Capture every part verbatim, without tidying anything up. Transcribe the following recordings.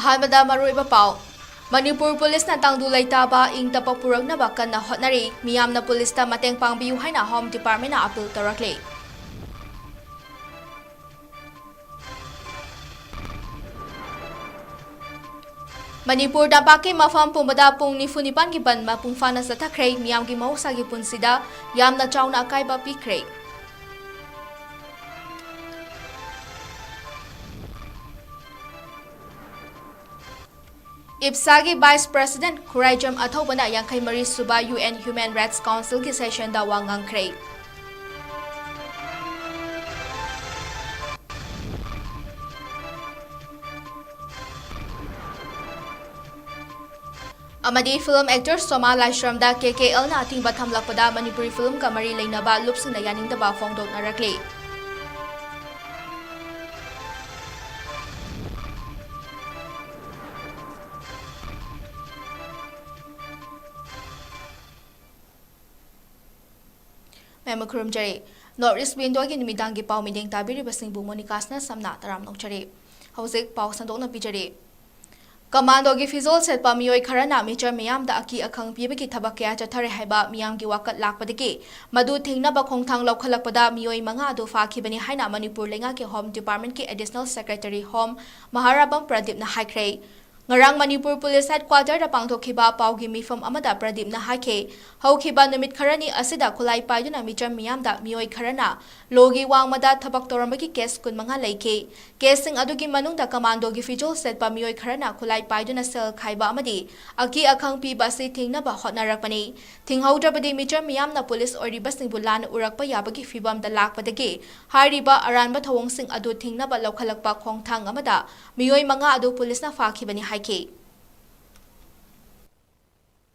ꯑꯍꯥꯟꯕꯗ ꯃꯔꯨꯑꯣꯏꯕ ꯄꯥꯎ꯫ ꯃꯅꯤꯄꯨꯔ ꯄꯨꯂꯤꯁꯅ ꯇꯪꯗꯨ ꯂꯩꯇꯥꯕ ꯏꯪ ꯇꯞꯄ ꯄꯨꯔꯛꯅꯕ ꯀꯟꯅ ꯍꯣꯠꯅꯔꯤ꯫ ꯃꯤꯌꯥꯝꯅ ꯄꯨꯂꯤꯁꯇ ꯃꯇꯦꯡ ꯄꯥꯡꯕꯤꯌꯨ ꯍꯥꯏꯅ ꯍꯣꯝ ꯗꯤꯄꯥꯔꯠꯃꯦꯟꯅ ꯑꯄꯤꯜ ꯇꯧꯔꯛꯂꯤ꯫ ꯃꯅꯤꯄꯨꯔ ꯇꯝꯄꯥꯛꯀꯤ ꯃꯐꯝ ꯄꯨꯝꯕꯗ ꯄꯨꯡ ꯅꯤꯐꯨ ꯅꯤꯄꯥꯟꯒꯤ ꯕꯟ ꯃꯄꯨꯡ ꯐꯥꯅ ꯆꯠꯊꯈ꯭ꯔꯦ꯫ ꯃꯤꯌꯥꯝꯒꯤ ꯃꯍꯧꯁꯥꯒꯤ ꯄꯨꯟꯁꯤꯗ ꯌꯥꯝꯅ ꯆꯥꯎꯅ ꯑꯀꯥꯏꯕ ꯄꯤꯈ꯭ꯔꯦ꯫ ꯏꯞꯁꯥꯒꯤ ꯚꯥꯏꯁ ꯄ꯭ꯔꯦꯁꯤꯗꯦꯟꯠ ꯈꯨꯔꯥꯏꯖꯝ ꯑꯊꯧꯕꯅ ꯌꯥꯡꯈꯩ ꯃꯔꯤ ꯁꯨꯕ ꯌꯨ ꯑꯦꯟ ꯍ꯭ꯌꯨꯃꯦꯟ ꯔꯥꯏꯠꯁ ꯀꯥꯎꯟꯁꯤꯜꯒꯤ ꯁꯦꯁꯟꯗ ꯋꯥ ꯉꯥꯡꯈ꯭ꯔꯦ꯫ ꯑꯃꯗꯤ ꯐꯤꯂꯝ ꯑꯦꯛꯇꯔ ꯁꯣꯃꯥ ꯂꯥꯏꯁ꯭ꯔꯝꯗ ꯀꯦ ꯀꯦ ꯑꯦꯜꯅ ꯑꯊꯤꯡꯕ ꯊꯝꯂꯛꯄꯗ ꯃꯅꯤꯄꯨꯔꯤ ꯐꯤꯂꯝꯒ ꯃꯔꯤ ꯂꯩꯅꯕ ꯂꯨꯞꯁꯤꯡꯅ ꯌꯥꯅꯤꯡꯗꯕ ꯐꯣꯡꯗꯣꯛꯅꯔꯛꯂꯤ꯫ ꯃꯌꯥꯝ ꯈꯨꯔꯨꯝꯖꯔꯤ꯫ North East Window-ꯒꯤ ꯅꯨꯃꯤꯗꯥꯡꯒꯤ ꯄꯥꯎ ꯃꯤꯠꯌꯦꯡ ꯇꯥꯕꯤꯔꯤꯕꯁꯤꯡꯕꯨ ꯃꯣꯅꯤꯀꯥꯁꯅ ꯁꯝꯅ ꯇꯔꯥꯝꯅ ꯑꯣꯛꯆꯔꯤ꯫ ꯍꯧꯖꯤꯛ ꯄꯥꯎ ꯁꯟꯗꯣꯛꯅ ꯄꯤꯖꯔꯤ꯫ ꯀꯃꯥꯟꯗꯣꯒꯤ ꯐꯤꯖꯣꯜ ꯁꯦꯠꯄ ꯃꯤꯑꯣꯏ ꯈꯔꯅ ꯃꯤꯆꯝ ꯃꯤꯌꯥꯝꯗ ꯑꯀꯤ ꯑꯈꯪ ꯄꯤꯕꯒꯤ ꯊꯕꯛ ꯀꯌꯥ ꯆꯠꯊꯔꯦ ꯍꯥꯏꯕ ꯃꯤꯌꯥꯝꯒꯤ ꯋꯥꯀꯠ ꯂꯥꯛꯄꯗꯒꯤ ꯃꯗꯨ ꯊꯤꯡꯅꯕ ꯈꯣꯡꯊꯥꯡ ꯂꯧꯈꯠꯂꯛꯄꯗ ꯃꯤꯑꯣꯏ ꯃꯉꯥ ꯑꯗꯨ ꯐꯥꯈꯤꯕꯅꯤ ꯍꯥꯏꯅ ꯃꯅꯤꯄꯨꯔ ꯂꯩꯉꯥꯛꯀꯤ Home Department-ꯀꯤ Additional Secretary Home ꯃꯍꯥꯔꯥꯕꯝ ꯄ꯭ꯔꯗꯤꯞꯅ ꯍꯥꯏꯈ꯭ꯔꯦ꯫ ꯉꯔꯥꯡ ꯃꯅꯤꯄꯨꯔ ꯄꯨꯂꯤꯁ ꯍꯦꯗꯀ꯭ꯋꯥꯇꯔꯗ ꯄꯥꯡꯊꯣꯛꯈꯤꯕ ꯄꯥꯎꯒꯤ ꯃꯤꯐꯝ ꯑꯃꯗ ꯄ꯭ꯔꯗꯤꯞꯅ ꯍꯥꯏꯈꯤ, ꯍꯧꯈꯤꯕ ꯅꯨꯃꯤꯠ ꯈꯔꯅꯤ ꯑꯁꯤꯗ ꯈꯨꯠꯂꯥꯏ ꯄꯥꯏꯗꯨꯅ ꯃꯤꯆꯝ ꯃꯤꯌꯥꯝꯗ ꯃꯤꯑꯣꯏ ꯈꯔꯅ ꯂꯣꯒꯤ ꯋꯥꯡꯃꯗ ꯊꯕꯛ ꯇꯧꯔꯝꯕꯒꯤ ꯀꯦꯁ ꯀꯨꯟꯃꯉꯥ ꯂꯩꯈꯤ꯫ ꯀꯦꯁꯁꯤꯡ ꯑꯗꯨꯒꯤ ꯃꯅꯨꯡꯗ ꯀꯃꯥꯟꯗꯣꯒꯤ ꯐꯤꯖꯣꯜ ꯁꯦꯠꯄ ꯃꯤꯑꯣꯏ ꯈꯔꯅ ꯈꯨꯠꯂꯥꯏ ꯄꯥꯏꯗꯨꯅ ꯁꯦꯜ ꯈꯥꯏꯕ ꯑꯃꯗꯤ ꯑꯀꯤ ꯑꯈꯪ ꯄꯤꯕ ꯑꯁꯤ ꯊꯤꯡꯅꯕ ꯍꯣꯠꯅꯔꯛꯄꯅꯤ꯫ ꯊꯤꯡꯍꯧꯗ꯭ꯔꯕꯗꯤ ꯃꯤꯆꯝ ꯃꯤꯌꯥꯝꯅ ꯄꯨꯂꯤꯁ ꯑꯣꯏꯔꯤꯕꯁꯤꯡꯕꯨ ꯂꯥꯟꯅ ꯎꯔꯛꯄ ꯌꯥꯕꯒꯤ ꯐꯤꯚꯝꯗ ꯂꯥꯛꯄꯗꯒꯤ ꯍꯥꯏꯔꯤꯕ ꯑꯔꯥꯟꯕ ꯊꯧꯑꯣꯡꯁꯤꯡ ꯑꯗꯨ ꯊꯤꯡꯅꯕ ꯂꯧꯈꯠꯂꯛꯄ ꯈꯣꯡꯊꯥꯡ ꯑꯃꯗ ꯃꯤꯑꯣꯏ ꯃꯉꯥ ꯑꯗꯨ ꯄꯨꯂꯤꯁꯅ ꯐꯥꯈꯤꯕꯅꯤ ꯍꯥꯏꯈꯤ꯫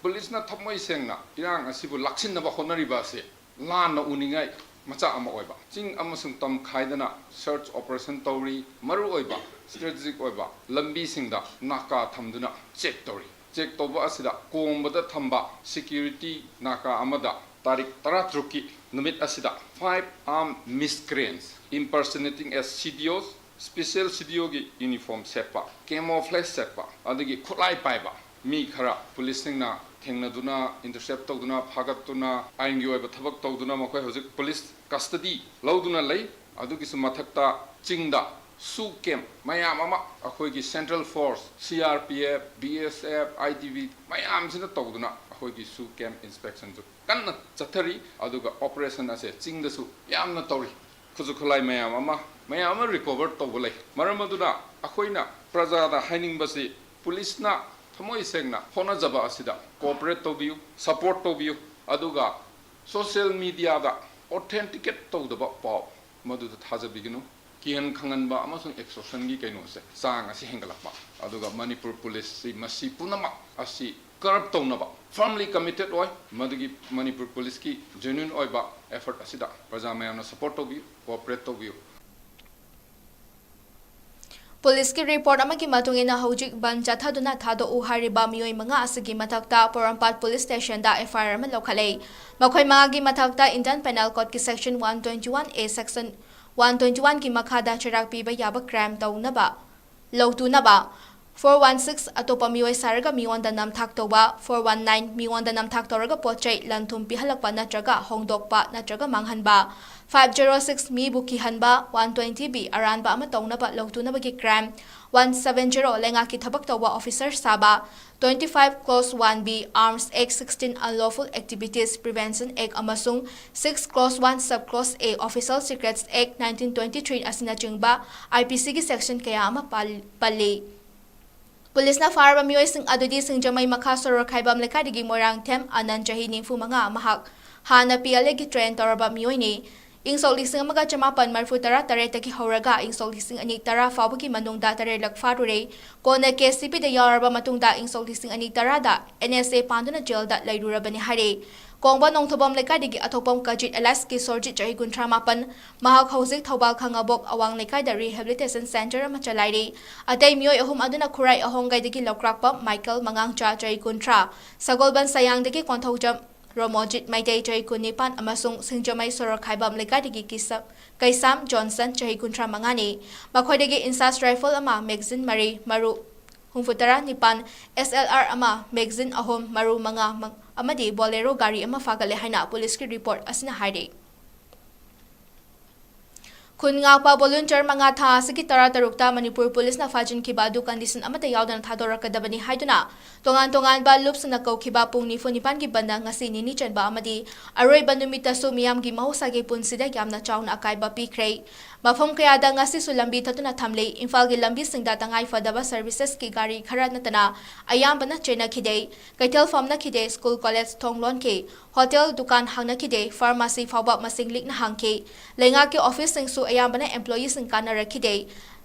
ꯄꯨꯂꯤꯁꯅ ꯊꯃꯣꯏ ꯁꯦꯡꯅ ꯏꯔꯥꯡ ꯑꯁꯤꯕꯨ ꯂꯥꯛꯁꯤꯟꯅꯕ ꯍꯣꯠꯅꯔꯤꯕ ꯑꯁꯤ ꯂꯥꯟꯅ ꯎꯅꯤꯡꯉꯥꯏ ꯃꯆꯥꯛ ꯑꯃ ꯑꯣꯏꯕ, ꯆꯤꯡ ꯑꯃꯁꯨꯡ ꯇꯝ ꯈꯥꯏꯗꯅ search operation ꯇꯧꯔꯤ꯫ ꯃꯔꯨꯑꯣꯏꯕ strategic ꯑꯣꯏꯕ ꯂꯝꯕꯤꯁꯤꯡꯗ ꯅꯥꯀꯥ ꯊꯝꯗꯨꯅ check ꯇꯧꯔꯤ꯫ Check ꯇꯧꯕ ꯑꯁꯤꯗ ꯀꯣꯝꯕꯗ ꯊꯝꯕ security ꯅꯥꯀꯥ ꯑꯃꯗ ꯇꯥꯔꯤꯛ ꯇꯔꯥꯇꯔꯨꯛꯀꯤ ꯅꯨꯃꯤꯠ ꯑꯁꯤꯗ five armed miscreants impersonating as C D Os, special ꯁꯤ ꯗꯤ ꯑꯣꯒꯤ ꯌꯨꯅꯤꯐꯣꯔꯝ ꯁꯦꯠꯄ, ꯀꯦꯃꯣꯐ꯭ꯂꯦꯖ ꯁꯦꯠꯄ, ꯑꯗꯒꯤ ꯈꯨꯠꯂꯥꯏ ꯄꯥꯏꯕ ꯃꯤ ꯈꯔ ꯄꯨꯂꯤꯁꯁꯤꯡꯅ ꯊꯦꯡꯅꯗꯨꯅ, ꯏꯟꯇꯔꯁꯦꯞ ꯇꯧꯗꯨꯅ, ꯐꯥꯒꯠꯇꯨꯅ, ꯑꯥꯏꯟꯒꯤ ꯑꯣꯏꯕ ꯊꯕꯛ ꯇꯧꯗꯨꯅ ꯃꯈꯣꯏ ꯍꯧꯖꯤꯛ ꯄꯨꯂꯤꯁ ꯀꯁꯇꯗꯤ ꯂꯧꯗꯨꯅ ꯂꯩ꯫ ꯑꯗꯨꯒꯤꯁꯨ ꯃꯊꯛꯇ ꯆꯤꯡꯗ ꯁꯨ ꯀꯦꯝ ꯃꯌꯥꯝ ꯑꯃ ꯑꯩꯈꯣꯏꯒꯤ central force, C R P F, B S F, I T B ꯃꯌꯥꯝꯁꯤꯅ ꯇꯧꯗꯨꯅ ꯑꯩꯈꯣꯏꯒꯤ ꯁꯨ ꯀꯦꯝ ꯏꯟꯁꯄꯦꯛꯁꯟꯁꯨ ꯀꯟꯅ ꯆꯠꯊꯔꯤ꯫ ꯑꯗꯨꯒ ꯑꯣꯄꯔꯦꯁꯟ ꯑꯁꯦ ꯆꯤꯡꯗꯁꯨ ꯌꯥꯝꯅ ꯇꯧꯔꯤ꯫ ꯈꯨꯠꯁꯨ ꯈꯨꯠꯂꯥꯏ ꯃꯌꯥꯝ ꯑꯃ, ꯃꯌꯥꯝ ꯑꯃ ꯔꯤꯀꯣꯚꯔ ꯇꯧꯕ ꯂꯩ꯫ ꯃꯔꯝ ꯑꯗꯨꯅ ꯑꯩꯈꯣꯏꯅ ꯄ꯭ꯔꯖꯥꯗ ꯍꯥꯏꯅꯤꯡꯕꯁꯤ, ꯄꯨꯂꯤꯁꯅ ꯊꯃꯣꯏ ꯁꯦꯡꯅ ꯍꯣꯠꯅꯖꯕ ꯑꯁꯤꯗ ꯀꯣꯑꯣꯄꯔꯦꯠ ꯇꯧꯕꯤꯌꯨ, ꯁꯄꯣꯔꯠ ꯇꯧꯕꯤꯌꯨ꯫ ꯑꯗꯨꯒ ꯁꯣꯁꯤꯌꯦꯜ ꯃꯤꯗꯤꯌꯥꯗ ꯑꯣꯊꯦꯟꯇꯤꯀꯦꯠ ꯇꯧꯗꯕ ꯄꯥꯎ ꯃꯗꯨꯗ ꯊꯥꯖꯕꯤꯒꯅꯨ꯫ ꯀꯤꯍꯟ ꯈꯪꯍꯟꯕ ꯑꯃꯁꯨꯡ ꯑꯦꯛꯁꯇꯣꯔꯁꯟꯒꯤ ꯀꯩꯅꯣꯁꯦ, ꯆꯥꯡ ꯑꯁꯤ ꯍꯦꯟꯒꯠꯂꯛꯄ, ꯑꯗꯨꯒ ꯃꯅꯤꯄꯨꯔ ꯄꯨꯂꯤꯁꯁꯤ ꯃꯁꯤ ꯄꯨꯝꯅꯃꯛ ꯑꯁꯤ ꯀꯔꯞ ꯇꯧꯅꯕ ꯐꯔꯝꯂꯤ ꯀꯃꯤꯇꯦꯠ ꯑꯣꯏ꯫ ꯃꯗꯨꯒꯤ ꯃꯅꯤꯄꯨꯔ ꯄꯨꯂꯤꯁꯀꯤ ꯖꯦꯅ꯭ꯌꯨꯟ ꯑꯣꯏꯕ ꯑꯦꯐꯔꯠ ꯑꯁꯤꯗ ꯄ꯭ꯔꯖꯥ ꯃꯌꯥꯝꯅ ꯁꯄꯣꯔꯠ ꯇꯧꯕꯤꯌꯨ, ꯀꯣꯑꯣꯄꯔꯦꯠ ꯇꯧꯕꯤꯌꯨ꯫ ꯄꯨꯂꯤꯁꯀꯤ ꯔꯤꯄꯣꯔꯠ ꯑꯃꯒꯤ ꯃꯇꯨꯡ ꯏꯟꯅ, ꯍꯧꯖꯤꯛ ꯕꯟ ꯆꯠꯊꯗꯨꯅ ꯊꯥꯗꯣꯛꯎ ꯍꯥꯏꯔꯤꯕ ꯃꯤꯑꯣꯏ ꯃꯉꯥ ꯑꯁꯤꯒꯤ ꯃꯊꯛꯇ ꯄꯣꯔꯣꯝꯄꯥꯠ ꯄꯨꯂꯤꯁ ꯁ꯭ꯇꯦꯁꯟꯗ ꯑꯦꯐ ꯑꯥꯏ ꯑꯥꯔ ꯑꯃ ꯂꯧꯈꯠꯂꯦ꯫ ꯃꯈꯣꯏ ꯃꯉꯥꯒꯤ ꯃꯊꯛꯇ ꯏꯟꯗꯤꯌꯟ ꯄꯦꯅꯦꯜ ꯀꯣꯗꯀꯤ section one twenty one A, section one twenty ꯋꯥꯟꯒꯤ ꯃꯈꯥꯗ ꯆꯩꯔꯥꯛ ꯄꯤꯕ ꯌꯥꯕ ꯀ꯭ꯔꯥꯏꯝ ꯇꯧꯅꯕ, ꯂꯧꯇꯨꯅꯕ, ꯐꯣꯔ ꯋꯥꯟ ꯁꯤꯛꯁ, ꯑꯇꯣꯞꯄ ꯃꯤꯑꯣꯏ ꯁꯥꯔꯒ ꯃꯤꯉꯣꯟꯗ ꯅꯝꯊꯥꯛ ꯇꯧꯕ, ꯐꯣꯔ ꯋꯥꯟ ꯅꯥꯏꯟ, ꯃꯤꯉꯣꯟꯗ ꯅꯝꯊꯥꯛ ꯇꯧꯔꯒ ꯄꯣꯠ ꯆꯩ ꯂꯟ ꯊꯨꯝ ꯄꯤꯍꯜꯂꯛꯄ ꯅꯠꯇ꯭ꯔꯒ ꯍꯣꯡꯗꯣꯛꯄ ꯅꯠꯇ꯭ꯔꯒ ꯃꯥꯡꯍꯟꯕ, ꯐꯥꯏꯚ ꯖꯦꯔꯣ ꯁꯤꯛꯁ, ꯃꯤꯕꯨ ꯀꯤꯍꯟꯕ, ꯋꯥꯟ ꯇ꯭ꯋꯦꯟꯇꯤ ꯕꯤ, ꯑꯔꯥꯟꯕ ꯑꯃ ꯇꯧꯅꯕ ꯂꯧꯇꯨꯅꯕꯒꯤ ꯀ꯭ꯔꯥꯏꯝ, ꯋꯥꯟ ꯁꯚꯦꯟ ꯖꯦꯔꯣ, ꯂꯩꯉꯥꯛꯀꯤ ꯊꯕꯛ ꯇꯧꯕ ꯑꯣꯐꯤꯁꯔ ꯁꯥꯕ, twenty five clause one B, Arms Act sixteen, Unlawful Activities Prevention Act ꯑꯃꯁꯨꯡ six clause one sub clause A, Official Secrets Act nineteen twenty three ꯑꯁꯤꯅꯆꯤꯡꯕ I P ꯁꯤꯒꯤ section ꯀꯌꯥ ꯑꯃ ꯄꯜ-, ꯄꯜꯂꯤ꯫ ꯄꯨꯂꯤꯁꯅ ꯐꯥꯔꯕ ꯃꯤꯑꯣꯏꯁꯤꯡ ꯑꯗꯨꯗꯤ ꯁꯤꯡꯖꯃꯩ ꯃꯈꯥ ꯁꯣꯔꯣꯛ ꯈꯥꯏꯕꯝ ꯂꯩꯀꯥꯏꯗꯒꯤ ꯃꯣꯏꯔꯥꯡꯊꯦꯝ ꯑꯅꯟ, ꯆꯍꯤ ꯅꯤꯐꯨ ꯃꯉꯥ, ꯃꯍꯥꯛ ꯍꯥꯟꯅ ꯄꯤ ꯑꯦꯜ ꯑꯦꯒꯤ ꯇ꯭ꯔꯦꯟ ꯇꯧꯔꯕ ꯃꯤꯑꯣꯏꯅꯤ꯫ ꯏꯪ ꯁꯣꯛ ꯂꯤꯁꯤꯡ ꯑꯃꯒ ꯆꯃꯥꯄꯟ ꯃꯔꯤꯐꯨ ꯇꯔꯥ ꯇꯔꯦꯠꯇꯒꯤ ꯍꯧꯔꯒ ꯏꯪ ꯁꯣꯛ ꯂꯤꯁꯤꯡ ꯑꯅꯤ ꯇꯔꯥ ꯐꯥꯎꯕꯒꯤ ꯃꯅꯨꯡꯗ ꯇꯔꯦꯠꯂꯛ ꯐꯥꯔꯨꯔꯦ꯫ ꯀꯣꯟꯅ ꯀꯦ ꯁꯤ ꯕꯤꯗ ꯌꯥꯎꯔꯕ ꯃꯇꯨꯡꯗ ꯏꯪ ꯁꯣꯛ ꯂꯤꯁꯤꯡ ꯑꯅꯤ ꯇꯔꯥꯗ ꯑꯦꯟ ꯑꯦꯁ ꯑꯦ ꯄꯥꯟꯗꯨꯅ ꯖꯦꯜꯗ ꯂꯩꯔꯨꯔꯕꯅꯤ ꯍꯥꯏꯔꯦ꯫ ꯀꯣꯡꯕ ꯅꯣꯡꯊꯣꯝꯕꯝ ꯂꯩꯀꯥꯏꯗꯒꯤ ꯑꯊꯣꯛꯄꯝ ꯀꯖꯤꯠ ꯑꯦꯂꯥꯏꯁ ꯀꯤꯁꯣꯔꯖꯤꯠ, ꯆꯍꯤ ꯀꯨꯟꯊ꯭ꯔꯥ ꯃꯥꯄꯟ, ꯃꯍꯥꯛ ꯍꯧꯖꯤꯛ ꯊꯧꯕꯥꯜ ꯈꯥꯉꯕꯣꯛ ꯑꯋꯥꯡ ꯂꯩꯀꯥꯏꯗ ꯔꯤꯍꯦꯕꯤꯂꯤꯇꯦꯁꯟ ꯁꯦꯟꯇꯔ ꯑꯃ ꯆꯂꯥꯏꯔꯤ꯫ ꯑꯇꯩ ꯃꯤꯑꯣꯏ ꯑꯍꯨꯝ ꯑꯗꯨꯅ ꯈꯨꯔꯥꯏ ꯑꯍꯣꯡꯒꯩꯗꯒꯤ ꯂꯧꯀ꯭ꯔꯥꯛꯄꯝ ꯃꯥꯏꯀꯦꯜ ꯃꯉꯥꯡꯆꯥ, ꯆꯍꯤ ꯀꯨꯟꯊ꯭ꯔꯥ, ꯁꯒꯣꯜꯕꯟ ꯁꯌꯥꯡꯗꯒꯤ ꯀꯣꯟꯊꯧꯖꯝ ꯔꯣꯃꯣꯖꯤꯠ ꯃꯩꯇꯩ, ꯆꯍꯤ ꯀꯨꯟꯅꯤꯄꯥꯟ, ꯑꯃꯁꯨꯡ ꯁꯤꯡꯖꯃꯩ ꯁꯣꯔꯣꯛ ꯈꯥꯏꯕꯝ ꯂꯩꯀꯥꯏꯗꯒꯤ ꯀꯤꯁ-, ꯀꯩꯁꯥꯝ ꯖꯣꯟꯁꯟ, ꯆꯍꯤ ꯀꯨꯟꯊ꯭ꯔꯥ ꯃꯉꯥꯅꯤ꯫ ꯃꯈꯣꯏꯗꯒꯤ INSAS rifle ꯑꯃ, magazine ꯃꯔꯤ, ꯃꯔꯨ ꯍꯨꯝꯐꯨꯇꯔꯥ ꯅꯤꯄꯥꯟ, SLR ꯑꯃ, magazine ꯑꯍꯨꯝ, ꯃꯔꯨ ꯃꯉꯥ, ꯃ-, ꯑꯃꯗꯤ Bolero ꯒꯥꯔꯤ ꯑꯃ ꯐꯥꯒꯠꯂꯦ ꯍꯥꯏꯅ ꯄꯨꯂꯤꯁꯀꯤ report ꯑꯁꯤꯅ ꯍꯥꯏꯔꯤ꯫ ꯈꯨꯟ ꯉꯥꯛꯄ volunteer ꯃꯉꯥ ꯊꯥ ꯑꯁꯤꯒꯤ ꯇꯔꯥꯇꯔꯨꯛꯇ ꯃꯅꯤꯄꯨꯔ ꯄꯨꯂꯤꯁꯅ ꯐꯥꯖꯤꯟꯈꯤꯕ ꯑꯗꯨ condition ꯑꯃꯠꯇ ꯌꯥꯎꯗꯅ ꯊꯥꯗꯣꯔꯛꯀꯗꯕꯅꯤ ꯍꯥꯏꯗꯨꯅ ꯇꯣꯉꯥꯟ ꯇꯣꯉꯥꯟꯕ ꯂꯨꯞꯁꯤꯡꯅ ꯀꯧꯈꯤꯕ ꯄꯨꯡ ꯅꯤꯐꯨ ꯅꯤꯄꯥꯟꯒꯤ ꯕꯟꯗ ꯉꯁꯤ ꯅꯤꯅꯤ ꯆꯟꯕ ꯑꯃꯗꯤ ꯑꯔꯣꯏꯕ ꯅꯨꯃꯤꯠꯇꯁꯨ ꯃꯤꯌꯥꯝꯒꯤ ꯃꯍꯧꯁꯥꯒꯤ ꯄꯨꯟꯁꯤꯗ ꯌꯥꯝꯅ ꯆꯥꯎꯅ ꯑꯀꯥꯏꯕ ꯄꯤꯈ꯭ꯔꯦ꯫ ꯃꯐꯝ ꯀꯌꯥꯗ ꯉꯁꯤꯁꯨ ꯂꯝꯕꯤ ꯊꯠꯇꯨꯅ ꯊꯝꯂꯤ꯫ ꯏꯝꯐꯥꯜꯒꯤ ꯂꯝꯕꯤꯁꯤꯡꯗ ꯇꯉꯥꯏ ꯐꯗꯕ servicesꯀꯤ ꯒꯥꯔꯤ ꯈꯔ ꯅꯠꯇꯅ ꯑꯌꯥꯝꯕꯅ ꯆꯦꯟꯅꯈꯤꯗꯦ꯫ ꯀꯩꯊꯦꯜ ꯐꯝꯅꯈꯤꯗꯦ꯫ School, college ꯊꯣꯡ ꯂꯣꯟꯈꯤ꯫ Hotel, ꯗꯨꯀꯥꯟ ꯍꯥꯡꯅꯈꯤꯗꯦ꯫ Pharmacy ꯐꯥꯎꯕ ꯃꯁꯤꯡ ꯂꯤꯛꯅ ꯍꯥꯡꯈꯤ꯫ ꯂꯩꯉꯥꯛꯀꯤ officeꯁꯤꯡꯁꯨ ꯑꯌꯥꯝꯕꯅ employeeꯁꯤꯡ ꯀꯥꯟꯅꯔꯛꯈꯤꯗꯦ꯫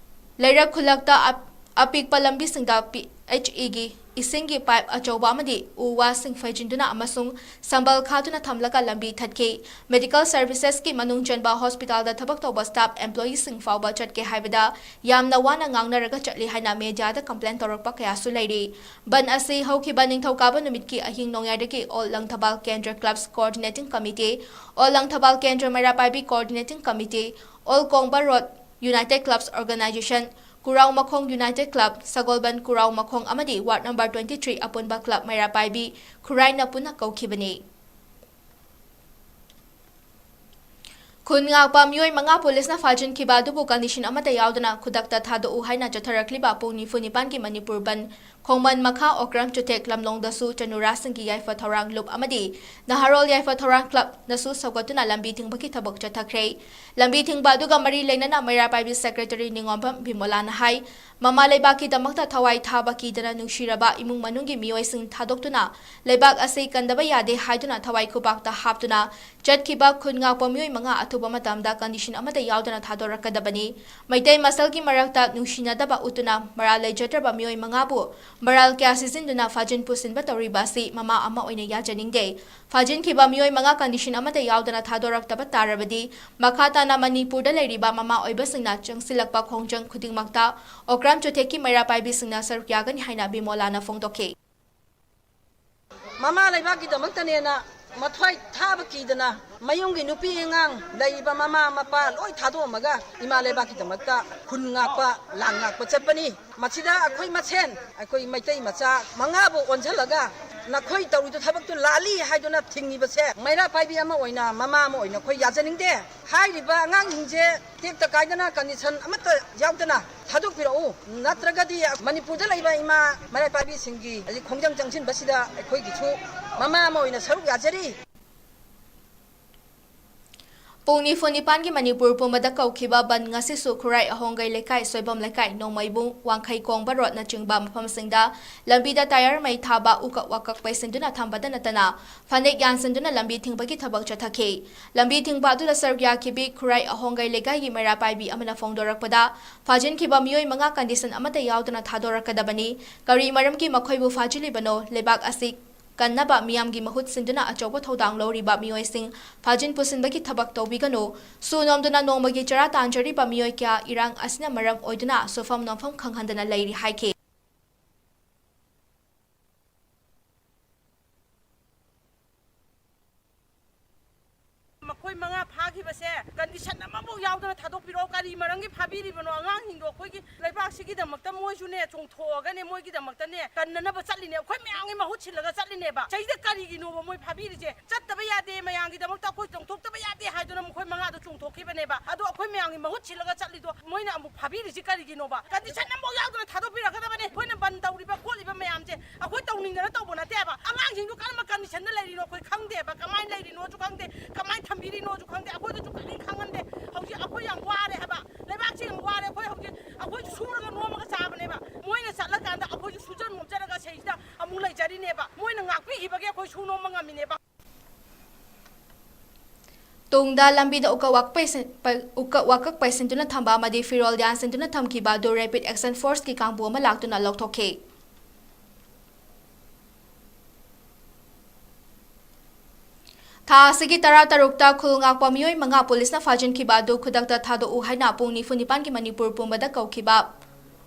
ꯂꯩꯔꯛ ꯈꯨꯜꯂꯛꯇ ꯑꯞ-, ꯑꯄꯤꯛꯄ ꯂꯝꯕꯤꯁꯤꯡꯗ PHEꯒꯤ ꯏꯁꯤꯡꯒꯤ pipe ꯑꯆꯧꯕ ꯑꯃꯗꯤ ꯎ ꯋꯥꯁꯤꯡ ꯐꯩꯖꯤꯟꯗꯨꯅ ꯑꯃꯁꯨꯡ ꯁꯝꯕꯜ ꯈꯥꯗꯨꯅ ꯊꯝꯂꯒ ꯂꯝꯕꯤ ꯊꯠꯈꯤ꯫ Medical servicesꯀꯤ ꯃꯅꯨꯡ ꯆꯟꯕ hospitalꯗ ꯊꯕꯛ ꯇꯧꯕ staff employeeꯁꯤꯡ ꯐꯥꯎꯕ ꯆꯠꯀꯦ ꯍꯥꯏꯕꯗ ꯌꯥꯝꯅ ꯋꯥꯅ ꯉꯥꯡꯅꯔꯒ ꯆꯠꯂꯤ ꯍꯥꯏꯅ mediaꯗ complain ꯇꯧꯔꯛꯄ ꯀꯌꯥꯁꯨ ꯂꯩꯔꯤ꯫ ꯕꯟ ꯑꯁꯤ ꯍꯧꯈꯤꯕ ꯅꯤꯡꯊꯧꯀꯥꯕ ꯅꯨꯃꯤꯠꯀꯤ ꯑꯍꯤꯡ ꯅꯣꯡꯌꯥꯏꯗꯒꯤ All ꯂꯪꯊꯕꯥꯜ ꯀꯦꯟꯗ꯭ꯔ clubs coordinating committee, All Langthabal ꯀꯦꯟꯗ꯭ꯔ ꯃꯩꯔꯥ ꯄꯥꯏꯕꯤ coordinating committee, All ꯀꯣꯡꯕ Road United Clubs Organisation, ꯀꯨꯔꯥꯎ ꯃꯈꯣꯡ United Club, ꯁꯒꯣꯜꯕꯟ ꯀꯨꯔꯥꯎ ꯃꯈꯣꯡ ꯑꯃꯗꯤ ward number twenty three ꯑꯄꯨꯟꯕ club ꯃꯩꯔꯥ ꯄꯥꯏꯕꯤ ꯈꯨꯔꯥꯏꯅ ꯄꯨꯟꯅ ꯀꯧꯈꯤꯕꯅꯤ꯫ ꯈꯨꯟ ꯉꯥꯛꯄ ꯃꯤꯑꯣꯏ ꯃꯉꯥ ꯄꯨꯂꯤꯁꯅ ꯐꯥꯖꯤꯟꯈꯤꯕ ꯑꯗꯨꯕꯨ condition ꯑꯃꯠꯇ ꯌꯥꯎꯗꯅ ꯈꯨꯗꯛꯇ ꯊꯥꯗꯣꯛꯎ ꯍꯥꯏꯅ ꯆꯠꯊꯔꯛꯂꯤꯕ ꯄꯨꯡ ꯅꯤꯐꯨ ꯅꯤꯄꯥꯟꯒꯤ ꯃꯅꯤꯄꯨꯔ ꯕꯟ ꯈꯣꯡꯃꯟ ꯃꯈꯥ ꯑꯣꯀ꯭ꯔꯝ ꯆꯨꯊꯦꯛ ꯂꯝꯂꯣꯡꯗꯁꯨ ꯆꯅꯨꯔꯥꯁꯤꯡꯒꯤ ꯌꯥꯏꯐ ꯊꯧꯔꯥꯡ ꯂꯨꯞ ꯑꯃꯗꯤ ꯅꯍꯥꯔꯣꯜ ꯌꯥꯏꯐ ꯊꯧꯔꯥꯡ clubꯅꯁꯨ ꯁꯧꯒꯠꯇꯨꯅ ꯂꯝꯕꯤ ꯊꯤꯡꯕꯒꯤ ꯊꯕꯛ ꯆꯠꯊꯈ꯭ꯔꯦ꯫ ꯂꯝꯕꯤ ꯊꯤꯡꯕ ꯑꯗꯨꯒ ꯃꯔꯤ ꯂꯩꯅꯅ ꯃꯩꯔꯥ ꯄꯥꯏꯕꯤ secretary ꯅꯤꯉꯣꯝꯕꯝ ꯕꯤꯃꯣꯂꯥꯅ ꯍꯥꯏ, ꯃꯃꯥ ꯂꯩꯕꯥꯛꯀꯤꯗꯃꯛꯇ ꯊꯋꯥꯏ ꯊꯥꯕ ꯀꯤꯗꯅ ꯅꯨꯡꯁꯤꯔꯕ ꯏꯃꯨꯡ ꯃꯅꯨꯡꯒꯤ ꯃꯤꯑꯣꯏꯁꯤꯡ ꯊꯥꯗꯣꯛꯇꯨꯅ ꯂꯩꯕꯥꯛ ꯑꯁꯤ ꯀꯟꯗꯕ ꯌꯥꯗꯦ ꯍꯥꯏꯗꯨꯅ ꯊꯋꯥꯏ ꯈꯨꯕꯥꯛꯇ ꯍꯥꯞꯇꯨꯅ ꯆꯠꯈꯤꯕ ꯈꯨꯟ ꯉꯥꯛꯄ ꯃꯤꯑꯣꯏ ꯃꯉꯥ ꯑꯊꯨꯕ ꯃꯇꯝꯗ condition ꯑꯃꯠꯇ ꯌꯥꯎꯗꯅ ꯊꯥꯗꯣꯔꯛꯀꯗꯕꯅꯤ꯫ ꯃꯩꯇꯩ ꯃꯁꯦꯜꯒꯤ ꯃꯔꯛꯇ ꯅꯨꯡꯁꯤꯅꯗꯕ ꯎꯠꯇꯨꯅ ꯃꯔꯥꯜ ꯂꯩꯖꯗ꯭ꯔꯕ ꯃꯤꯑꯣꯏ ꯃꯉꯥꯕꯨ ꯃꯔꯥꯜ ꯀꯌꯥ ꯁꯤꯖꯤꯟꯗꯨꯅ ꯐꯥꯖꯤꯟ ꯄꯨꯁꯤꯟꯕ ꯇꯧꯔꯤꯕ ꯑꯁꯤ ꯃꯃꯥ ꯑꯃ ꯑꯣꯏꯅ ꯌꯥꯖꯅꯤꯡꯗꯦ꯫ ꯐꯥꯖꯤꯟꯈꯤꯕ ꯃꯤꯑꯣꯏ ꯃꯉꯥ condition ꯑꯃꯠꯇ ꯌꯥꯎꯗꯅ ꯊꯥꯗꯣꯔꯛꯇꯕ ꯇꯥꯔꯕꯗꯤ ꯃꯈꯥ ꯇꯥꯅ ꯃꯅꯤꯄꯨꯔꯗ ꯂꯩꯔꯤꯕ ꯃꯃꯥ ꯑꯣꯏꯕꯁꯤꯡꯅ ꯆꯪꯁꯤꯜꯂꯛꯄ ꯈꯣꯡꯖꯪ ꯈꯨꯗꯤꯡꯃꯛꯇ ꯑꯣꯀ꯭ꯔꯥꯝ ꯆꯨꯊꯦꯛꯀꯤ ꯃꯩꯔꯥ ꯄꯥꯏꯕꯤꯁꯤꯡꯅ ꯁꯔꯨꯛ ꯌꯥꯒꯅꯤ ꯍꯥꯏꯅ ꯕꯤꯃꯣꯂꯥꯅ ꯐꯣꯡꯗꯣꯛꯈꯤ꯫ ꯃꯃꯥ ꯂꯩꯕꯥꯛꯀꯤꯗꯃꯛꯇꯅꯦꯅ ꯃꯊ꯭ꯋꯥꯏ ꯊꯥꯕ ꯀꯤꯗꯅ ꯃꯌꯨꯝꯒꯤ ꯅꯨꯄꯤ ꯑꯉꯥꯡ ꯂꯩꯔꯤꯕ ꯃꯃꯥ ꯃꯄꯥ ꯂꯣꯏ ꯊꯥꯗꯣꯛꯑꯝꯃꯒ ꯏꯃꯥ ꯂꯩꯕꯥꯛꯀꯤꯗꯃꯛꯇ ꯈꯨꯟ ꯉꯥꯛꯄ, ꯂꯥꯟ ꯉꯥꯛꯄ ꯆꯠꯄꯅꯤ꯫ ꯃꯁꯤꯗ ꯑꯩꯈꯣꯏ ꯃꯁꯦꯟ, ꯑꯩꯈꯣꯏ ꯃꯩꯇꯩ ꯃꯆꯥ ꯃꯉꯥꯕꯨ ꯑꯣꯟꯁꯤꯜꯂꯒ ꯅꯈꯣꯏ ꯇꯧꯔꯤꯗꯨ ꯊꯕꯛꯇꯨ ꯂꯥꯜꯂꯤ ꯍꯥꯏꯗꯨꯅ ꯊꯤꯡꯉꯤꯕꯁꯦ ꯃꯩꯔꯥ ꯄꯥꯏꯕꯤ ꯑꯃ ꯑꯣꯏꯅ, ꯃꯃꯥ ꯑꯃ ꯑꯣꯏꯅ ꯑꯩꯈꯣꯏ ꯌꯥꯖꯅꯤꯡꯗꯦ꯫ ꯍꯥꯏꯔꯤꯕ ꯑꯉꯥꯡꯁꯤꯡꯁꯦ ꯇꯦꯛꯇ ꯀꯥꯏꯗꯅ condition ꯑꯃꯠꯇ ꯌꯥꯎꯗꯅ ꯊꯥꯗꯣꯛꯄꯤꯔꯛꯎ꯫ ꯅꯠꯇ꯭ꯔꯒꯗꯤ ꯃꯅꯤꯄꯨꯔꯗ ꯂꯩꯕ ꯏꯃꯥ ꯃꯩꯔꯥ ꯄꯥꯏꯕꯤꯁꯤꯡꯒꯤ ꯍꯧꯖꯤꯛ ꯈꯣꯡꯖꯪ ꯆꯪꯁꯤꯟꯕꯁꯤꯗ ꯑꯩꯈꯣꯏꯒꯤꯁꯨ ꯃꯃꯥ ꯑꯃ ꯑꯣꯏꯅ ꯁꯔꯨꯛ ꯌꯥꯖꯔꯤ꯫ ꯄꯨꯡ ꯅꯤꯐꯨ ꯅꯤꯄꯥꯟꯒꯤ ꯃꯅꯤꯄꯨꯔ ꯄꯨꯝꯕꯗ ꯀꯧꯈꯤꯕ ꯕꯟ ꯉꯁꯤꯁꯨ ꯈꯨꯔꯥꯏ ꯑꯍꯣꯡꯒꯩ ꯂꯩꯀꯥꯏ, ꯁꯣꯏꯕꯝ ꯂꯩꯀꯥꯏ, ꯅꯣꯡꯃꯩꯕꯨꯡ, ꯋꯥꯡꯈꯩ ꯀꯣꯡꯕ ꯔꯣꯗꯅ ꯆꯤꯡꯕ ꯃꯐꯝꯁꯤꯡꯗ ꯂꯝꯕꯤꯗ ꯇꯥꯌꯔ ꯃꯩ ꯊꯥꯕ, ꯎꯀꯛ ꯋꯥꯀꯛ ꯄꯩꯁꯤꯟꯗꯨꯅ ꯊꯝꯕꯗ ꯅꯠꯇꯅ ꯐꯅꯦꯛ ꯌꯥꯟꯁꯤꯟꯗꯨꯅ ꯂꯝꯕꯤ ꯊꯤꯡꯕꯒꯤ ꯊꯕꯛ ꯆꯠꯊꯈꯤ꯫ ꯂꯝꯕꯤ ꯊꯤꯡꯕ ꯑꯗꯨꯗ ꯁꯔꯨꯛ ꯌꯥꯈꯤꯕꯤ ꯈꯨꯔꯥꯏ ꯑꯍꯣꯡꯒꯩ ꯂꯩꯀꯥꯏꯒꯤ ꯃꯩꯔꯥ ꯄꯥꯏꯕꯤ ꯑꯃꯅ ꯐꯣꯡꯗꯣꯔꯛꯄꯗ, ꯐꯥꯖꯤꯟꯈꯤꯕ ꯃꯤꯑꯣꯏ ꯃꯉꯥ condition ꯑꯃꯠꯇ ꯌꯥꯎꯗꯅ ꯊꯥꯗꯣꯔꯛꯀꯗꯕꯅꯤ꯫ ꯀꯔꯤ ꯃꯔꯝꯒꯤ ꯃꯈꯣꯏꯕꯨ ꯐꯥꯖꯤꯜꯂꯤꯕꯅꯣ? ꯂꯩꯕꯥꯛ ꯑꯁꯤ ꯀꯟꯅꯕ ꯃꯤꯌꯥꯝꯒꯤ ꯃꯍꯨꯠ ꯁꯤꯟꯗꯨꯅ ꯑꯆꯧꯕ ꯊꯧꯗꯥꯡ ꯂꯧꯔꯤꯕ ꯃꯤꯑꯣꯏꯁꯤꯡ ꯐꯥꯖꯤꯟ ꯄꯨꯁꯤꯟꯕꯒꯤ ꯊꯕꯛ ꯇꯧꯕꯤꯒꯅꯨ꯫ ꯁꯨ ꯅꯣꯝꯗꯨꯅ ꯅꯣꯡꯃꯒꯤ ꯆꯔꯥ ꯇꯥꯟꯖꯔꯤꯕ ꯃꯤꯑꯣꯏ ꯀꯌꯥ ꯏꯔꯥꯡ ꯑꯁꯤꯅ ꯃꯔꯝ ꯑꯣꯏꯗꯨꯅ ꯁꯨꯐꯝ ꯅꯣꯝꯐꯝ ꯈꯪꯍꯟꯗꯅ ꯂꯩꯔꯤ ꯍꯥꯏꯈꯤ꯫ ꯃꯈꯣꯏ ꯃꯉꯥ ꯐꯥꯈꯤꯕꯁꯦ condition ꯑꯃꯐꯥꯎ ꯌꯥꯎꯗꯅ ꯊꯥꯗꯣꯛꯄꯤꯔꯛꯑꯣ꯫ ꯀꯔꯤ ꯃꯔꯝꯒꯤ ꯐꯥꯕꯤꯔꯤꯕꯅꯣ? ꯑꯉꯥꯡꯁꯤꯡꯗꯣ ꯑꯩꯈꯣꯏꯒꯤ ꯂꯩꯕꯥꯛꯁꯤꯒꯤꯗꯃꯛꯇ ꯃꯣꯏꯁꯨꯅꯦ ꯆꯣꯡꯊꯣꯛꯑꯒꯅꯦ ꯃꯣꯏꯒꯤꯗꯃꯛꯇꯅꯦ ꯀꯟꯅꯅꯕ ꯆꯠꯂꯤꯅꯦ꯫ ꯑꯩꯈꯣꯏ ꯃꯌꯥꯝꯒꯤ ꯃꯍꯨꯠ ꯁꯤꯜꯂꯒ ꯆꯠꯂꯤꯅꯦꯕ꯫ ꯁꯤꯗꯩꯗ ꯀꯔꯤꯒꯤꯅꯣꯕ ꯃꯣꯏ ꯐꯥꯕꯤꯔꯤꯁꯦ? ꯆꯠꯇꯕ ꯌꯥꯗꯦ, ꯃꯌꯥꯝꯒꯤꯗꯃꯛꯇ ꯑꯩꯈꯣꯏ ꯆꯣꯡꯊꯣꯛꯇꯕ ꯌꯥꯗꯦ ꯍꯥꯏꯗꯨꯅ ꯃꯈꯣꯏ ꯃꯉꯥꯗꯣ ꯆꯣꯡꯊꯣꯛꯈꯤꯕꯅꯦꯕ꯫ ꯑꯗꯣ ꯑꯩꯈꯣꯏ ꯃꯌꯥꯝꯒꯤ ꯃꯍꯨꯠ ꯁꯤꯜꯂꯒ ꯆꯠꯂꯤꯗꯣ ꯃꯣꯏꯅ ꯑꯃꯨꯛ ꯐꯥꯕꯤꯔꯤꯁꯤ ꯀꯔꯤꯒꯤꯅꯣꯕ? Condition ꯑꯃꯐꯥꯎ ꯌꯥꯎꯗꯅ ꯊꯥꯗꯣꯛꯄꯤꯔꯛꯀꯗꯕꯅꯦ꯫ ꯑꯩꯈꯣꯏꯅ ꯕꯟ ꯇꯧꯔꯤꯕ ꯈꯣꯠꯂꯤꯕ ꯃꯌꯥꯝꯁꯦ ꯑꯩꯈꯣꯏ ꯇꯧꯅꯤꯡꯗꯅ ꯇꯧꯕ ꯅꯠꯇꯦꯕ꯫ ꯑꯉꯥꯡꯁꯤꯡꯗꯨ ꯀꯔꯝꯕ condition ꯗ ꯂꯩꯔꯤꯅꯣ ꯑꯩꯈꯣꯏ ꯈꯪꯗꯦꯕ꯫ ꯀꯃꯥꯏꯅ ꯂꯩꯔꯤꯅꯣꯁꯨ ꯈꯪꯗꯦ, ꯀꯃꯥꯏꯅ ꯊꯝꯕꯤꯔꯤꯅꯣꯁꯨ ꯈꯪꯗꯦ꯫ ꯑꯩꯈꯣꯏꯗꯁꯨ ꯀꯔꯤꯝ ꯈꯪꯍꯟꯗꯦ꯫ ꯍꯧꯖꯤꯛ ꯑꯩꯈꯣꯏ ꯌꯥꯝ ꯋꯥꯔꯦ ꯍꯥꯏꯕ, ꯂꯩꯕꯥꯛꯁꯤ ꯌꯥꯝ ꯋꯥꯔꯦ꯫ ꯑꯩꯈꯣꯏ ꯍꯧꯖꯤꯛ, ꯑꯩꯈꯣꯏꯁꯨ ꯁꯨꯔꯒ ꯅꯣꯝꯃꯒ ꯆꯥꯕꯅꯦꯕ꯫ ꯃꯣꯏꯅ ꯆꯠꯂꯀꯥꯟꯗ ꯑꯩꯈꯣꯏꯁꯨ ꯁꯨꯖ ꯅꯣꯝꯖꯔꯒ ꯁꯤꯗꯩꯁꯤꯗ ꯑꯃꯨꯛ ꯂꯩꯖꯔꯤꯅꯦꯕ꯫ ꯃꯣꯏꯅ ꯉꯥꯛꯄꯤꯈꯤꯕꯒꯤ ꯑꯩꯈꯣꯏ ꯁꯨ ꯅꯣꯝꯕ ꯉꯝꯃꯤꯅꯦꯕ꯫ ꯇꯨꯡꯗ ꯂꯝꯕꯤꯗ ꯎꯀꯛ ꯋꯥꯀꯛ ꯄꯩꯁꯤꯟ-, ꯄ-, ꯎꯀꯛ ꯋꯥꯀꯛ ꯄꯩꯁꯤꯟꯗꯨꯅ ꯊꯝꯕ ꯑꯃꯗꯤ ꯐꯤꯔꯣꯜ ꯌꯥꯟꯁꯤꯟꯗꯨꯅ ꯊꯝꯈꯤꯕ ꯑꯗꯨ Rapid Action Force ꯀꯤ ꯀꯥꯡꯕꯨ ꯑꯃ ꯂꯥꯛꯇꯨꯅ ꯂꯧꯊꯣꯛꯈꯤ꯫ ꯊꯥ ꯑꯁꯤꯒꯤ ꯇꯔꯥꯇꯔꯨꯛꯇ ꯈꯨꯜ ꯉꯥꯛꯄ ꯃꯤꯑꯣꯏ ꯃꯉꯥ ꯄꯨꯂꯤꯁꯅ ꯐꯥꯖꯤꯟꯈꯤꯕ ꯑꯗꯨ ꯈꯨꯗꯛꯇ ꯊꯥꯗꯣꯛꯎ ꯍꯥꯏꯅ ꯄꯨꯡ ꯅꯤꯐꯨ ꯅꯤꯄꯥꯟꯒꯤ ꯃꯅꯤꯄꯨꯔ ꯄꯨꯝꯕꯗ ꯀꯧꯈꯤꯕ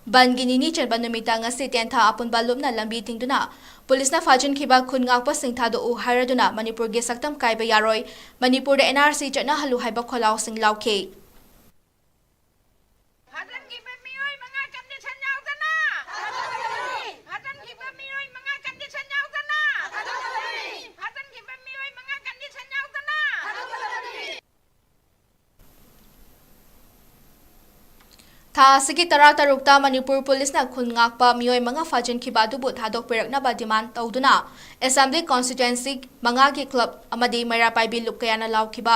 ꯕꯟꯒꯤ ꯅꯤꯅꯤ ꯆꯟꯕ ꯅꯨꯃꯤꯠꯇ ꯉꯁꯤ ꯇꯦꯟꯊꯥ ꯑꯄꯨꯟꯕ ꯂꯨꯞꯅ ꯂꯝꯕꯤ ꯊꯤꯡꯗꯨꯅ ꯄꯨꯂꯤꯁꯅ ꯐꯥꯖꯤꯟꯈꯤꯕ ꯈꯨꯟ ꯉꯥꯛꯄꯁꯤꯡ ꯊꯥꯗꯣꯛꯎ ꯍꯥꯏꯔꯗꯨꯅ ꯃꯅꯤꯄꯨꯔꯒꯤ ꯁꯛꯇꯝ ꯀꯥꯏꯕ ꯌꯥꯔꯣꯏ, ꯃꯅꯤꯄꯨꯔꯗ NRC ꯆꯠꯅꯍꯜꯂꯨ ꯍꯥꯏꯕ ꯈꯣꯜꯂꯥꯎꯁꯤꯡ ꯂꯥꯎꯈꯤ꯫ ꯐꯥꯖꯤꯟꯈꯤꯕ ꯃꯤꯑꯣꯏ ꯃꯉꯥ condition ꯌꯥꯎꯗꯅ ꯐꯥꯖꯤꯟꯈꯤꯕ ꯃꯤꯑꯣꯏ ꯃꯉꯥ condition ꯌꯥꯎꯗꯅ ꯐꯥꯖꯤꯟꯈꯤꯕ ꯃꯤꯑꯣꯏ ꯃꯉꯥ condition ꯌꯥꯎꯗꯅ ꯊꯥ ꯑꯁꯤꯒꯤ ꯇꯔꯥꯇꯔꯨꯛꯇ ꯃꯅꯤꯄꯨꯔ ꯄꯨꯂꯤꯁꯅ ꯈꯨꯟ ꯉꯥꯛꯄ ꯃꯤꯑꯣꯏ ꯃꯉꯥ ꯐꯥꯖꯤꯟꯈꯤꯕ ꯑꯗꯨꯕꯨ ꯊꯥꯗꯣꯛꯄꯤꯔꯛꯅꯕ demand ꯇꯧꯗꯨꯅ Assembly Constituency ꯃꯉꯥꯒꯤ club ꯑꯃꯗꯤ ꯃꯩꯔꯥ ꯄꯥꯏꯕꯤ ꯂꯨꯞ ꯀꯌꯥꯅ ꯂꯥꯎꯈꯤꯕ,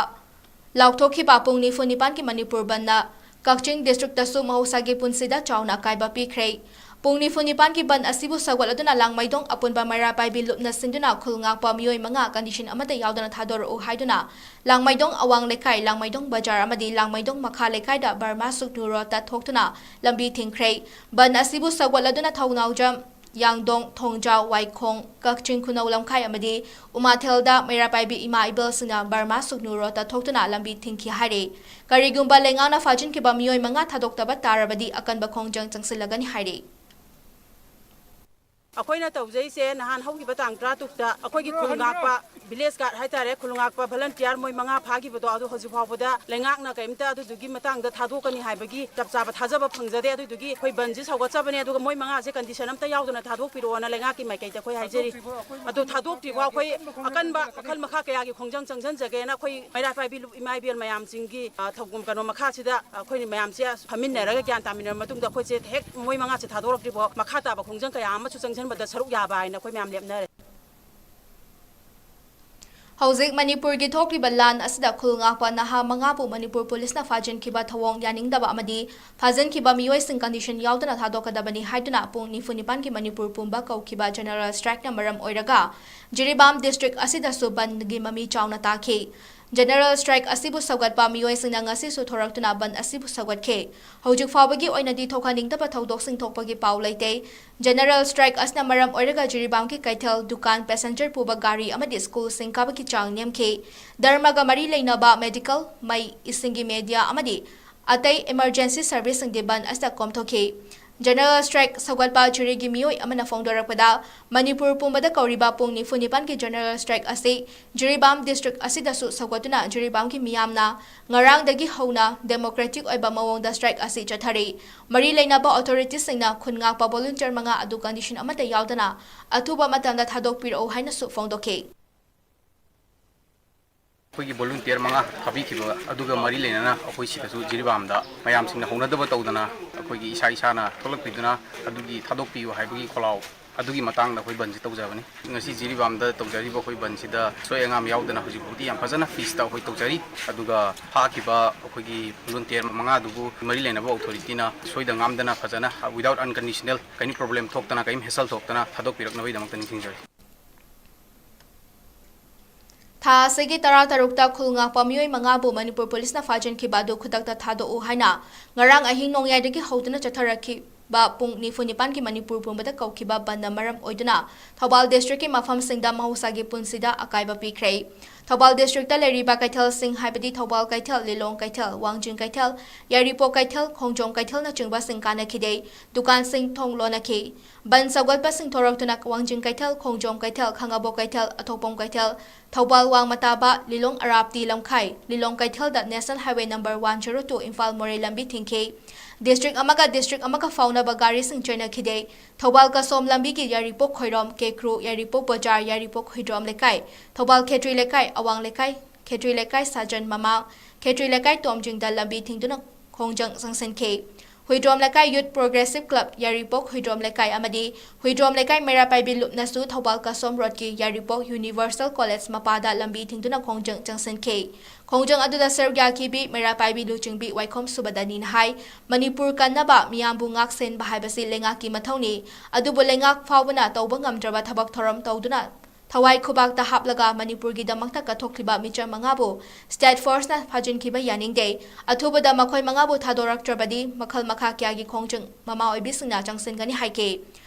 ꯂꯥꯎꯊꯣꯛꯈꯤꯕ ꯄꯨꯡ ꯅꯤꯐꯨ ꯅꯤꯄꯥꯟꯒꯤ ꯃꯅꯤꯄꯨꯔ ꯕꯟꯅ ꯀꯛꯆꯤꯡ districtꯇꯁꯨ ꯃꯍꯧꯁꯥꯒꯤ ꯄꯨꯟꯁꯤꯗ ꯆꯥꯎꯅ ꯑꯀꯥꯏꯕ ꯄꯤꯈ꯭ꯔꯦ꯫ ꯄꯨꯡ ꯅꯤꯐꯨ ꯅꯤꯄꯥꯟꯒꯤ ꯕꯟ ꯑꯁꯤꯕꯨ ꯁꯧꯒꯠꯂꯗꯨꯅ ꯂꯥꯡꯃꯩꯗꯣꯡ ꯑꯄꯨꯟꯕ ꯃꯩꯔꯥ ꯄꯥꯏꯕꯤ ꯂꯨꯞꯅ ꯁꯤꯟꯗꯨꯅ ꯈꯨꯜ ꯉꯥꯛꯄ ꯃꯤꯑꯣꯏ ꯃꯉꯥ condition ꯑꯃꯠꯇ ꯌꯥꯎꯗꯅ ꯊꯥꯗꯣꯔꯛꯎ ꯍꯥꯏꯗꯨꯅ ꯂꯥꯡꯃꯩꯗꯣꯡ ꯑꯋꯥꯡ ꯂꯩꯀꯥꯏ, ꯂꯥꯡꯃꯩꯗꯣꯡ ꯕꯖꯥꯔ ꯑꯃꯗꯤ ꯂꯥꯡꯃꯩꯗꯣꯡ ꯃꯈꯥ ꯂꯩꯀꯥꯏꯗ ꯕꯔꯃꯥ ꯁꯨꯛꯅꯨ ꯔꯣꯗꯇ ꯊꯣꯛꯇꯨꯅ ꯂꯝꯕꯤ ꯊꯤꯡꯈ꯭ꯔꯦ꯫ ꯕꯟ ꯑꯁꯤꯕꯨ ꯁꯧꯒꯠꯂꯗꯨꯅ ꯊꯧꯅꯥꯎꯖꯝ, ꯌꯥꯡꯗꯣꯡ, ꯊꯣꯡꯖꯥꯎ, ꯋꯥꯏꯈꯣꯡ, ꯀꯛꯆꯤꯡ ꯈꯨꯅꯧ ꯂꯝꯈꯥꯏ ꯑꯃꯗꯤ ꯎꯃꯥꯊꯦꯜꯗ ꯃꯩꯔꯥ ꯄꯥꯏꯕꯤ ꯏꯃꯥ ꯏꯕꯦꯜꯁꯤꯡꯅ ꯕꯔꯃꯥ ꯁꯨꯛꯅꯨ ꯔꯣꯗꯇ ꯊꯣꯛꯇꯨꯅ ꯂꯝꯕꯤ ꯊꯤꯡꯈꯤ ꯍꯥꯏꯔꯤ꯫ ꯀꯔꯤꯒꯨꯝꯕ ꯂꯩꯉꯥꯛꯅ ꯐꯥꯖꯤꯟꯈꯤꯕ ꯃꯤꯑꯣꯏ ꯃꯉꯥ ꯊꯥꯗꯣꯛꯇꯕ ꯇꯥꯔꯕꯗꯤ ꯑꯀꯟꯕ ꯈꯣꯡꯖꯪ ꯆꯪꯁꯤꯜꯂꯒꯅꯤ ꯍꯥꯏꯔꯤ꯫ ꯑꯩꯈꯣꯏꯅ ꯇꯧꯖꯩꯁꯦ ꯅꯍꯥꯟ ꯍꯧꯈꯤꯕ ꯇꯥꯡ ꯇꯔꯥꯇꯔꯨꯛꯇ ꯑꯩꯈꯣꯏꯒꯤ ꯈꯨꯜ ꯉꯥꯛꯄ village guard ꯍꯥꯏꯇꯥꯔꯦ, ꯈꯨꯜ ꯉꯥꯛꯄ volunteer ꯃꯣꯏ ꯃꯉꯥ ꯐꯥꯈꯤꯕꯗꯣ, ꯑꯗꯨ ꯍꯧꯖꯤꯛ ꯐꯥꯎꯕꯗ ꯂꯩꯉꯥꯛꯅ ꯀꯔꯤꯝꯇ ꯑꯗꯨꯗꯨꯒꯤ ꯃꯇꯥꯡꯗ ꯊꯥꯗꯣꯛꯀꯅꯤ ꯍꯥꯏꯕꯒꯤ ꯆꯞ ꯆꯥꯕ ꯊꯥꯖꯕ ꯐꯪꯖꯗꯦ꯫ ꯑꯗꯨꯗꯨꯒꯤ ꯑꯩꯈꯣꯏ ꯕꯟꯁꯦ ꯁꯧꯒꯠꯆꯕꯅꯦ, ꯑꯗꯨꯒ ꯃꯣꯏ ꯃꯉꯥꯁꯦ condition ꯑꯝꯇ ꯌꯥꯎꯗꯅ ꯊꯥꯗꯣꯛꯄꯤꯔꯛꯑꯣꯅ ꯂꯩꯉꯥꯛꯀꯤ ꯃꯥꯏꯀꯩꯗ ꯑꯩꯈꯣꯏ ꯍꯥꯏꯖꯔꯤ꯫ ꯑꯗꯨ ꯊꯥꯗꯣꯛꯇ꯭ꯔꯤꯐꯥꯎ ꯑꯩꯈꯣꯏ ꯑꯀꯟꯕ ꯃꯈꯜ ꯃꯈꯥ ꯀꯌꯥꯒꯤ ꯈꯣꯡꯖꯪ ꯆꯪꯁꯤꯟꯖꯒꯦꯅ ꯑꯩꯈꯣꯏ ꯃꯩꯔꯥ ꯄꯥꯏꯕꯤ ꯂꯨꯞ ꯏꯃꯥ ꯏꯕꯦꯜ ꯃꯌꯥꯝꯁꯤꯡꯒꯤ, ꯑ, ꯊꯧꯒꯨꯝ ꯀꯩꯅꯣ ꯃꯈꯥꯁꯤꯗ ꯑꯩꯈꯣꯏ ꯃꯌꯥꯝꯁꯦ ꯐꯝꯃꯤꯟꯅꯔꯒ ꯒ꯭ꯌꯥꯟ ꯇꯥꯃꯤꯟꯅꯔ ꯃꯇꯨꯡꯗ ꯑꯩꯈꯣꯏꯁꯦ ꯍꯦꯛ ꯃꯣꯏ ꯃꯉꯥꯁꯦ ꯊꯥꯗꯣꯔꯛꯇ꯭ꯔꯤꯐꯥꯎ ꯃꯈꯥ ꯇꯥꯕ ꯈꯣꯡꯖꯪ ꯀꯌꯥ ꯑꯃꯁꯨ ꯆꯪꯁꯤꯟꯕꯗ ꯁꯔꯨꯛ ꯌꯥꯕ ꯍꯥꯏꯅ ꯑꯩꯈꯣꯏ ꯃꯌꯥꯝ ꯂꯦꯞꯅꯔꯦ꯫ ꯍꯧꯖꯤꯛ ꯃꯅꯤꯄꯨꯔꯒꯤ ꯊꯣꯛꯂꯤꯕ ꯂꯥꯟ ꯑꯁꯤꯗ ꯈꯨꯜ ꯉꯥꯛꯄ ꯅꯍꯥ ꯃꯉꯥꯕꯨ ꯃꯅꯤꯄꯨꯔ ꯄꯨꯂꯤꯁꯅ ꯐꯥꯖꯤꯟꯈꯤꯕ ꯊꯧꯑꯣꯡ ꯌꯥꯅꯤꯡꯗꯕ ꯑꯃꯗꯤ ꯐꯥꯖꯤꯟꯈꯤꯕ ꯃꯤꯑꯣꯏꯁꯤꯡ condition ꯌꯥꯎꯗꯅ ꯊꯥꯗꯣꯛꯀꯗꯕꯅꯤ ꯍꯥꯏꯗꯨꯅ ꯄꯨꯡ ꯅꯤꯐꯨ ꯅꯤꯄꯥꯟꯒꯤ ꯃꯅꯤꯄꯨꯔ ꯄꯨꯝꯕ ꯀꯧꯈꯤꯕ general strikeꯅ ꯃꯔꯝ ꯑꯣꯏꯔꯒ ꯖꯤꯔꯤꯕꯥꯝ district ꯑꯁꯤꯗꯁꯨ ꯕꯟꯒꯤ ꯃꯃꯤ ꯆꯥꯎꯅ ꯇꯥꯈꯤ꯫ General strike ꯑꯁꯤꯕꯨ ꯁꯧꯒꯠꯄ ꯃꯤꯑꯣꯏꯁꯤꯡꯅ ꯉꯁꯤꯁꯨ ꯊꯣꯔꯛꯇꯨꯅ ꯕꯟ ꯑꯁꯤꯕꯨ ꯁꯧꯒꯠꯈꯤ꯫ ꯍꯧꯖꯤꯛ ꯐꯥꯎꯕꯒꯤ ꯑꯣꯏꯅꯗꯤ ꯊꯣꯛꯍꯟꯅꯤꯡꯗꯕ ꯊꯧꯗꯣꯛꯁꯤꯡ ꯊꯣꯛꯄꯒꯤ ꯄꯥꯎ ꯂꯩꯇꯦ꯫ General strike ꯑꯁꯤꯅ ꯃꯔꯝ ꯑꯣꯏꯔꯒ ꯖꯤꯔꯤꯕꯥꯝꯒꯤ ꯀꯩꯊꯦꯜ, ꯗꯨꯀꯥꯟ, passenger ꯄꯨꯕ ꯒꯥꯔꯤ ꯑꯃꯗꯤ ꯁ꯭ꯀꯨꯜꯁꯤꯡ ꯀꯥꯕꯒꯤ ꯆꯥꯡ ꯅꯦꯝꯈꯤ꯫ ꯙꯔꯃꯒ ꯃꯔꯤ ꯂꯩꯅꯕ medical, ꯃꯩ, ꯏꯁꯤꯡꯒꯤ media ꯑꯃꯗꯤ ꯑꯇꯩ emergency serviceꯁꯤꯡꯗꯤ ꯕꯟ ꯑꯁꯤꯗ ꯀꯣꯝꯊꯣꯛꯈꯤ꯫ General strike ꯁꯧꯒꯠꯄ ꯖꯤꯔꯤꯒꯤ ꯃꯤꯑꯣꯏ ꯑꯃꯅ ꯐꯣꯡꯗꯣꯔꯛꯄꯗ, ꯃꯅꯤꯄꯨꯔ ꯄꯨꯝꯕꯗ ꯀꯧꯔꯤꯕ ꯄꯨꯡ ꯅꯤꯐꯨ ꯅꯤꯄꯥꯟꯒꯤ general strike ꯑꯁꯤ ꯖꯤꯔꯤꯕꯥꯝ district ꯑꯁꯤꯗꯁꯨ ꯁꯧꯒꯠꯇꯨꯅ ꯖꯤꯔꯤꯕꯥꯝꯒꯤ ꯃꯤꯌꯥꯝꯅ ꯉꯔꯥꯡꯗꯒꯤ ꯍꯧꯅ democratic ꯑꯣꯏꯕ ꯃꯑꯣꯡꯗ strike ꯑꯁꯤ ꯆꯠꯊꯔꯤ꯫ ꯃꯔꯤ ꯂꯩꯅꯕ authorityꯁꯤꯡꯅ ꯈꯨꯟ ꯉꯥꯛꯄ volunteer ꯃꯉꯥ ꯑꯗꯨ condition ꯑꯃꯠꯇ ꯌꯥꯎꯗꯅ ꯑꯊꯨꯕ ꯃꯇꯝꯗ ꯊꯥꯗꯣꯛꯄꯤꯔꯛꯎ ꯍꯥꯏꯅꯁꯨ ꯐꯣꯡꯗꯣꯛꯈꯤ꯫ ꯑꯩꯈꯣꯏꯒꯤ volunteer ꯃꯉꯥ ꯊꯥꯕꯤꯈꯤꯕ ꯑꯗꯨꯒ ꯃꯔꯤ ꯂꯩꯅꯅ ꯑꯩꯈꯣꯏ ꯁꯤꯗꯁꯨ ꯖꯤꯔꯤꯕꯥꯝꯗ ꯃꯌꯥꯝꯁꯤꯡꯅ ꯍꯧꯅꯗꯕ ꯇꯧꯗꯅ ꯑꯩꯈꯣꯏꯒꯤ ꯏꯁꯥ ꯏꯁꯥꯅ ꯊꯣꯛꯂꯛꯄꯤꯗꯨꯅ ꯑꯗꯨꯒꯤ ꯊꯥꯗꯣꯛꯄꯤꯌꯨ ꯍꯥꯏꯕꯒꯤ ꯈꯣꯜꯂꯥꯎ ꯑꯗꯨꯒꯤ ꯃꯇꯥꯡꯗ ꯑꯩꯈꯣꯏ ꯕꯟꯁꯤ ꯇꯧꯖꯕꯅꯤ꯫ ꯉꯁꯤ ꯖꯤꯔꯤꯕꯥꯝꯗ ꯇꯧꯖꯔꯤꯕ ꯑꯩꯈꯣꯏ ꯕꯟꯁꯤꯗ ꯑꯁꯣꯏ ꯑꯉꯥꯝ ꯌꯥꯎꯗꯅ ꯍꯧꯖꯤꯛ ꯐꯥꯎꯗꯤ ꯌꯥꯝ ꯐꯖꯅ peaceꯇ ꯑꯩꯈꯣꯏ ꯇꯧꯖꯔꯤ꯫ ꯑꯗꯨꯒ ꯐꯥꯈꯤꯕ ꯑꯩꯈꯣꯏꯒꯤ volunteer ꯃꯉꯥꯗꯨꯕꯨ ꯃꯔꯤ ꯂꯩꯅꯕ authorityꯅ ꯁꯣꯏꯗ ꯉꯥꯝꯗꯅ ꯐꯖꯅ without unconditional ꯀꯔꯤ problem ꯊꯣꯛꯇꯅ ꯀꯔꯤꯝ hassle ꯊꯣꯛꯇꯅ ꯊꯥꯗꯣꯛꯄꯤꯔꯛꯅꯕꯒꯤꯗꯃꯛꯇ ꯅꯤꯡꯁꯤꯡꯖꯔꯤ꯫ ꯊꯥ ꯑꯁꯤꯒꯤ ꯇꯔꯥꯇꯔꯨꯛꯇ ꯈꯨꯜ ꯉꯥꯛꯄ ꯃꯤꯑꯣꯏ ꯃꯉꯥꯕꯨ ꯃꯅꯤꯄꯨꯔ ꯄꯨꯂꯤꯁꯅ ꯐꯥꯖꯤꯟꯈꯤꯕ ꯑꯗꯨ ꯈꯨꯗꯛꯇ ꯊꯥꯗꯣꯛꯎ ꯍꯥꯏꯅ ꯉꯔꯥꯡ ꯑꯍꯤꯡ ꯅꯣꯡꯌꯥꯏꯗꯒꯤ ꯍꯧꯗꯨꯅ ꯆꯠꯊꯔꯛꯈꯤꯕ ꯄꯨꯡ ꯅꯤꯐꯨ ꯅꯤꯄꯥꯟꯒꯤ ꯃꯅꯤꯄꯨꯔ ꯄꯨꯝꯕꯗ ꯀꯧꯈꯤꯕ ꯕꯟꯗ ꯃꯔꯝ ꯑꯣꯏꯗꯨꯅ ꯊꯧꯕꯥꯜ districtꯀꯤ ꯃꯐꯝꯁꯤꯡꯗ ꯃꯍꯧꯁꯥꯒꯤ ꯄꯨꯟꯁꯤꯗ ꯑꯀꯥꯏꯕ ꯄꯤꯈ꯭ꯔꯦ꯫ ꯊꯧꯕꯥꯜ districtꯇ ꯂꯩꯔꯤꯕ ꯀꯩꯊꯦꯜꯁꯤꯡ ꯍꯥꯏꯕꯗꯤ ꯊꯧꯕꯥꯜ ꯀꯩꯊꯦꯜ, ꯂꯤꯂꯣꯡ ꯀꯩꯊꯦꯜ, ꯋꯥꯡꯖꯤꯡ ꯀꯩꯊꯦꯜ, ꯌꯥꯏꯔꯤꯄꯣꯛ ꯀꯩꯊꯦꯜ, ꯈꯣꯡꯖꯣꯝ ꯀꯩꯊꯦꯜꯅꯆꯤꯡꯕꯁꯤꯡ ꯀꯥꯟꯅꯈꯤꯗꯦ꯫ ꯗꯨꯀꯥꯟꯁꯤꯡ ꯊꯣꯡ ꯂꯣꯟꯅꯈꯤ꯫ ꯕꯟ ꯁꯧꯒꯠꯄꯁꯤꯡ ꯊꯣꯔꯛꯇꯨꯅ ꯋꯥꯡꯖꯤꯡ ꯀꯩꯊꯦꯜ, ꯈꯣꯡꯖꯣꯝ ꯀꯩꯊꯦꯜ, ꯈꯥꯉꯕꯣꯛ ꯀꯩꯊꯦꯜ, ꯑꯊꯣꯛꯄꯝ ꯀꯩꯊꯦꯜ, ꯊꯧꯕꯥꯜ ꯋꯥꯡꯃ ꯇꯥꯕ, ꯂꯤꯂꯣꯡ ꯑꯔꯥꯞꯇꯤ ꯂꯝꯈꯥꯏ, ꯂꯤꯂꯣꯡ ꯀꯩꯊꯦꯜꯗ National Highway number one zero two Imphal ꯃꯣꯔꯦ ꯂꯝꯕꯤ ꯊꯤꯡꯈꯤ꯫ District ꯑꯃꯒ district ꯑꯃꯒ ꯐꯥꯎꯅꯕ ꯒꯥꯔꯤꯁꯤꯡ ꯆꯦꯟꯅꯈꯤꯗꯦ꯫ ꯊꯧꯕꯥꯜ ꯀꯁꯣꯝ ꯂꯝꯕꯤꯒꯤ ꯌꯥꯏꯔꯤꯄꯣꯛ ꯈꯣꯏꯔꯣꯝ, ꯀꯦꯀ꯭ꯔꯨ, ꯌꯥꯏꯔꯤꯄꯣꯛ ꯕꯖꯥꯔ, ꯌꯥꯏꯔꯤꯄꯣꯛ ꯍꯨꯏꯗ꯭ꯔꯣꯝ ꯂꯩꯀꯥꯏ, ꯊꯧꯕꯥꯜ ꯈꯦꯇ꯭ꯔꯤ ꯂꯩꯀꯥꯏ, ꯑꯋꯥꯡ ꯂꯩꯀꯥꯏ, ꯈꯦꯇ꯭ꯔꯤ ꯂꯩꯀꯥꯏ ꯁꯥꯖꯟ ꯃꯃꯥꯡ, ꯈꯦꯇ꯭ꯔꯤ ꯂꯩꯀꯥꯏ ꯇꯣꯝꯖꯤꯡꯗ ꯂꯝꯕꯤ ꯊꯤꯡꯗꯨꯅ ꯈꯣꯡꯖꯪ ꯆꯪꯁꯤꯟꯈꯤ꯫ ꯍꯨꯏꯗ꯭ꯔꯣꯝ ꯂꯩꯀꯥꯏ Youth Progressive Club, ꯌꯥꯏꯔꯤꯄꯣꯛ ꯍꯨꯏꯗ꯭ꯔꯣꯝ ꯂꯩꯀꯥꯏ ꯑꯃꯗꯤ ꯍꯨꯏꯗ꯭ꯔꯣꯝ ꯂꯩꯀꯥꯏ ꯃꯩꯔꯥ ꯄꯥꯏꯕꯤ ꯂꯨꯞꯅꯁꯨ ꯊꯧꯕꯥꯜ ꯀꯁꯣꯝ ꯔꯣꯗꯀꯤ ꯌꯥꯏꯔꯤꯄꯣꯛ Universal College ꯃꯄꯥꯗ ꯂꯝꯕꯤ ꯊꯤꯡꯗꯨꯅ ꯈꯣꯡꯖꯪ ꯆꯪꯁꯤꯟꯈꯤ꯫ ꯈꯣꯡꯖꯪ ꯑꯗꯨꯗ ꯁꯔꯨꯛ ꯌꯥꯈꯤꯕꯤ ꯃꯩꯔꯥ ꯄꯥꯏꯕꯤ ꯂꯨꯆꯤꯡꯕꯤ ꯋꯥꯏꯈꯣꯝ ꯁꯨꯕꯗꯅꯤꯅ ꯍꯥꯏ, ꯃꯅꯤꯄꯨꯔ ꯀꯟꯅꯕ, ꯃꯤꯌꯥꯝꯕꯨ ꯉꯥꯛ ꯁꯦꯟꯕ ꯍꯥꯏꯕꯁꯤ ꯂꯩꯉꯥꯛꯀꯤ ꯃꯊꯧꯅꯤ꯫ ꯑꯗꯨꯕꯨ ꯂꯩꯉꯥꯛ ꯐꯥꯎꯕꯅ ꯇꯧꯕ ꯉꯝꯗ꯭ꯔꯕ ꯊꯕꯛ ꯊꯧꯔꯝ ꯇꯧꯗꯨꯅ ꯊꯋꯥꯏ ꯈꯨꯕꯥꯛꯇ ꯍꯥꯞꯂꯒ ꯃꯅꯤꯄꯨꯔꯒꯤꯗꯃꯛꯇ ꯀꯠꯊꯣꯛꯂꯤꯕ ꯃꯤꯆꯝ ꯃꯉꯥꯕꯨ state forceꯅ ꯐꯥꯖꯤꯟꯈꯤꯕ ꯌꯥꯅꯤꯡꯗꯦ꯫ ꯑꯊꯨꯕꯗ ꯃꯈꯣꯏ ꯃꯉꯥꯕꯨ ꯊꯥꯗꯣꯔꯛꯇ꯭ꯔꯕꯗꯤ ꯃꯈꯜ ꯃꯈꯥ ꯀꯌꯥꯒꯤ ꯈꯣꯡꯖꯪ ꯃꯃꯥ ꯑꯣꯏꯕꯤꯁꯤꯡꯅ ꯆꯪꯁꯤꯟꯒꯅꯤ ꯍꯥꯏꯈꯤ꯫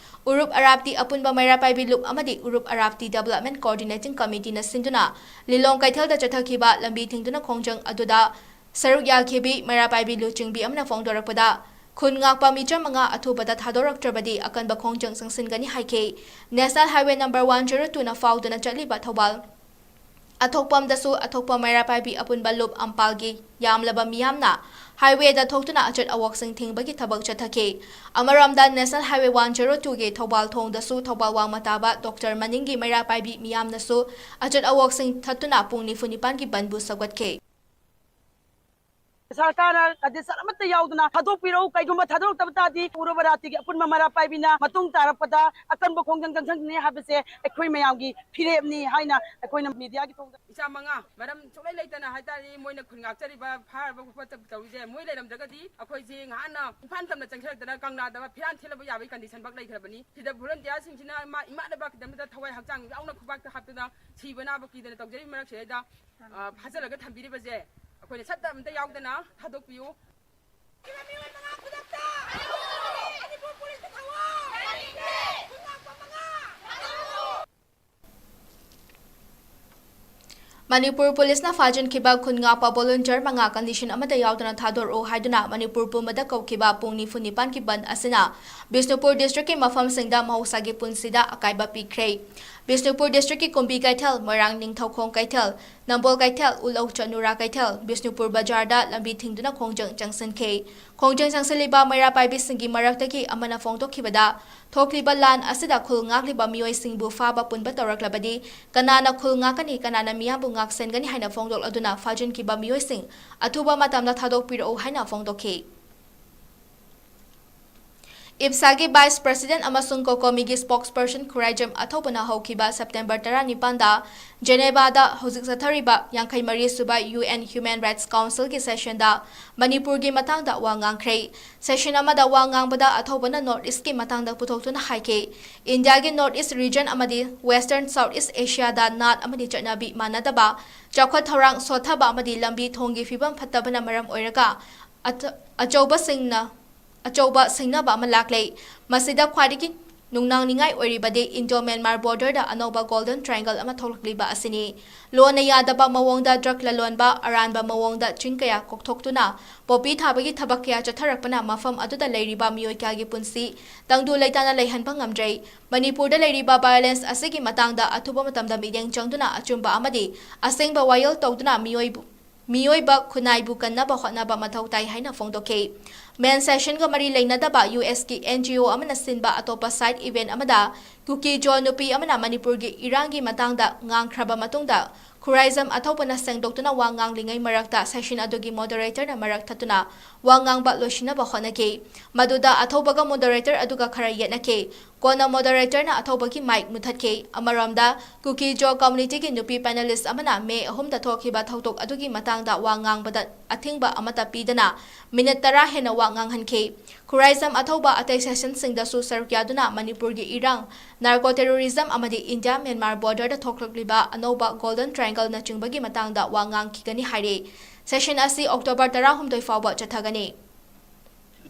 ꯎꯔꯨꯞ ꯑꯔꯥꯞꯇꯤ ꯑꯄꯨꯟꯕ ꯃꯩꯔꯥ ꯄꯥꯏꯕꯤ ꯂꯨꯞ ꯑꯃꯗꯤ ꯎꯔꯨꯞ ꯑꯔꯥꯞꯇꯤ Development Coordinating Committeeꯅ ꯁꯤꯟꯗꯨꯅ ꯂꯤꯂꯣꯡ ꯀꯩꯊꯦꯜꯗ ꯆꯠꯊꯈꯤꯕ ꯂꯝꯕꯤ ꯊꯤꯡꯗꯨꯅ ꯈꯣꯡꯖꯪ ꯑꯗꯨꯗ ꯁꯔꯨꯛ ꯌꯥꯈꯤꯕꯤ ꯃꯩꯔꯥ ꯄꯥꯏꯕꯤ ꯂꯨꯆꯤꯡꯕꯤ ꯑꯃꯅ ꯐꯣꯡꯗꯣꯔꯛꯄꯗ, ꯈꯨꯟ ꯉꯥꯛꯄ ꯃꯤꯆꯝ ꯃꯉꯥ ꯑꯊꯨꯕꯗ ꯊꯥꯗꯣꯔꯛꯇ꯭ꯔꯕꯗꯤ ꯑꯀꯟꯕ ꯈꯣꯡꯖꯪ ꯆꯪꯁꯤꯟꯒꯅꯤ ꯍꯥꯏꯈꯤ꯫ National Highway number one zero two ꯅ ꯐꯥꯎꯗꯨꯅ ꯆꯠꯂꯤꯕ ꯊꯧꯕꯥꯜ ꯑꯊꯣꯛꯄꯝꯗꯁꯨ ꯑꯊꯣꯛꯄ ꯃꯩꯔꯥ ꯄꯥꯏꯕꯤ ꯑꯄꯨꯟꯕ ꯂꯨꯞ ꯑꯝꯄꯥꯜꯒꯤ ꯌꯥꯝꯂꯕ ꯃꯤꯌꯥꯝꯅ highway ꯗ ꯊꯣꯛꯇꯨꯅ ꯑꯆꯠ ꯑꯋꯣꯛꯁꯤꯡ ꯊꯤꯡꯕꯒꯤ ꯊꯕꯛ ꯆꯠꯊꯈꯤ꯫ ꯑꯃꯔꯣꯝꯗ, National Highway one zero two ꯒꯤ ꯊꯧꯕꯥꯜ ꯊꯣꯡꯗꯁꯨ ꯊꯧꯕꯥꯜ ꯋꯥꯡꯃ ꯇꯥꯕ ꯗꯣꯛꯇꯔ ꯃꯅꯤꯡꯒꯤ ꯃꯩꯔꯥ ꯄꯥꯏꯕꯤ ꯃꯤꯌꯥꯝꯅꯁꯨ ꯑꯆꯠ ꯑꯋꯣꯛꯁꯤꯡ ꯊꯠꯇꯨꯅ ꯄꯨꯡ ꯅꯤꯐꯨ ꯅꯤꯄꯥꯟꯒꯤ ꯕꯟꯕꯨ ꯁꯧꯒꯠꯈꯤ꯫ ꯁꯔꯀꯥꯔꯅ condition ꯑꯃꯠꯇ ꯌꯥꯎꯗꯅ ꯊꯥꯗꯣꯛꯄꯤꯔꯛꯎ꯫ ꯀꯩꯒꯨꯝꯕ ꯊꯥꯗꯣꯔꯛꯇꯕ ꯇꯥꯔꯗꯤ ꯎꯔꯨꯕ ꯔꯥꯇꯤꯒꯤ ꯑꯄꯨꯟꯕ ꯃꯩꯔꯥ ꯄꯥꯏꯕꯤꯅ ꯃꯇꯨꯡ ꯇꯥꯔꯛꯄꯗ ꯑꯀꯟꯕ ꯈꯣꯡꯖꯪ ꯆꯪꯁꯤꯟꯒꯅꯤ ꯍꯥꯏꯕꯁꯦ ꯑꯩꯈꯣꯏ ꯃꯌꯥꯝꯒꯤ ꯐꯤꯔꯦꯞꯅꯤ ꯍꯥꯏꯅ ꯑꯩꯈꯣꯏꯅ media ꯒꯤ ꯊꯣꯡꯗ ꯏꯆꯥ ꯃꯉꯥ ꯃꯔꯝ ꯁꯨꯡꯂꯩ ꯂꯩꯇꯅ ꯍꯥꯏꯇꯥꯔꯦ, ꯃꯣꯏꯅ ꯈꯨꯟ ꯉꯥꯛꯆꯔꯤꯕ, ꯐꯥꯔꯕ ꯈꯣꯠꯄ ꯇꯧꯔꯤꯁꯦ, ꯃꯣꯏ ꯂꯩꯔꯝꯗ꯭ꯔꯒꯗꯤ ꯑꯩꯈꯣꯏꯁꯦ ꯉꯍꯥꯟꯅ ꯏꯝꯐꯥꯜ ꯇꯝꯅ ꯆꯪꯁꯤꯜꯂꯛꯇꯅ ꯀꯪꯂꯥꯗ ꯐꯤꯔꯥꯟ ꯊꯤꯜꯂꯕ ꯌꯥꯕꯒꯤ condition ꯐꯥꯎ ꯂꯩꯈ꯭ꯔꯕꯅꯤ꯫ ꯁꯤꯗ volunteer ꯁꯤꯡꯁꯤꯅ ꯃꯥ ꯏꯃꯥꯟꯅꯕ ꯈꯤꯇꯪꯗ ꯊꯋꯥꯏ ꯍꯛꯆꯥꯡ ꯌꯥꯎꯅ ꯈꯨꯕꯥꯛꯇ ꯍꯥꯞꯇꯅ ꯁꯤꯕ ꯅꯥꯕ ꯀꯤꯗꯅ ꯇꯧꯖꯔꯤꯕ ꯃꯔꯛꯁꯤꯗꯩꯗ, ꯑ, ꯐꯥꯖꯤꯜꯂꯒ ꯊꯝꯕꯤꯔꯤꯕꯁꯦ ꯑꯩꯈꯣꯏꯅ ꯁꯠꯇ ꯑꯝꯇ ꯌꯥꯎꯗꯅ ꯊꯥꯗꯣꯛꯄꯤꯌꯨ꯫ ꯃꯅꯤꯄꯨꯔ ꯄꯨꯂꯤꯁꯅ ꯐꯥꯖꯤꯟꯈꯤꯕ ꯈꯨꯟ ꯉꯥꯛꯄ volunteer ꯃꯉꯥ condition ꯑꯃꯠꯇ ꯌꯥꯎꯗꯅ ꯊꯥꯗꯣꯔꯛꯎ ꯍꯥꯏꯗꯨꯅ ꯃꯅꯤꯄꯨꯔ ꯄꯨꯝꯕꯗ ꯀꯧꯈꯤꯕ ꯄꯨꯡ ꯅꯤꯐꯨ ꯅꯤꯄꯥꯟꯒꯤ ꯕꯟ ꯑꯁꯤꯅ ꯕꯤꯁꯅꯨꯄꯨꯔ district ꯀꯤ ꯃꯐꯝꯁꯤꯡꯗ ꯃꯍꯧꯁꯥꯒꯤ ꯄꯨꯟꯁꯤꯗ ꯑꯀꯥꯏꯕ ꯄꯤꯈ꯭ꯔꯦ꯫ ꯕꯤꯁꯅꯨꯄꯨꯔ district ꯀꯤ ꯀꯨꯝꯕꯤ ꯀꯩꯊꯦꯜ, ꯃꯣꯏꯔꯥꯡ ꯅꯤꯡꯊꯧꯈꯣꯡ ꯀꯩꯊꯦꯜ, ꯅꯝꯕꯣꯜ ꯀꯩꯊꯦꯜ, ꯎꯂꯧ ꯆꯅꯨꯔꯥ ꯀꯩꯊꯦꯜ, ꯕꯤꯁꯅꯨꯄꯨꯔ ꯕꯖꯥꯔꯗ ꯂꯝꯕꯤ ꯊꯤꯡꯗꯨꯅ ꯈꯣꯡꯖꯪ ꯆꯪꯁꯤꯟꯈꯤ꯫ ꯈꯣꯡꯖꯪ ꯆꯪꯁꯤꯜꯂꯤꯕ ꯃꯩꯔꯥ ꯄꯥꯏꯕꯤꯁꯤꯡꯒꯤ ꯃꯔꯛꯇꯒꯤ ꯑꯃꯅ ꯐꯣꯡꯗꯣꯛꯈꯤꯕꯗ, ꯊꯣꯛꯂꯤꯕ ꯂꯥꯟ ꯑꯁꯤꯗ ꯈꯨꯜ ꯉꯥꯛꯂꯤꯕ ꯃꯤꯑꯣꯏꯁꯤꯡꯕꯨ ꯐꯥꯕ ꯄꯨꯟꯕ ꯇꯧꯔꯛꯂꯕꯗꯤ ꯀꯅꯥꯅ ꯈꯨꯜ ꯉꯥꯛꯀꯅꯤ, ꯀꯅꯥꯅ ꯃꯤꯌꯥꯝꯕꯨ ꯉꯥꯛꯁꯦꯟꯒꯅꯤ ꯍꯥꯏꯅ ꯐꯣꯡꯗꯣꯛꯂꯗꯨꯅ ꯐꯥꯖꯤꯟꯈꯤꯕ ꯃꯤꯑꯣꯏꯁꯤꯡ ꯑꯊꯨꯕ ꯃꯇꯝꯗ ꯊꯥꯗꯣꯛꯄꯤꯔꯛꯎ ꯍꯥꯏꯅ ꯐꯣꯡꯗꯣꯛꯈꯤ꯫ ꯏꯞꯁꯥꯒꯤ vice president ꯑꯃꯁꯨꯡ ꯀꯣꯀꯣꯃꯤꯒꯤ spokesperson ꯈꯨꯔꯥꯏꯖꯝ ꯑꯊꯧꯕꯅ ꯍꯧꯈꯤꯕ September ꯇꯔꯥꯅꯤꯄꯥꯟꯗ ꯖꯦꯅꯦꯚꯥꯗ ꯍꯧꯖꯤꯛ ꯆꯠꯊꯔꯤꯕ ꯌꯥꯡꯈꯩ ꯃꯔꯤ ꯁꯨꯕ U N Human Rights Council ꯒꯤ session ꯗ ꯃꯅꯤꯄꯨꯔꯒꯤ ꯃꯇꯥꯡꯗ ꯋꯥ ꯉꯥꯡꯈ꯭ꯔꯦ꯫ Session ꯑꯃꯗ ꯋꯥ ꯉꯥꯡꯕꯗ ꯑꯊꯧꯕꯅ North East ꯀꯤ ꯃꯇꯥꯡꯗ ꯄꯨꯊꯣꯛꯇꯨꯅ ꯍꯥꯏꯈꯤ, ꯏꯟꯗꯤꯌꯥꯒꯤ North East region ꯑꯃꯗꯤ Western South East Asia ꯗ ꯅꯥꯠ ꯑꯃꯗꯤ ꯆꯠꯅꯕꯤ ꯃꯥꯟꯅꯗꯕ, ꯆꯥꯎꯈꯠ ꯊꯧꯔꯥꯡ ꯁꯣꯠꯊꯕ ꯑꯃꯗꯤ ꯂꯝꯕꯤ ꯊꯣꯡꯒꯤ ꯐꯤꯕꯝ ꯐꯠꯇꯕꯅ ꯃꯔꯝ ꯑꯣꯏꯔꯒ ꯑꯆ-, ꯑꯆꯧꯕꯁꯤꯡꯅ ꯑꯆꯧꯕ ꯁꯤꯡꯅꯕ ꯑꯃ ꯂꯥꯛꯂꯦ꯫ ꯃꯁꯤꯗ ꯈ꯭ꯋꯥꯏꯗꯒꯤ ꯅꯨꯡꯅꯥꯡꯅꯤꯡꯉꯥꯏ ꯑꯣꯏꯔꯤꯕꯗꯤ ꯏꯟꯗꯣ ꯃ꯭ꯌꯥꯟꯃꯥꯔ ꯕꯣꯔꯗꯔꯗ ꯑꯅꯧꯕ ꯒꯣꯜꯗꯟ ꯇ꯭ꯔꯥꯏꯡꯒꯜ ꯑꯃ ꯊꯣꯛꯂꯛꯂꯤꯕ ꯑꯁꯤꯅꯤ꯫ ꯂꯣꯟꯅ ꯌꯥꯗꯕ ꯃꯑꯣꯡꯗ ꯗ꯭ꯔꯒ ꯂꯂꯣꯟꯕ, ꯑꯔꯥꯟꯕ ꯃꯑꯣꯡꯗ ꯆꯤꯡ ꯀꯌꯥ ꯀꯣꯛꯊꯣꯛꯇꯨꯅ ꯄꯣꯄꯤ ꯊꯥꯕꯒꯤ ꯊꯕꯛ ꯀꯌꯥ ꯆꯠꯊꯔꯛꯄꯅ ꯃꯐꯝ ꯑꯗꯨꯗ ꯂꯩꯔꯤꯕ ꯃꯤꯑꯣꯏ ꯀꯌꯥꯒꯤ ꯄꯨꯟꯁꯤ ꯇꯪꯗꯨ ꯂꯩꯇꯥꯅ ꯂꯩꯍꯟꯕ ꯉꯝꯗ꯭ꯔꯦ꯫ ꯃꯅꯤꯄꯨꯔꯗ ꯂꯩꯔꯤꯕ ꯚꯥꯏꯑꯣꯂꯦꯟꯁ ꯑꯁꯤꯒꯤ ꯃꯇꯥꯡꯗ ꯑꯊꯨꯕ ꯃꯇꯝꯗ ꯃꯤꯠꯌꯦꯡ ꯆꯪꯗꯨꯅ ꯑꯆꯨꯝꯕ ꯑꯃꯗꯤ ꯑꯁꯦꯡꯕ ꯋꯥꯌꯦꯜ ꯇꯧꯗꯨꯅ ꯃꯤꯑꯣꯏꯕꯨ ꯃꯤꯑꯣꯏꯕ ꯈꯨꯟꯅꯥꯏꯕꯨ ꯀꯟꯅꯕ ꯍꯣꯠꯅꯕ ꯃꯊꯧ ꯇꯥꯏ ꯍꯥꯏꯅ ꯐꯣꯡꯗꯣꯛꯈꯤ꯫ ꯃꯦꯟ ꯁꯦꯁꯟꯒ ꯃꯔꯤ ꯂꯩꯅꯗꯕ ꯌꯨ ꯑꯦꯁꯀꯤ ꯑꯦꯟ ꯖꯤ ꯑꯣ ꯑꯃꯅ ꯁꯤꯟꯕ ꯑꯇꯣꯞꯄ ꯁꯥꯏꯠ ꯏꯚꯦꯟ ꯑꯃꯗ ꯀꯨꯀꯤ ꯖꯣ ꯅꯨꯄꯤ ꯑꯃꯅ ꯃꯅꯤꯄꯨꯔꯒꯤ ꯏꯔꯥꯡꯒꯤ ꯃꯇꯥꯡꯗ ꯉꯥꯡꯈ꯭ꯔꯕ ꯃꯇꯨꯡꯗ ꯈꯨꯔꯥꯏꯖꯝ ꯑꯊꯧꯕꯅ ꯁꯦꯡꯗꯣꯛꯇꯨꯅ ꯋꯥ ꯉꯥꯡꯂꯤꯉꯩ ꯃꯔꯛꯇ ꯁꯦꯁꯟ ꯑꯗꯨꯒꯤ ꯃꯣꯗꯔꯦꯇꯔꯅ ꯃꯔꯛ ꯊꯠꯇꯨꯅ ꯋꯥ ꯉꯥꯡꯕ ꯂꯣꯏꯁꯤꯟꯅꯕ ꯍꯣꯠꯅꯈꯤ꯫ ꯃꯗꯨꯗ ꯑꯊꯧꯕꯒ ꯃꯣꯗꯔꯦꯇꯔ ꯑꯗꯨꯒ ꯈꯔ ꯌꯦꯠꯅꯈꯤ꯫ ꯀꯣꯟꯅ ꯃꯣꯗꯔꯦꯇꯔꯅ ꯑꯊꯧꯕꯒꯤ ꯃꯥꯏꯛ ꯃꯨꯊꯠꯈꯤ꯫ ꯑꯃꯔꯣꯝꯗ ꯀꯨꯀꯤ ꯖꯣ ꯀꯝꯃꯨꯅꯤꯇꯤꯒꯤ ꯅꯨꯄꯤ ꯄꯦꯅꯦꯂꯤꯁ ꯑꯃꯅ ꯃꯦ ꯑꯍꯨꯝꯗ ꯊꯣꯛꯈꯤꯕ ꯊꯧꯗꯣꯛ ꯑꯗꯨꯒꯤ ꯃꯇꯥꯡꯗ ꯋꯥ ꯉꯥꯡꯕꯗ ꯑꯊꯤꯡꯕ ꯑꯃꯠꯇ ꯄꯤꯗꯅ ꯃꯤꯅꯤꯠ ꯇꯔꯥ ꯍꯦꯟꯅ ꯋꯥ ꯉꯥꯡꯍꯟꯈꯤ꯫ ꯈꯨꯔꯥꯏꯖꯝ ꯑꯊꯧꯕ ꯑꯇꯩ ꯁꯦꯁꯟꯁꯤꯡꯗꯁꯨ ꯁꯔꯨꯛ ꯌꯥꯗꯨꯅ ꯃꯅꯤꯄꯨꯔꯒꯤ ꯏꯔꯥꯡ, ꯅꯥꯔꯀꯣ ꯇꯦꯔꯣꯔꯤꯖꯝ ꯑꯃꯗꯤ ꯏꯟꯗꯤꯌꯥ ꯃ꯭ꯌꯥꯟꯃꯥꯔ ꯕꯣꯔꯗꯔꯗ ꯊꯣꯛꯂꯛꯂꯤꯕ ꯑꯅꯧꯕ ꯒꯣꯜꯗꯟ ꯇ꯭ꯔꯥꯏꯡꯒꯜꯅꯆꯤꯡꯕꯒꯤ ꯃꯇꯥꯡꯗ ꯋꯥ ꯉꯥꯡꯈꯤꯒꯅꯤ ꯍꯥꯏꯔꯤ꯫ ꯁꯦꯁꯟ ꯑꯁꯤ ꯑꯣꯛꯇꯣꯕꯔ ꯇꯔꯥꯍꯨꯝꯗꯣꯏ ꯐꯥꯎꯕ ꯆꯠꯊꯒꯅꯤ꯫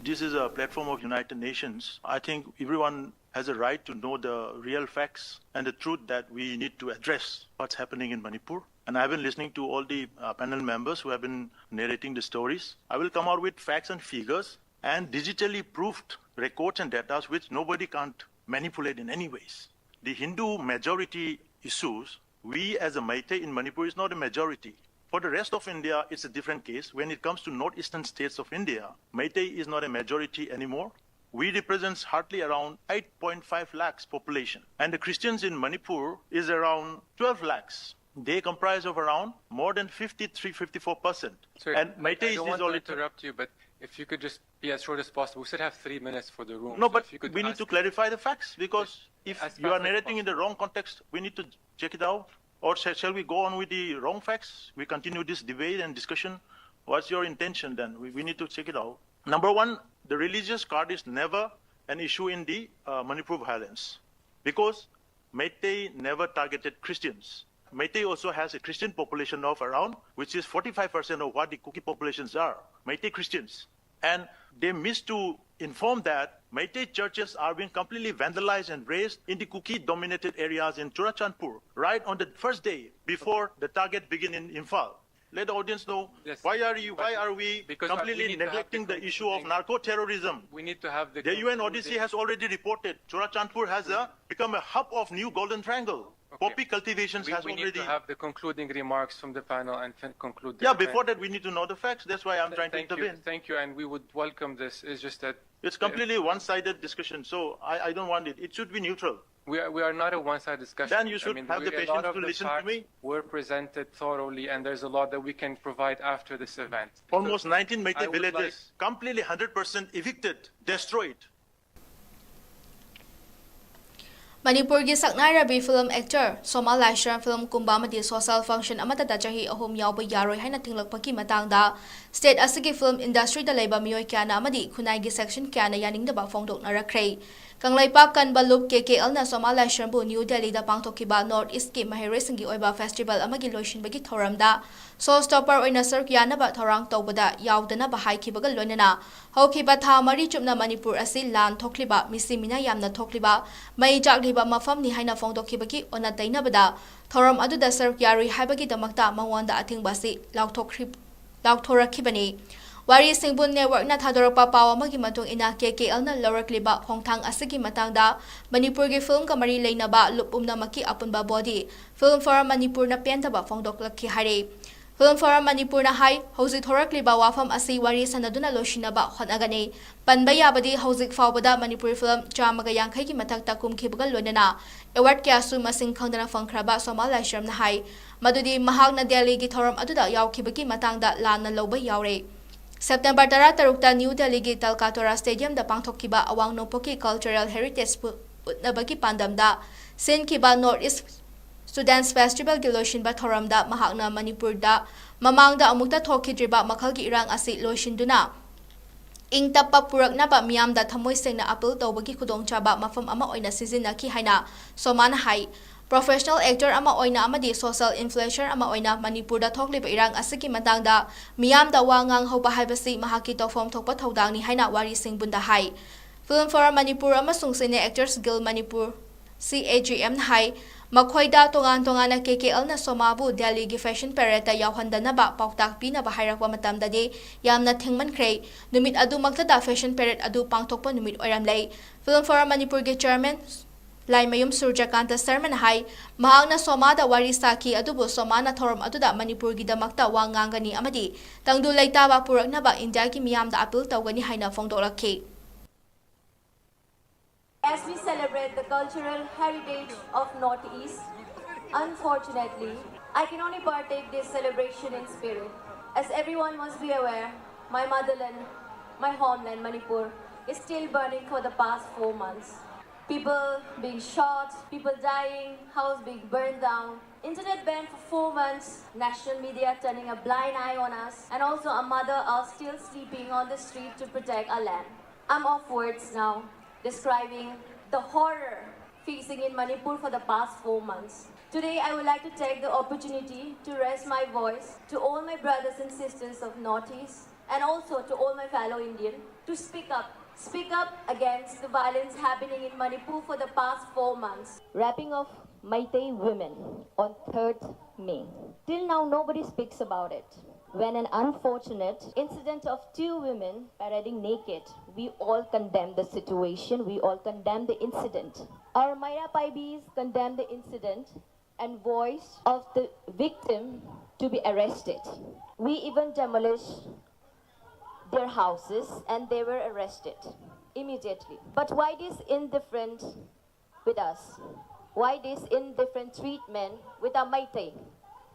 This is a platform of United Nations. I think everyone has a right to know the real facts and the truth that we need to address what's happening in Manipur. And I've been listening to all the uh, panel members who have been narrating the stories. I will come out with facts and figures and digitally proved records and data which nobody can't manipulate in any ways. The Hindu majority issues, we as a Meitei in Manipur is not a majority. For the rest of India, it's a different case. When it comes to northeastern states of India, Meitei is not a majority anymore. We represent hardly around eight point five lakhs population, and the Christians in Manipur is around twelve lakhs. They comprise of around more than fifty-three, fifty-four percent. Sir, And I Meiteis don't is want to only interrupt you, but if you could just be as short as possible. We still have three minutes for the room. No, So but if you could we need ask- to clarify the facts, because if As you are fast as narrating in the possible. Wrong context, we need to check it out. Or shall, shall we go on with the wrong facts? We continue this debate and discussion. What's your intention then? We, we need to check it out. Number one, the religious card is never an issue in the uh, Manipur violence, because Meitei never targeted Christians. Meitei also has a Christian population of around, which is forty-five percent of what the Kuki populations are, Meitei Christians. And they miss to inform that Meitei churches are being completely vandalized and razed in the Kuki-dominated areas in Churachandpur, right on the first day before the target began in Imphal. Let the audience know, yes, why are you, why are we completely neglecting the issue of narco-terrorism? We need to have the, the U N O D C has already reported Churachandpur has a, become a hub of new Golden Triangle. Okay. Poppy cultivation has already. We need to have the concluding remarks from the panel and conclude. Yeah, before that, we need to know the facts. That's why I'm trying to intervene. Thank you, and we would welcome this. It's just that it's completely one-sided discussion, so I, I don't want it. It should be neutral. We are, we are not a one-sided discussion. Then you should have the patience to listen to me. Were presented thoroughly, and there's a lot that we can provide after this event. Almost nineteen Meitei villages, completely hundred percent evicted, destroyed. ꯃꯅꯤꯄꯨꯔꯒꯤ ꯁꯛꯅꯥꯏꯔꯕꯤ film actor ꯁꯣꯃꯥ ꯂꯥꯏꯁ꯭ꯔꯝ film ꯀꯨꯝꯕ ꯑꯃꯗꯤ social function ꯑꯃꯠꯇꯗ ꯆꯍꯤ ꯑꯍꯨꯝ ꯌꯥꯎꯕ ꯌꯥꯔꯣꯏ ꯍꯥꯏꯅ ꯊꯤꯡꯂꯛꯄꯒꯤ ꯃꯇꯥꯡꯗ state ꯑꯁꯤꯒꯤ film industryꯗ ꯂꯩꯕ ꯃꯤꯑꯣꯏ ꯀꯌꯥꯅ ꯑꯃꯗꯤ ꯈꯨꯟꯅꯥꯏꯒꯤ section ꯀꯌꯥꯅ ꯌꯥꯅꯤꯡꯗꯕ ꯐꯣꯡꯗꯣꯛꯅꯔꯛꯈ꯭ꯔꯦ꯫ ꯀꯪꯂꯩꯄꯥꯛ ꯀꯟꯕ ꯂꯨꯞ ꯀꯦ ꯀꯦ ꯑꯦꯜꯅ ꯁꯣꯃꯥ ꯂꯥꯏꯁ꯭ꯔꯝꯕꯨ ꯅ꯭ꯌꯨ ꯗꯦꯜꯂꯤꯗ ꯄꯥꯡꯊꯣꯛꯈꯤꯕ North Eastꯀꯤ ꯃꯍꯩꯔꯣꯏꯁꯤꯡꯒꯤ ꯑꯣꯏꯕ festival ꯑꯃꯒꯤ ꯂꯣꯏꯁꯤꯟꯕꯒꯤ ꯊꯧꯔꯝꯗ show stopper ꯑꯣꯏꯅ ꯁꯔꯨꯛ ꯌꯥꯅꯕ ꯊꯧꯔꯥꯡ ꯇꯧꯕꯗ ꯌꯥꯎꯗꯅꯕ ꯍꯥꯏꯈꯤꯕꯒ ꯂꯣꯏꯅꯅ ꯍꯧꯈꯤꯕ ꯊꯥ ꯃꯔꯤ ꯆꯨꯞꯅ ꯃꯅꯤꯄꯨꯔ ꯑꯁꯤ ꯂꯥꯟ ꯊꯣꯛꯂꯤꯕ, ꯃꯤꯁꯤ ꯃꯤꯅꯥ ꯌꯥꯝꯅ ꯊꯣꯛꯂꯤꯕ, ꯃꯩ ꯆꯥꯛꯂꯤꯕ ꯃꯐꯝꯅꯤ ꯍꯥꯏꯅ ꯐꯣꯡꯗꯣꯛꯈꯤꯕꯒꯤ ꯑꯣꯟꯅ ꯇꯩꯅꯕꯗ ꯊꯧꯔꯝ ꯑꯗꯨꯗ ꯁꯔꯨꯛ ꯌꯥꯔꯨꯏ ꯍꯥꯏꯕꯒꯤꯗꯃꯛꯇ ꯃꯉꯣꯟꯗ ꯑꯊꯤꯡꯕ ꯑꯁꯤ ꯂꯥꯎꯊꯣꯛꯈ꯭ꯔꯤ-, ꯂꯥꯎꯊꯣꯔꯛꯈꯤꯕꯅꯤ꯫ ꯋꯥꯔꯤ ꯁꯤꯡꯕꯨꯟ networkꯅ ꯊꯥꯗꯣꯔꯛꯄ ꯄꯥꯎ ꯑꯃꯒꯤ ꯃꯇꯨꯡ ꯏꯟꯅ, ꯀꯦ ꯀꯦ ꯑꯦꯜꯅ ꯂꯧꯔꯛꯂꯤꯕ ꯈꯣꯡꯊꯥꯡ ꯑꯁꯤꯒꯤ ꯃꯇꯥꯡꯗ ꯃꯅꯤꯄꯨꯔꯒꯤ filmꯒ ꯃꯔꯤ ꯂꯩꯅꯕ ꯂꯨꯞ ꯄꯨꯝꯅꯃꯛꯀꯤ ꯑꯄꯨꯟꯕ body Film Forum ꯃꯅꯤꯄꯨꯔꯅ ꯄꯦꯟꯗꯕ ꯐꯣꯡꯗꯣꯛꯂꯛꯈꯤ ꯍꯥꯏꯔꯤ꯫ Film Forum ꯃꯅꯤꯄꯨꯔꯅ ꯍꯥꯏ, ꯍꯧꯖꯤꯛ ꯊꯣꯔꯛꯂꯤꯕ ꯋꯥꯐꯝ ꯑꯁꯤ ꯋꯥꯔꯤ ꯁꯥꯅꯗꯨꯅ ꯂꯣꯏꯁꯤꯟꯅꯕ ꯍꯣꯠꯅꯒꯅꯤ꯫ ꯄꯟꯕ ꯌꯥꯕꯗꯤ ꯍꯧꯖꯤꯛ ꯐꯥꯎꯕꯗ ꯃꯅꯤꯄꯨꯔꯤ film ꯆꯥꯝꯃꯒ ꯌꯥꯡꯈꯩꯒꯤ ꯃꯊꯛꯇ ꯀꯨꯝꯈꯤꯕꯒ ꯂꯣꯏꯅꯅ award ꯀꯌꯥꯁꯨ ꯃꯁꯤꯡ ꯈꯪꯗꯅ ꯐꯪꯈ꯭ꯔꯕ ꯁꯣꯃꯥ ꯂꯥꯏꯁ꯭ꯔꯝꯅ ꯍꯥꯏ, ꯃꯗꯨꯗꯤ ꯃꯍꯥꯛꯅ ꯗꯦꯜꯂꯤꯒꯤ ꯊꯧꯔꯝ ꯑꯗꯨꯗ ꯌꯥꯎꯈꯤꯕꯒꯤ ꯃꯇꯥꯡꯗ ꯂꯥꯟꯅ ꯂꯧꯕ ꯌꯥꯎꯔꯦ꯫ September ꯇꯔꯥꯇꯔꯨꯛꯇ ꯅ꯭ꯌꯨ ꯗꯦꯜꯂꯤꯒꯤ ꯇꯜꯀꯥꯇꯣꯔꯥ Stadiumꯗ ꯄꯥꯡꯊꯣꯛꯈꯤꯕ ꯑꯋꯥꯡ ꯅꯣꯡꯄꯣꯛꯀꯤ cultural heritageꯄꯨ ꯎꯠꯅꯕꯒꯤ ꯄꯥꯟꯗꯝꯗ ꯁꯤꯟꯈꯤꯕ North East Students Festivalꯒꯤ ꯂꯣꯏꯁꯤꯟꯕ ꯊꯧꯔꯝꯗ ꯃꯍꯥꯛꯅ ꯃꯅꯤꯄꯨꯔꯗ ꯃꯃꯥꯡꯗ ꯑꯃꯨꯛꯇ ꯊꯣꯛꯈꯤꯗ꯭ꯔꯤꯕ ꯃꯈꯜꯒꯤ ꯏꯔꯥꯡ ꯑꯁꯤ ꯂꯣꯏꯁꯤꯟꯗꯨꯅ ꯏꯪ ꯇꯞꯄ ꯄꯨꯔꯛꯅꯕ ꯃꯤꯌꯥꯝꯗ ꯊꯃꯣꯏ ꯁꯦꯡꯅ appeal ꯇꯧꯕꯒꯤ ꯈꯨꯗꯣꯡꯆꯥꯕ ꯃꯐꯝ ꯑꯃ ꯑꯣꯏꯅ ꯁꯤꯖꯤꯟꯅꯈꯤ ꯍꯥꯏꯅ ꯁꯣꯃꯥꯅ ꯍꯥꯏ꯫ Professional actor ꯑꯃ ꯑꯣꯏꯅ ꯑꯃꯗꯤ social influencer ꯑꯃ ꯑꯣꯏꯅ ꯃꯅꯤꯄꯨꯔꯗ ꯊꯣꯛꯂꯤꯕ ꯏꯔꯥꯡ ꯑꯁꯤꯒꯤ ꯃꯇꯥꯡꯗ ꯃꯤꯌꯥꯝꯗ ꯋꯥ ꯉꯥꯡꯍꯧꯕ ꯍꯥꯏꯕꯁꯤ ꯃꯍꯥꯛꯀꯤ ꯇꯧꯐꯝ ꯊꯣꯛꯄ ꯊꯧꯗꯥꯡꯅꯤ ꯍꯥꯏꯅ ꯋꯥꯔꯤ ꯁꯤꯡꯕꯨꯟꯗ ꯍꯥꯏ꯫ Film Forum Manipur ꯑꯃꯁꯨꯡ Cine Actors Guild Manipur, C A G M, ꯅ ꯍꯥꯏ, ꯃꯈꯣꯏꯗ ꯇꯣꯉꯥꯟ ꯇꯣꯉꯥꯟꯅ K K L ꯅ ꯁꯣꯃꯥꯕꯨ ꯗꯦꯜꯂꯤꯒꯤ fashion parade ꯇ ꯌꯥꯎꯍꯟꯗꯅꯕ ꯄꯥꯎꯇꯥꯛ ꯄꯤꯅꯕ ꯍꯥꯏꯔꯛꯄ ꯃꯇꯝꯗꯗꯤ ꯌꯥꯝꯅ ꯊꯦꯡꯃꯟꯈ꯭ꯔꯦ꯫ ꯅꯨꯃꯤꯠ ꯑꯗꯨꯃꯛꯇꯗ fashion parade ꯑꯗꯨ ꯄꯥꯡꯊꯣꯛꯄ ꯅꯨꯃꯤꯠ ꯑꯣꯏꯔꯝꯂꯦ꯫ Film Forum ꯃꯅꯤꯄꯨꯔꯒꯤ chairman ꯂꯥꯏꯃꯌꯨꯝ ꯁꯨꯔꯖꯀꯥꯟꯇ ꯁꯔꯃꯅ ꯍꯥꯏ, ꯃꯍꯥꯛꯅ ꯁꯣꯃꯥꯗ ꯋꯥꯔꯤ ꯁꯥꯈꯤ, ꯑꯗꯨꯕꯨ ꯁꯣꯃꯥꯅ ꯊꯧꯔꯝ ꯑꯗꯨꯗ ꯃꯅꯤꯄꯨꯔꯒꯤꯗꯃꯛꯇ ꯋꯥ ꯉꯥꯡꯒꯅꯤ ꯑꯃꯗꯤ ꯇꯪꯗꯨ ꯂꯩꯇꯥꯕ ꯄꯨꯔꯛꯅꯕ ꯏꯟꯗꯤꯌꯥꯒꯤ ꯃꯤꯌꯥꯝꯗ appeal ꯇꯧꯒꯅꯤ ꯍꯥꯏꯅ ꯐꯣꯡꯗꯣꯛꯂꯛꯈꯤ꯫ As we celebrate the cultural heritage of Northeast, unfortunately, I can only partake this celebration in spirit. As everyone must be aware, my motherland, my homeland, Manipur, is still burning for the past four months. People being shot, people dying, house being burned down, internet ban for four months, national media turning a blind eye on us, and also our mother are still sleeping on the street to protect our land. I'm off words now, describing the horror facing in Manipur for the past four months. Today, I would like to take the opportunity to raise my voice to all my brothers and sisters of Northeast and also to all my fellow Indian to speak up, speak up against the violence happening in Manipur for the past four months. Raping of Meitei women on third May. Till now, nobody speaks about it. When an unfortunate incident of two women parading naked, we all condemn the situation, we all condemn the incident. Our Meira Paibis condemn the incident and voice of the victim to be arrested. We even demolish their houses and they were arrested immediately. But why this indifferent with us? Why this indifferent treatment with our Meitei?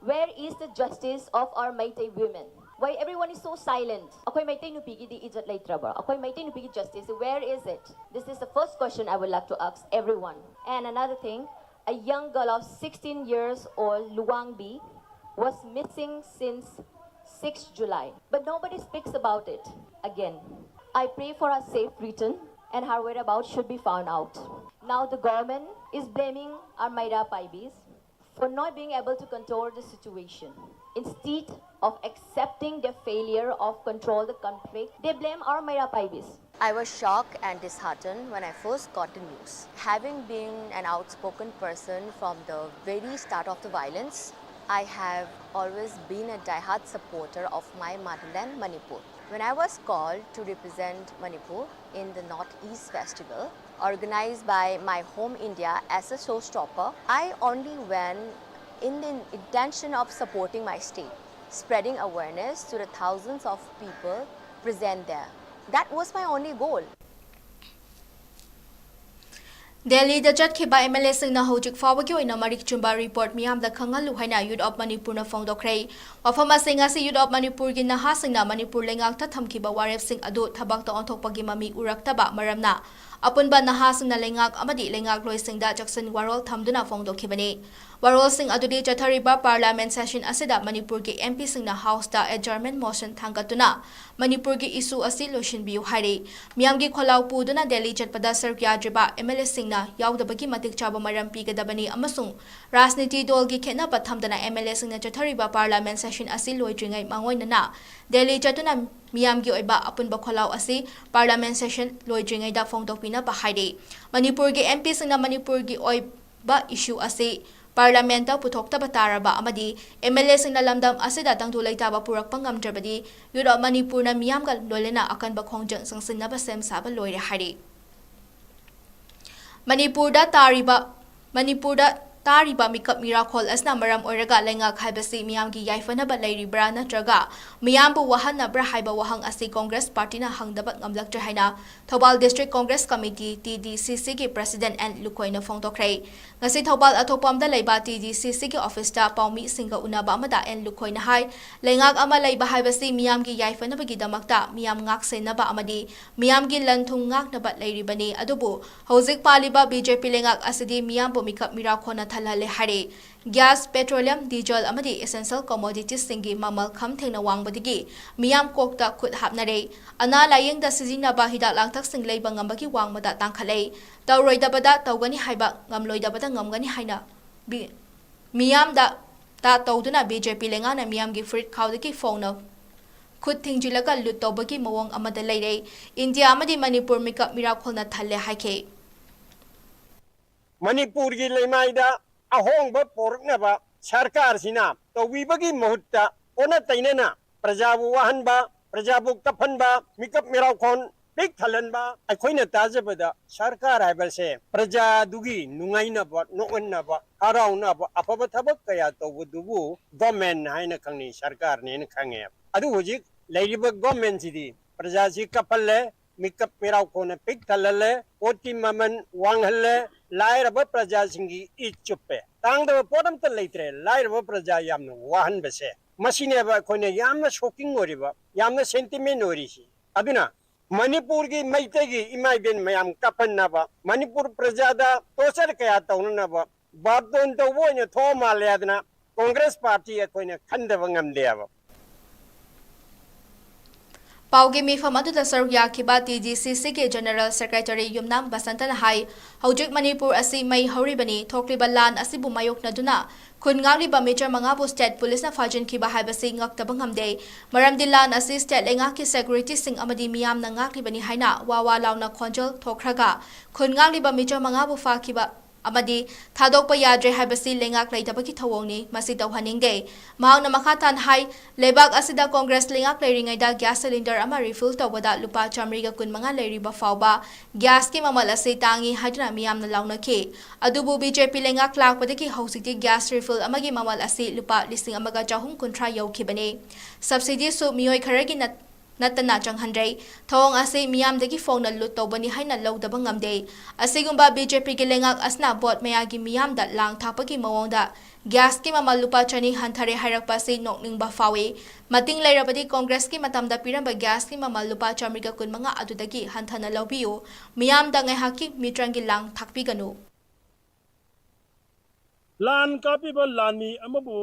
Where is the justice of our Meitei women? Why everyone is so silent? ꯑꯩꯈꯣꯏ ꯃꯩꯇꯩ ꯅꯨꯄꯤꯒꯤꯗꯤ ꯏꯖꯠ ꯂꯩꯇ꯭ꯔꯕ꯭ꯔꯣ? ꯑꯩꯈꯣꯏ ꯃꯩꯇꯩ ꯅꯨꯄꯤꯒꯤ justice, where is it? This is the first question I would like to ask everyone. And another thing, a young girl of sixteen years old, Luangbi, was missing since sixth July, but nobody speaks about it again. I pray for her safe return and her whereabouts should be found out. Now the government is blaming our Meira Paibis for not being able to control the situation. Instead of accepting their failure of control the conflict, they blame our Meira Paibis. I was shocked and disheartened when I first got the news. Having been an outspoken person from the very start of the violence, I have always been a diehard supporter of my motherland, Manipur. When I was called to represent Manipur in the Northeast Festival, organized by My Home India as a showstopper, I only went in the intention of supporting my state, spreading awareness to the thousands of people present there. That was my only goal. ꯗꯦꯜꯂꯤꯗ ꯆꯠꯈꯤꯕ M L ꯑꯦꯁꯤꯡꯅ ꯍꯧꯖꯤꯛ ꯐꯥꯎꯕꯒꯤ ꯑꯣꯏꯅ ꯃꯔꯤꯛ ꯆꯨꯝꯕ report ꯃꯤꯌꯥꯝꯗ ꯈꯪꯍꯜꯂꯨ ꯍꯥꯏꯅ ꯌꯨꯠ of ꯃꯅꯤꯄꯨꯔꯅ ꯐꯣꯡꯗꯣꯛꯈ꯭ꯔꯦ꯫ ꯋꯥꯐꯝ ꯑꯁꯤ ꯉꯁꯤ ꯌꯨꯠ ꯑꯣꯐ ꯃꯅꯤꯄꯨꯔꯒꯤ ꯅꯍꯥꯁꯤꯡꯅ ꯃꯅꯤꯄꯨꯔ ꯂꯩꯉꯥꯛꯇ ꯊꯝꯈꯤꯕ ꯋꯥꯔꯦꯞꯁꯤꯡ ꯑꯗꯨ ꯊꯕꯛꯇ ꯑꯣꯟꯊꯣꯛꯄꯒꯤ ꯃꯃꯤ ꯎꯔꯛꯇꯕ ꯃꯔꯝꯅ ꯑꯄꯨꯟꯕ ꯅꯍꯥꯁꯤꯡꯅ ꯂꯩꯉꯥꯛ ꯑꯃꯗꯤ ꯂꯩꯉꯥꯛꯂꯣꯏꯁꯤꯡꯗ ꯆꯦꯛꯁꯤꯟ ꯋꯥꯔꯣꯜ ꯊꯝꯗꯨꯅ ꯐꯣꯡꯗꯣꯛꯈꯤꯕꯅꯤ꯫ ꯋꯥꯔꯣꯜꯁꯤꯡ ꯑꯗꯨꯗꯤ ꯆꯠꯊꯔꯤꯕ ꯄꯥꯔꯂꯤꯌꯥꯃꯦꯟ ꯁꯦꯁꯟ ꯑꯁꯤꯗ ꯃꯅꯤꯄꯨꯔꯒꯤ ꯑꯦꯝ ꯄꯤꯁꯤꯡꯅ ꯍꯥꯎꯁꯇ ꯑꯦꯗꯖꯔꯟꯃꯦꯟ ꯃꯣꯁꯟ ꯊꯥꯡꯒꯠꯇꯨꯅ ꯃꯅꯤꯄꯨꯔꯒꯤ ꯏꯁꯨ ꯑꯁꯤ ꯂꯣꯏꯁꯤꯟꯕꯤꯌꯨ ꯍꯥꯏꯔꯤ꯫ ꯃꯤꯌꯥꯝꯒꯤ ꯈꯣꯜꯂꯥꯎ ꯄꯨꯗꯨꯅ ꯗꯦꯜꯂꯤ ꯆꯠꯄꯗ ꯁꯔꯨꯛ ꯌꯥꯗ꯭ꯔꯤꯕ ꯑꯦꯝ ꯑꯦꯜ ꯑꯦꯁꯤꯡꯅ ꯌꯥꯎꯗꯕꯒꯤ ꯃꯇꯤꯛ ꯆꯥꯕ ꯃꯔꯝ ꯄꯤꯒꯗꯕꯅꯤ ꯑꯃꯁꯨꯡ ꯔꯥꯖꯅꯤꯇꯤ ꯗꯣꯜꯒꯤ ꯈꯦꯠꯅꯕ ꯊꯝꯗꯅ ꯑꯦꯝ ꯑꯦꯜ ꯑꯦꯁꯤꯡꯅ ꯆꯠꯊꯔꯤꯕ ꯄꯥꯔꯂꯤꯌꯥꯃꯦꯟ ꯁꯦꯁꯟ ꯑꯁꯤ ꯂꯣꯏꯗ꯭ꯔꯤꯉꯩ ꯃꯥꯡꯑꯣꯏꯅꯅ ꯗꯦꯜꯂꯤ ꯆꯠꯇꯨꯅ ꯃꯤꯌꯥꯝꯒꯤ ꯑꯣꯏꯕ ꯑꯄꯨꯟꯕ ꯈꯣꯜꯂꯥꯎ ꯑꯁꯤ ꯄꯥꯔꯂꯤꯌꯥꯃꯦꯟ ꯁꯦꯁꯟ ꯂꯣꯏꯗ꯭ꯔꯤꯉꯩꯗ ꯐꯣꯡꯗꯣꯛꯄꯤꯅꯕ ꯍꯥꯏꯔꯤ꯫ ꯃꯅꯤꯄꯨꯔꯒꯤ ꯑꯦꯝ ꯄꯤꯁꯤꯡꯅ ꯃꯅꯤꯄꯨꯔꯒꯤ ꯑꯣꯏꯕ ꯏꯁꯨ ꯑꯁꯤ ꯄꯥꯔꯂꯤꯌꯥꯃꯦꯟꯇ ꯄꯨꯊꯣꯛꯇꯕ ꯇꯥꯔꯕ ꯑꯃꯗꯤ ꯑꯦꯝ ꯑꯦꯜ ꯑꯦꯁꯤꯡꯅ ꯂꯝꯗꯝ ꯑꯁꯤꯗ ꯇꯪꯗꯨ ꯂꯩꯇꯥꯕ ꯄꯨꯔꯛꯄ ꯉꯝꯗ꯭ꯔꯕꯗꯤ ꯌꯨꯠ ꯑꯣꯐ ꯃꯅꯤꯄꯨꯔꯅ ꯃꯤꯌꯥꯝꯒ ꯂꯣꯏꯅꯅ ꯑꯀꯟꯕ ꯈꯣꯡꯖꯪ ꯆꯪꯁꯤꯟꯅꯕ ꯁꯦꯝ ꯁꯥꯕ ꯂꯣꯏꯔꯦ ꯍꯥꯏꯔꯤ꯫ ꯃꯅꯤꯄꯨꯔꯗ ꯇꯥꯔꯤꯕ, ꯃꯅꯤꯄꯨꯔꯗ ꯇꯥꯔꯤꯕ ꯃꯤꯀꯞ ꯃꯤꯔꯥꯈꯣꯜ ꯑꯁꯤꯅ ꯃꯔꯝ ꯑꯣꯏꯔꯒ ꯂꯩꯉꯥꯛ ꯍꯥꯏꯕꯁꯤ ꯃꯤꯌꯥꯝꯒꯤ ꯌꯥꯏꯐꯅꯕ ꯂꯩꯔꯤꯕ꯭ꯔꯥ ꯅꯠꯇ꯭ꯔꯒ ꯃꯤꯌꯥꯝꯕꯨ ꯋꯥꯍꯟꯅꯕ꯭ꯔꯥ ꯍꯥꯏꯕ ꯋꯥꯍꯪ ꯑꯁꯤ ꯀꯣꯡꯒ꯭ꯔꯦꯁ ꯄꯥꯔꯇꯤꯅ ꯍꯪꯗꯕ ꯉꯝꯂꯛꯇ꯭ꯔꯦ ꯍꯥꯏꯅ Thoubal district Congress committee, T D ꯁꯤ ꯁꯤꯒꯤ ꯄ꯭ꯔꯦꯁꯤꯗꯦꯟꯠ ꯑꯦꯟ ꯂꯨꯈꯣꯏꯅ ꯐꯣꯡꯗꯣꯛꯈ꯭ꯔꯦ꯫ ꯉꯁꯤ ꯊꯧꯕꯥꯜ ꯑꯊꯣꯛꯄꯝꯗ ꯂꯩꯕ ꯇꯤ ꯗꯤ ꯁꯤ ꯁꯤꯒꯤ ꯑꯣꯐꯤꯁꯇ ꯄꯥꯎꯃꯤꯁꯤꯡꯒ ꯎꯅꯕ ꯑꯃꯗ ꯑꯦꯟ ꯂꯨꯈꯣꯏꯅ ꯍꯥꯏ, ꯂꯩꯉꯥꯛ ꯑꯃ ꯂꯩꯕ ꯍꯥꯏꯕꯁꯤ ꯃꯤꯌꯥꯝꯒꯤ ꯌꯥꯏꯐꯅꯕꯒꯤꯗꯃꯛꯇ ꯃꯤꯌꯥꯝ ꯉꯥꯛ ꯁꯦꯟꯅꯕ ꯑꯃꯗꯤ ꯃꯤꯌꯥꯝꯒꯤ ꯂꯟ ꯊꯨꯝ ꯉꯥꯛꯅꯕ ꯂꯩꯔꯤꯕꯅꯤ꯫ ꯑꯗꯨꯕꯨ ꯍꯧꯖꯤꯛ ꯄꯥꯜꯂꯤꯕ ꯕꯤ ꯖꯦ ꯄꯤ ꯂꯩꯉꯥꯛ ꯑꯁꯤꯗꯤ ꯃꯤꯌꯥꯝꯕꯨ ꯃꯤꯀꯞ ꯃꯤꯔꯥꯈꯣꯟꯅ ꯊꯜꯍꯜꯂꯦ ꯍꯥꯏꯔꯤ꯫ ꯒ꯭ꯌꯥꯁ, ꯄꯦꯇ꯭ꯔꯣꯂꯤꯌꯝ, ꯗꯤꯖꯜ ꯑꯃꯗꯤ essential commoditiesꯁꯤꯡꯒꯤ ꯃꯃꯜ ꯈꯝ ꯊꯦꯡꯅ ꯋꯥꯡꯕꯗꯒꯤ ꯃꯤꯌꯥꯝ ꯀꯣꯛꯇ ꯈꯨꯠ ꯍꯥꯞꯅꯔꯦ꯫ ꯑꯅꯥ ꯂꯥꯌꯦꯡꯗ ꯁꯤꯖꯤꯟꯅꯕ ꯍꯤꯗꯥꯛ ꯂꯥꯡꯊꯛꯁꯤꯡ ꯂꯩꯕ ꯉꯝꯕꯒꯤ ꯋꯥꯡꯃꯗ ꯇꯥꯡꯈꯠꯂꯦ꯫ ꯇꯧꯔꯣꯏꯗꯕꯗ ꯇꯧꯒꯅꯤ ꯍꯥꯏꯕ, ꯉꯝꯂꯣꯏꯗꯕꯗ ꯉꯝꯒꯅꯤ ꯍꯥꯏꯅ ꯕꯤ-, ꯃꯤꯌꯥꯝꯗ ꯇ ꯇꯧꯗꯨꯅ ꯕꯤ ꯖꯦ ꯄꯤ ꯂꯩꯉꯥꯛꯅ ꯃꯤꯌꯥꯝꯒꯤ ꯐꯨꯔꯤꯠ ꯈꯥꯎꯗꯒꯤ ꯐꯣꯡꯅ ꯈꯨꯠ ꯊꯤꯡꯖꯤꯜꯂꯒ ꯂꯨꯠ ꯇꯧꯕꯒꯤ ꯃꯑꯣꯡ ꯑꯃꯗ ꯂꯩꯔꯦ꯫ ꯏꯟꯗꯤꯌꯥ ꯑꯃꯗꯤ ꯃꯅꯤꯄꯨꯔ ꯃꯤꯀꯞ ꯃꯤꯔꯥꯈꯣꯜꯅ ꯊꯜꯂꯦ ꯍꯥꯏꯈꯤ꯫ ꯃꯅꯤꯄꯨꯔꯒꯤ ꯂꯩꯃꯥꯏꯗ ꯑꯍꯣꯡꯕ ꯄꯣꯔꯛꯅꯕ ꯁꯔꯀꯥꯔꯁꯤꯅ ꯇꯧꯕꯤꯕꯒꯤ ꯃꯍꯨꯠꯇ ꯑꯣꯟꯅ ꯇꯩꯅꯅ ꯄ꯭ꯔꯖꯥꯕꯨ ꯋꯥꯍꯟꯕ, ꯄ꯭ꯔꯖꯥꯕꯨ ꯀꯞꯍꯟꯕ, ꯃꯤꯀꯞ ꯃꯤꯔꯥꯎꯈꯣꯟ ꯄꯤꯛ ꯊꯜꯍꯟꯕ, ꯑꯩꯈꯣꯏꯅ ꯇꯥꯖꯕꯗ ꯁꯔꯀꯥꯔ ꯍꯥꯏꯕꯁꯦ ꯄ꯭ꯔꯖꯥꯗꯨꯒꯤ ꯅꯨꯡꯉꯥꯏꯅꯕ, ꯅꯣꯛꯍꯟꯅꯕ, ꯍꯔꯥꯎꯅꯕ, ꯑꯐꯕ ꯊꯕꯛ ꯀꯌꯥ ꯇꯧꯕꯗꯨꯕꯨ government ꯍꯥꯏꯅ ꯈꯪꯅꯩ, ꯁꯔꯀꯥꯔꯅꯦꯅ ꯈꯪꯉꯦ꯫ ꯑꯗꯨ ꯍꯧꯖꯤꯛ ꯂꯩꯔꯤꯕ government ꯁꯤꯗꯤ ꯄ꯭ꯔꯖꯥꯁꯤ ꯀꯞꯍꯜꯂꯦ, ꯃꯤꯀꯞ ꯃꯤꯔꯥꯎꯈꯣꯟꯅ ꯄꯤꯛ ꯊꯜꯍꯜꯂꯦ, ꯄꯣꯠꯀꯤ ꯃꯃꯜ ꯋꯥꯡꯍꯜꯂꯦ, ꯂꯥꯏꯔꯕ ꯄ꯭ꯔꯖꯥꯁꯤꯡꯒꯤ ꯏ ꯆꯨꯞꯄꯦ꯫ ꯇꯥꯡꯗꯕ ꯄꯣꯠ ꯑꯝꯇ ꯂꯩꯇ꯭ꯔꯦ꯫ ꯂꯥꯏꯔꯕ ꯄ꯭ꯔꯖꯥ ꯌꯥꯝꯅ ꯋꯥꯍꯟꯕꯁꯦ, ꯃꯁꯤꯅꯦꯕ ꯑꯩꯈꯣꯏꯅ ꯌꯥꯝꯅ shocking ꯑꯣꯏꯔꯤꯕ, ꯌꯥꯝꯅ sentiment ꯑꯣꯏꯔꯤꯁꯤ꯫ ꯑꯗꯨꯅ ꯃꯅꯤꯄꯨꯔꯒꯤ ꯃꯩꯇꯩꯒꯤ ꯏꯃꯥ ꯏꯕꯦꯟ ꯃꯌꯥꯝ ꯀꯥꯞꯍꯟꯅꯕ, ꯃꯅꯤꯄꯨꯔ ꯄ꯭ꯔꯖꯥꯗ torture ꯀꯌꯥ ꯇꯧꯅꯅꯕ ꯕꯥꯔꯇꯣꯟ ꯇꯧꯕ ꯑꯣꯏꯅ ꯊꯣꯛꯑ ꯃꯥꯜꯂꯦ ꯍꯥꯏꯗꯅ Congress party ꯑꯩꯈꯣꯏꯅ ꯈꯟꯗꯕ ꯉꯝꯗꯦꯕ꯫ ꯄꯥꯎꯒꯤ ꯃꯤꯐꯝ ꯑꯗꯨꯗ ꯁꯔꯨꯛ ꯌꯥꯈꯤꯕ TGCC ꯒꯤ General Secretary ꯌꯨꯝꯅꯥꯝ ꯕꯁꯟꯇꯅ ꯍꯥꯏ, ꯍꯧꯖꯤꯛ ꯃꯅꯤꯄꯨꯔ ꯑꯁꯤ ꯃꯩ ꯍꯧꯔꯤꯕꯅꯤ꯫ ꯊꯣꯛꯂꯤꯕ ꯂꯥꯟ ꯑꯁꯤꯕꯨ ꯃꯥꯌꯣꯛꯅꯗꯨꯅ ꯈꯨꯟ ꯉꯥꯛꯂꯤꯕ ꯃꯤꯆꯝ ꯃꯉꯥꯕꯨ state police ꯅ ꯐꯥꯖꯤꯟꯈꯤꯕ ꯍꯥꯏꯕꯁꯤ ꯉꯛꯇꯕ ꯉꯝꯗꯦ꯫ ꯃꯔꯝꯗꯤ ꯂꯥꯟ ꯑꯁꯤ state ꯂꯩꯉꯥꯛꯀꯤ security ꯁꯤꯡ ꯑꯃꯗꯤ ꯃꯤꯌꯥꯝꯅ ꯉꯥꯛꯂꯤꯕꯅꯤ ꯍꯥꯏꯅ ꯋꯥ ꯋꯥ ꯂꯥꯎꯅ ꯈꯣꯟꯖꯦꯜ ꯊꯣꯛꯈ꯭ꯔꯒ ꯈꯨꯟ ꯉꯥꯛꯂꯤꯕ ꯃꯤꯆꯝ ꯃꯉꯥꯕꯨ ꯐꯥꯈꯤꯕ ꯑꯃꯗꯤ ꯊꯥꯗꯣꯛꯄ ꯌꯥꯗ꯭ꯔꯦ ꯍꯥꯏꯕꯁꯤ ꯂꯩꯉꯥꯛ ꯂꯩꯇꯕꯒꯤ ꯊꯧꯑꯣꯡꯅꯤ꯫ ꯃꯁꯤ ꯇꯧꯍꯟꯅꯤꯡꯗꯦ꯫ ꯃꯍꯥꯛꯅ ꯃꯈꯥ ꯇꯥꯅ ꯍꯥꯏ, ꯂꯩꯕꯥꯛ ꯑꯁꯤꯗ Congress ꯂꯩꯉꯥꯛ ꯂꯩꯔꯤꯉꯩꯗ gas cylinder ꯑꯃ refill ꯇꯧꯕꯗ ꯂꯨꯄꯥ ꯆꯥꯃꯔꯤꯒ ꯀꯨꯟꯃꯉꯥ ꯂꯩꯔꯤꯕ ꯐꯥꯎꯕ gas ꯀꯤ ꯃꯃꯜ ꯑꯁꯤ ꯇꯥꯡꯏ ꯍꯥꯏꯗꯨꯅ ꯃꯤꯌꯥꯝꯅ ꯂꯥꯎꯅꯈꯤ꯫ ꯑꯗꯨꯕꯨ BJP ꯂꯩꯉꯥꯛ ꯂꯥꯛꯄꯗꯒꯤ ꯍꯧꯖꯤꯛꯇꯤ gas refill ꯑꯃꯒꯤ ꯃꯃꯜ ꯑꯁꯤ ꯂꯨꯄꯥ ꯂꯤꯁꯤꯡ ꯑꯃꯒ ꯆꯍꯨꯝ ꯀꯨꯟꯊ꯭ꯔꯥ ꯌꯧꯈꯤꯕꯅꯤ꯫ Subsidy ꯁꯨ ꯃꯤꯑꯣꯏ ꯈꯔꯒꯤ ꯅꯠ-, ꯅꯠꯇꯅ ꯆꯪꯍꯟꯗ꯭ꯔꯦ꯫ ꯊꯧꯑꯣꯡ ꯑꯁꯤ ꯃꯤꯌꯥꯝꯗꯒꯤ ꯐꯣꯡꯅ ꯂꯨꯠ ꯇꯧꯕꯅꯤ ꯍꯥꯏꯅ ꯂꯧꯗꯕ ꯉꯝꯗꯦ꯫ ꯑꯁꯤꯒꯨꯝꯕ BJP ꯒꯤ ꯂꯩꯉꯥꯛ ꯑꯁꯤꯅ vote ꯃꯌꯥꯒꯤ ꯃꯤꯌꯥꯝꯗ ꯂꯥꯡ ꯊꯥꯛꯄꯒꯤ ꯃꯑꯣꯡꯗ gas ꯀꯤ ꯃꯃꯜ ꯂꯨꯄꯥ ꯆꯅꯤ ꯍꯟꯊꯔꯦ ꯍꯥꯏꯔꯛꯄ ꯑꯁꯤ ꯅꯣꯛꯅꯤꯡꯕ ꯐꯥꯎꯏ꯫ ꯃꯇꯤꯡ ꯂꯩꯔꯕꯗꯤ Congress ꯀꯤ ꯃꯇꯝꯗ ꯄꯤꯔꯝꯕ gas ꯀꯤ ꯃꯃꯜ ꯂꯨꯄꯥ ꯆꯥꯃꯔꯤꯒ ꯀꯨꯟꯃꯉꯥ ꯑꯗꯨꯗꯒꯤ ꯍꯟꯊꯅ ꯂꯧꯕꯤꯌꯨ꯫ ꯃꯤꯌꯥꯝꯗ ꯉꯥꯏꯍꯥꯛꯀꯤ ꯃꯤꯇ꯭ꯔꯪꯒꯤ ꯂꯥꯡ ꯊꯥꯛꯄꯤꯒꯅꯨ꯫ ꯂꯥꯟ ꯀꯥꯞꯄꯤꯕ ꯂꯥꯟꯃꯤ ꯑꯃꯕꯨ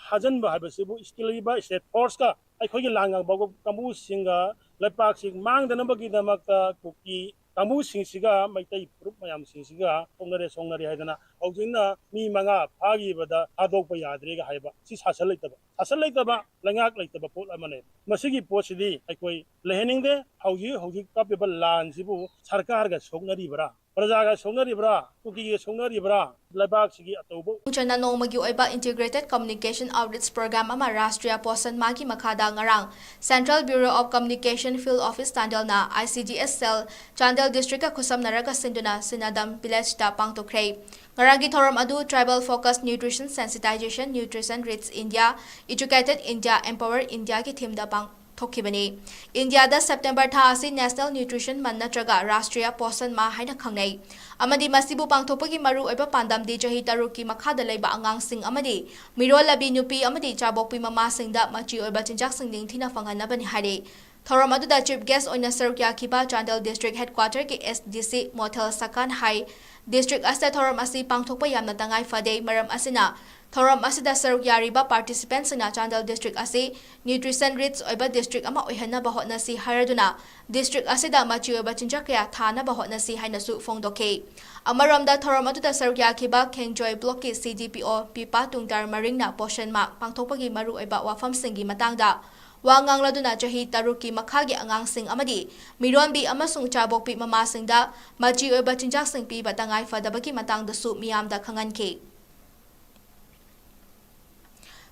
ꯐꯥꯖꯤꯟꯕ ꯍꯥꯏꯕꯁꯤꯕꯨ ꯁꯤꯜꯂꯤꯕ state force ꯀ ꯑꯩꯈꯣꯏꯒꯤ ꯂꯥꯟ ꯉꯥꯡꯕ ꯀꯥꯡꯕꯨꯁꯤꯡꯒ ꯂꯩꯄꯥꯛꯁꯤ ꯃꯥꯡꯗꯅꯕꯒꯤꯗꯃꯛꯇ ꯀꯨꯀꯤ ꯀꯥꯡꯕꯨꯁꯤꯡꯁꯤꯒ ꯃꯩꯇꯩ ꯐꯨꯔꯨꯞ ꯃꯌꯥꯝꯁꯤꯡꯁꯤꯒ ꯁꯣꯛꯅꯔꯦ, ꯁꯣꯛꯅꯔꯦ ꯍꯥꯏꯗꯅ ꯍꯧꯖꯤꯛꯅ ꯃꯤ ꯃꯉꯥ ꯐꯥꯈꯤꯕꯗ ꯊꯥꯗꯣꯛꯄ ꯌꯥꯗ꯭ꯔꯦꯒ ꯍꯥꯏꯕ, ꯁꯤ ꯁꯥꯁꯟ ꯂꯩꯇꯕ, ꯁꯥꯁꯟ ꯂꯩꯇꯕ, ꯂꯩꯉꯥꯛ ꯂꯩꯇꯕ ꯄꯣꯠ ꯑꯃꯅꯦ꯫ ꯃꯁꯤꯒꯤ ꯄꯣꯠꯁꯤꯗꯤ ꯑꯩꯈꯣꯏ ꯂꯩꯍꯟꯅꯤꯡꯗꯦ꯫ ꯍꯧꯖꯤꯛ ꯍꯧꯖꯤꯛ ꯀꯥꯞꯄꯤꯕ ꯂꯥꯟꯁꯤꯕꯨ ꯁꯔꯀꯥꯔꯒ ꯁꯣꯛꯅꯔꯤꯕ꯭ꯔꯥ, ꯄ꯭ꯔꯖꯥꯒ ꯁꯣꯛꯅꯔꯤꯕ꯭ꯔꯥ, ꯀꯨꯀꯤꯒ ꯁꯣꯛꯅꯔꯤꯕ꯭ꯔꯥ, ꯂꯩꯕꯥꯛꯁꯤꯒꯤ ꯑꯆꯧꯕ ꯆꯟꯅ ꯅꯣꯡꯃꯒꯤ ꯑꯣꯏꯕ Integrated Communication Outreach Program ꯑꯃ ꯔꯥꯁꯇ꯭ꯔꯤꯌꯥ ꯄꯣꯁꯟ ꯃꯥꯍꯒꯤ ꯃꯈꯥꯗ ꯉꯔꯥꯡ Central Bureau of Communication Field Office ꯆꯥꯟꯗꯦꯜꯅ I C D S cell Chandel district ꯀ ꯈꯨꯠꯁꯝꯅꯔꯒ ꯁꯤꯟꯗꯨꯅ ꯁꯤꯅꯥꯗꯝ village ꯇ ꯄꯥꯡꯊꯣꯛꯈ꯭ꯔꯦ꯫ ꯉꯔꯥꯡꯒꯤ ꯊꯧꯔꯝ ꯑꯗꯨ Tribal Focused Nutrition Sensitization, Nutrition Rich India, Educated India, Empower India ꯒꯤ theme ꯗ ꯄꯥꯡ ꯊꯣꯛꯈꯤꯕꯅꯤ꯫ ꯏꯟꯗꯤꯌꯥꯗ September ꯊꯥ ꯑꯁꯤ National Nutrition Month ꯅꯠꯇ꯭ꯔꯒ ꯔꯥꯁꯇ꯭ꯔꯤꯌꯥ ꯄꯣꯁꯟ ꯃꯥꯍ ꯍꯥꯏꯅ ꯈꯪꯅꯩ, ꯑꯃꯗꯤ ꯃꯁꯤꯕꯨ ꯄꯥꯡꯊꯣꯛꯄꯒꯤ ꯃꯔꯨꯑꯣꯏꯕ ꯄꯥꯟꯗꯝꯗꯤ ꯆꯍꯤ ꯇꯔꯨꯛꯀꯤ ꯃꯈꯥꯗ ꯂꯩꯕ ꯑꯉꯥꯡꯁꯤꯡ ꯑꯃꯗꯤ ꯃꯤꯔꯣꯜꯂꯕꯤ ꯅꯨꯄꯤ ꯑꯃꯗꯤ ꯆꯥꯕꯣꯛꯄꯤ ꯃꯃꯥꯁꯤꯡꯗ ꯃꯆꯤ ꯑꯣꯏꯕ ꯆꯤꯟꯖꯥꯛꯁꯤꯡ ꯅꯤꯡꯊꯤꯅ ꯐꯪꯍꯟꯅꯕꯅꯤ ꯍꯥꯏꯔꯤ꯫ ꯊꯧꯔꯝ ꯑꯗꯨꯗ chief guest ꯑꯣꯏꯅ ꯁꯔꯨꯛ ꯌꯥꯈꯤꯕ ꯆꯥꯟꯗꯦꯜ district headquarter ꯒꯤ S D C ꯃꯣꯊꯦꯜ ꯁꯀꯥꯟ ꯍꯥꯏ, district ꯑꯁꯤꯗ ꯊꯧꯔꯝ ꯑꯁꯤ ꯄꯥꯡꯊꯣꯛꯄ ꯌꯥꯝꯅ ꯇꯉꯥꯏ ꯐꯗꯦ, ꯃꯔꯝ ꯑꯁꯤꯅ ꯊꯧꯔꯝ ꯑꯁꯤꯗ ꯁꯔꯨꯛ ꯌꯥꯔꯤꯕ participant ꯁꯤꯡꯅ ꯆꯥꯟꯗꯦꯜ district ꯑꯁꯤ nutrition rich ꯑꯣꯏꯕ district ꯑꯃ ꯑꯣꯏꯍꯟꯅꯕ ꯍꯣꯠꯅꯁꯤ ꯍꯥꯏꯔꯗꯨꯅ district ꯑꯁꯤꯗ ꯃꯆꯤ ꯑꯣꯏꯕ ꯆꯤꯟꯖꯥꯛ ꯀꯌꯥ ꯊꯥꯅꯕ ꯍꯣꯠꯅꯁꯤ ꯍꯥꯏꯅꯁꯨ ꯐꯣꯡꯗꯣꯛꯈꯤ꯫ ꯑꯃꯔꯣꯝꯗ ꯊꯧꯔꯝ ꯑꯗꯨꯗ ꯁꯔꯨꯛ ꯌꯥꯈꯤꯕ ꯈꯦꯡꯖꯣꯏ block ꯀꯤ C D P O ꯄꯤꯄꯥ ꯇꯨꯡꯇꯥꯔ ꯃꯔꯤꯡꯅ Poshan ꯃꯥꯍ ꯄꯥꯡꯊꯣꯛꯄꯒꯤ ꯃꯔꯨꯑꯣꯏꯕ ꯋꯥꯐꯝꯁꯤꯡꯒꯤ ꯃꯇꯥꯡꯗ ꯋꯥ ꯉꯥꯡꯂꯗꯨꯅ ꯆꯍꯤ ꯇꯔꯨꯛꯀꯤ ꯃꯈꯥꯒꯤ ꯑꯉꯥꯡꯁꯤꯡ ꯑꯃꯗꯤ ꯃꯤꯔꯣꯟꯕꯤ ꯑꯃꯁꯨꯡ ꯆꯥꯕꯣꯛꯄꯤ ꯃꯃꯥꯁꯤꯡꯗ ꯃꯆꯤ ꯑꯣꯏꯕ ꯆꯤꯟꯖꯥꯛꯁꯤꯡ ꯄꯤꯕ ꯇꯉꯥꯏ ꯐꯗꯕꯒꯤ ꯃꯇꯥꯡꯗꯁꯨ ꯃꯤꯌꯥꯝꯗ ꯈꯪꯍꯟꯈꯤ꯫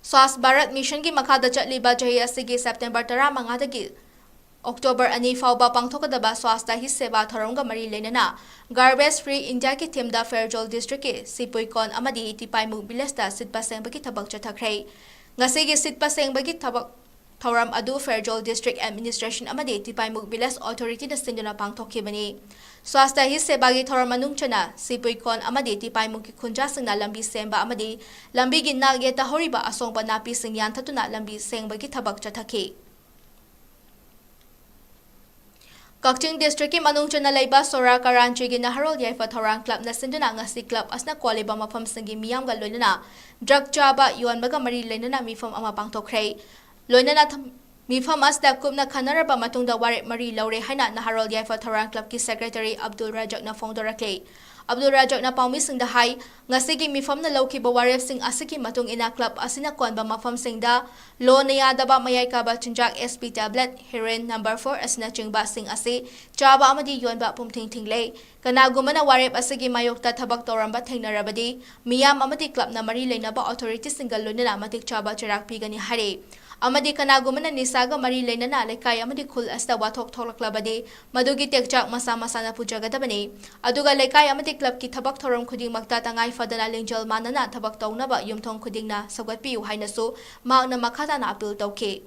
Swachh Bharat Mission ꯒꯤ ꯃꯈꯥꯗ ꯆꯠꯂꯤꯕ ꯆꯍꯤ ꯑꯁꯤꯒꯤ September ꯇꯔꯥꯃꯉꯥꯗꯒꯤ October ꯑꯅꯤ ꯐꯥꯎꯕ ꯄꯥꯡꯊꯣꯛꯀꯗꯕ Swachhta Hi Seva ꯊꯧꯔꯝꯒ ꯃꯔꯤ ꯂꯩꯅꯅ Garbage Free India ꯒꯤ theme ꯗ ꯐꯦꯔꯖꯣꯜ district ꯀꯤ ꯁꯤꯄꯨꯏꯀꯣꯟ ꯑꯃꯗꯤ ꯇꯤꯄꯥꯏꯃꯨꯛ village ꯇ ꯁꯤꯠꯄ ꯁꯦꯡꯕꯒꯤ ꯊꯕꯛ ꯆꯠꯊꯈ꯭ꯔꯦ꯫ ꯉꯁꯤꯒꯤ ꯁꯤꯠꯄ ꯁꯦꯡꯕꯒꯤ ꯊꯕꯛ ꯊꯧꯔꯝ ꯑꯗꯨ ꯐꯦꯔꯖꯣꯜ district administration ꯑꯃꯗꯤ ꯇꯤꯄꯥꯏꯃꯨꯛ village authority ꯅ ꯁꯤꯟꯗꯨꯅ ꯄꯥꯡꯊꯣꯛꯈꯤꯕꯅꯤ꯫ Swachhta Hi Seva ꯒꯤ ꯊꯧꯔꯝ ꯃꯅꯨꯡ ꯆꯟꯅ ꯁꯤꯄꯨꯏꯀꯣꯟ ꯑꯃꯗꯤ ꯇꯤꯄꯥꯏꯃꯨꯛꯀꯤ ꯈꯨꯟꯖꯥꯁꯤꯡꯅ ꯂꯝꯕꯤ ꯁꯦꯝꯕ ꯑꯃꯗꯤ ꯂꯝꯕꯤꯒꯤ ꯅꯥꯛ ꯌꯦꯠꯇ ꯍꯧꯔꯤꯕ ꯑꯁꯣꯡꯕ ꯅꯥꯄꯤꯁꯤꯡ ꯌꯥꯟꯊꯠꯇꯨꯅ ꯂꯝꯕꯤ ꯁꯦꯡꯕꯒꯤ ꯊꯕꯛ ꯆꯠꯊꯈꯤ꯫ ꯀꯛꯆꯤꯡ district ꯀꯤ ꯃꯅꯨꯡ ꯆꯟꯅ ꯂꯩꯕ ꯁꯣꯔꯥ ꯀꯔꯥꯟꯆꯤꯒꯤ ꯅꯍꯥꯔꯣꯜ ꯌꯥꯏꯐ ꯊꯧꯔꯥꯡ club ꯅ ꯁꯤꯟꯗꯨꯅ ꯉꯁꯤ club ꯑꯁꯤꯅ ꯀꯣꯜꯂꯤꯕ ꯃꯐꯝꯁꯤꯡꯒꯤ ꯃꯤꯌꯥꯝꯒ ꯂꯣꯏꯅꯅ drug ꯆꯥꯕ, ꯌꯣꯟꯕꯒ ꯃꯔꯤ ꯂꯩꯅꯅ ꯃꯤꯐꯝ ꯑꯃ ꯄꯥꯡꯊꯣꯛꯈ꯭ꯔꯦ꯫ ꯂꯣꯏꯅꯅ ꯊꯝ-, ꯃꯤꯐꯝ ꯑꯁꯤꯗ ꯀꯨꯞꯅ ꯈꯟꯅꯔꯕ ꯃꯇꯨꯡꯗ ꯋꯥꯔꯦꯞ ꯃꯔꯤ ꯂꯧꯔꯦ ꯍꯥꯏꯅ ꯅꯍꯥꯔꯣꯜ ꯌꯥꯏꯐ ꯊꯧꯔꯥꯡ ꯀ꯭ꯂꯕꯀꯤ ꯁꯦꯀ꯭ꯔꯦꯇꯔꯤ ꯑꯕꯗꯨꯜ ꯔꯖꯥꯛꯅ ꯐꯣꯡꯗꯣꯔꯛꯂꯦ꯫ ꯑꯕꯗꯨꯜ ꯔꯖꯥꯛꯅ ꯄꯥꯎꯃꯤꯁꯤꯡꯗ ꯍꯥꯏ, ꯉꯁꯤꯒꯤ ꯃꯤꯐꯝꯅ ꯂꯧꯈꯤꯕ ꯋꯥꯔꯦꯞꯁꯤꯡ ꯑꯁꯤꯒꯤ ꯃꯇꯨꯡ ꯏꯟꯅ ꯀ꯭ꯂꯕ ꯑꯁꯤꯅ ꯀꯣꯟꯕ ꯃꯐꯝꯁꯤꯡꯗ ꯂꯣꯅ ꯌꯥꯗꯕ ꯃꯌꯥꯏ ꯀꯥꯕ ꯆꯤꯟꯖꯥꯛ, S P tablet, heroin number four ꯑꯁꯤꯅꯆꯤꯡꯕꯁꯤꯡ ꯑꯁꯤ ꯆꯥꯕ ꯑꯃꯗꯤ ꯌꯣꯟꯕ ꯄꯨꯝꯊꯤꯡ ꯊꯤꯡꯂꯦ꯫ ꯀꯅꯥꯒꯨꯝꯕꯅ ꯋꯥꯔꯦꯞ ꯑꯁꯤꯒꯤ ꯃꯥꯌꯣꯛꯇ ꯊꯕꯛ ꯇꯧꯔꯝꯕ ꯊꯦꯡꯅꯔꯕꯗꯤ, ꯃꯤꯌꯥꯝ ꯑꯃꯗꯤ ꯀ꯭ꯂꯕꯅ ꯃꯔꯤ ꯂꯩꯅꯕ ꯑꯣꯊꯣꯔꯤꯇꯤꯁꯤꯡꯒ ꯂꯣꯏꯅꯅ ꯃꯇꯤꯛ ꯆꯥꯕ ꯆꯩꯔꯥꯛ ꯄꯤꯒꯅꯤ ꯍꯥꯏꯔꯤ꯫ ꯑꯃꯗꯤ ꯀꯅꯥꯒꯨꯝꯕꯅ ꯅꯤꯁꯥꯒ ꯃꯔꯤ ꯂꯩꯅꯅ ꯂꯩꯀꯥꯏ ꯑꯃꯗꯤ ꯈꯨꯜ ꯑꯁꯤꯗ ꯋꯥꯊꯣꯛ ꯊꯣꯛꯂꯛꯂꯕꯗꯤ, ꯃꯗꯨꯒꯤ ꯇꯦꯛꯆꯥꯛ ꯃꯁꯥ ꯃꯁꯥꯅ ꯄꯨꯖꯒꯗꯕꯅꯤ꯫ ꯑꯗꯨꯒ ꯂꯩꯀꯥꯏ ꯑꯃꯗꯤ ꯀ꯭ꯂꯕꯀꯤ ꯊꯕꯛ ꯊꯧꯔꯝ ꯈꯨꯗꯤꯡꯃꯛꯇ ꯇꯉꯥꯏ ꯐꯗꯅ ꯂꯤꯡꯖꯦꯜ ꯃꯥꯟꯅꯅ ꯊꯕꯛ ꯇꯧꯅꯕ ꯌꯨꯝꯊꯣꯡ ꯈꯨꯗꯤꯡꯅ ꯁꯧꯒꯠꯄꯤꯌꯨ ꯍꯥꯏꯅꯁꯨ ꯃꯍꯥꯛꯅ ꯃꯈꯥ ꯇꯥꯅ ꯑꯥꯄꯤꯜ ꯇꯧꯈꯤ꯫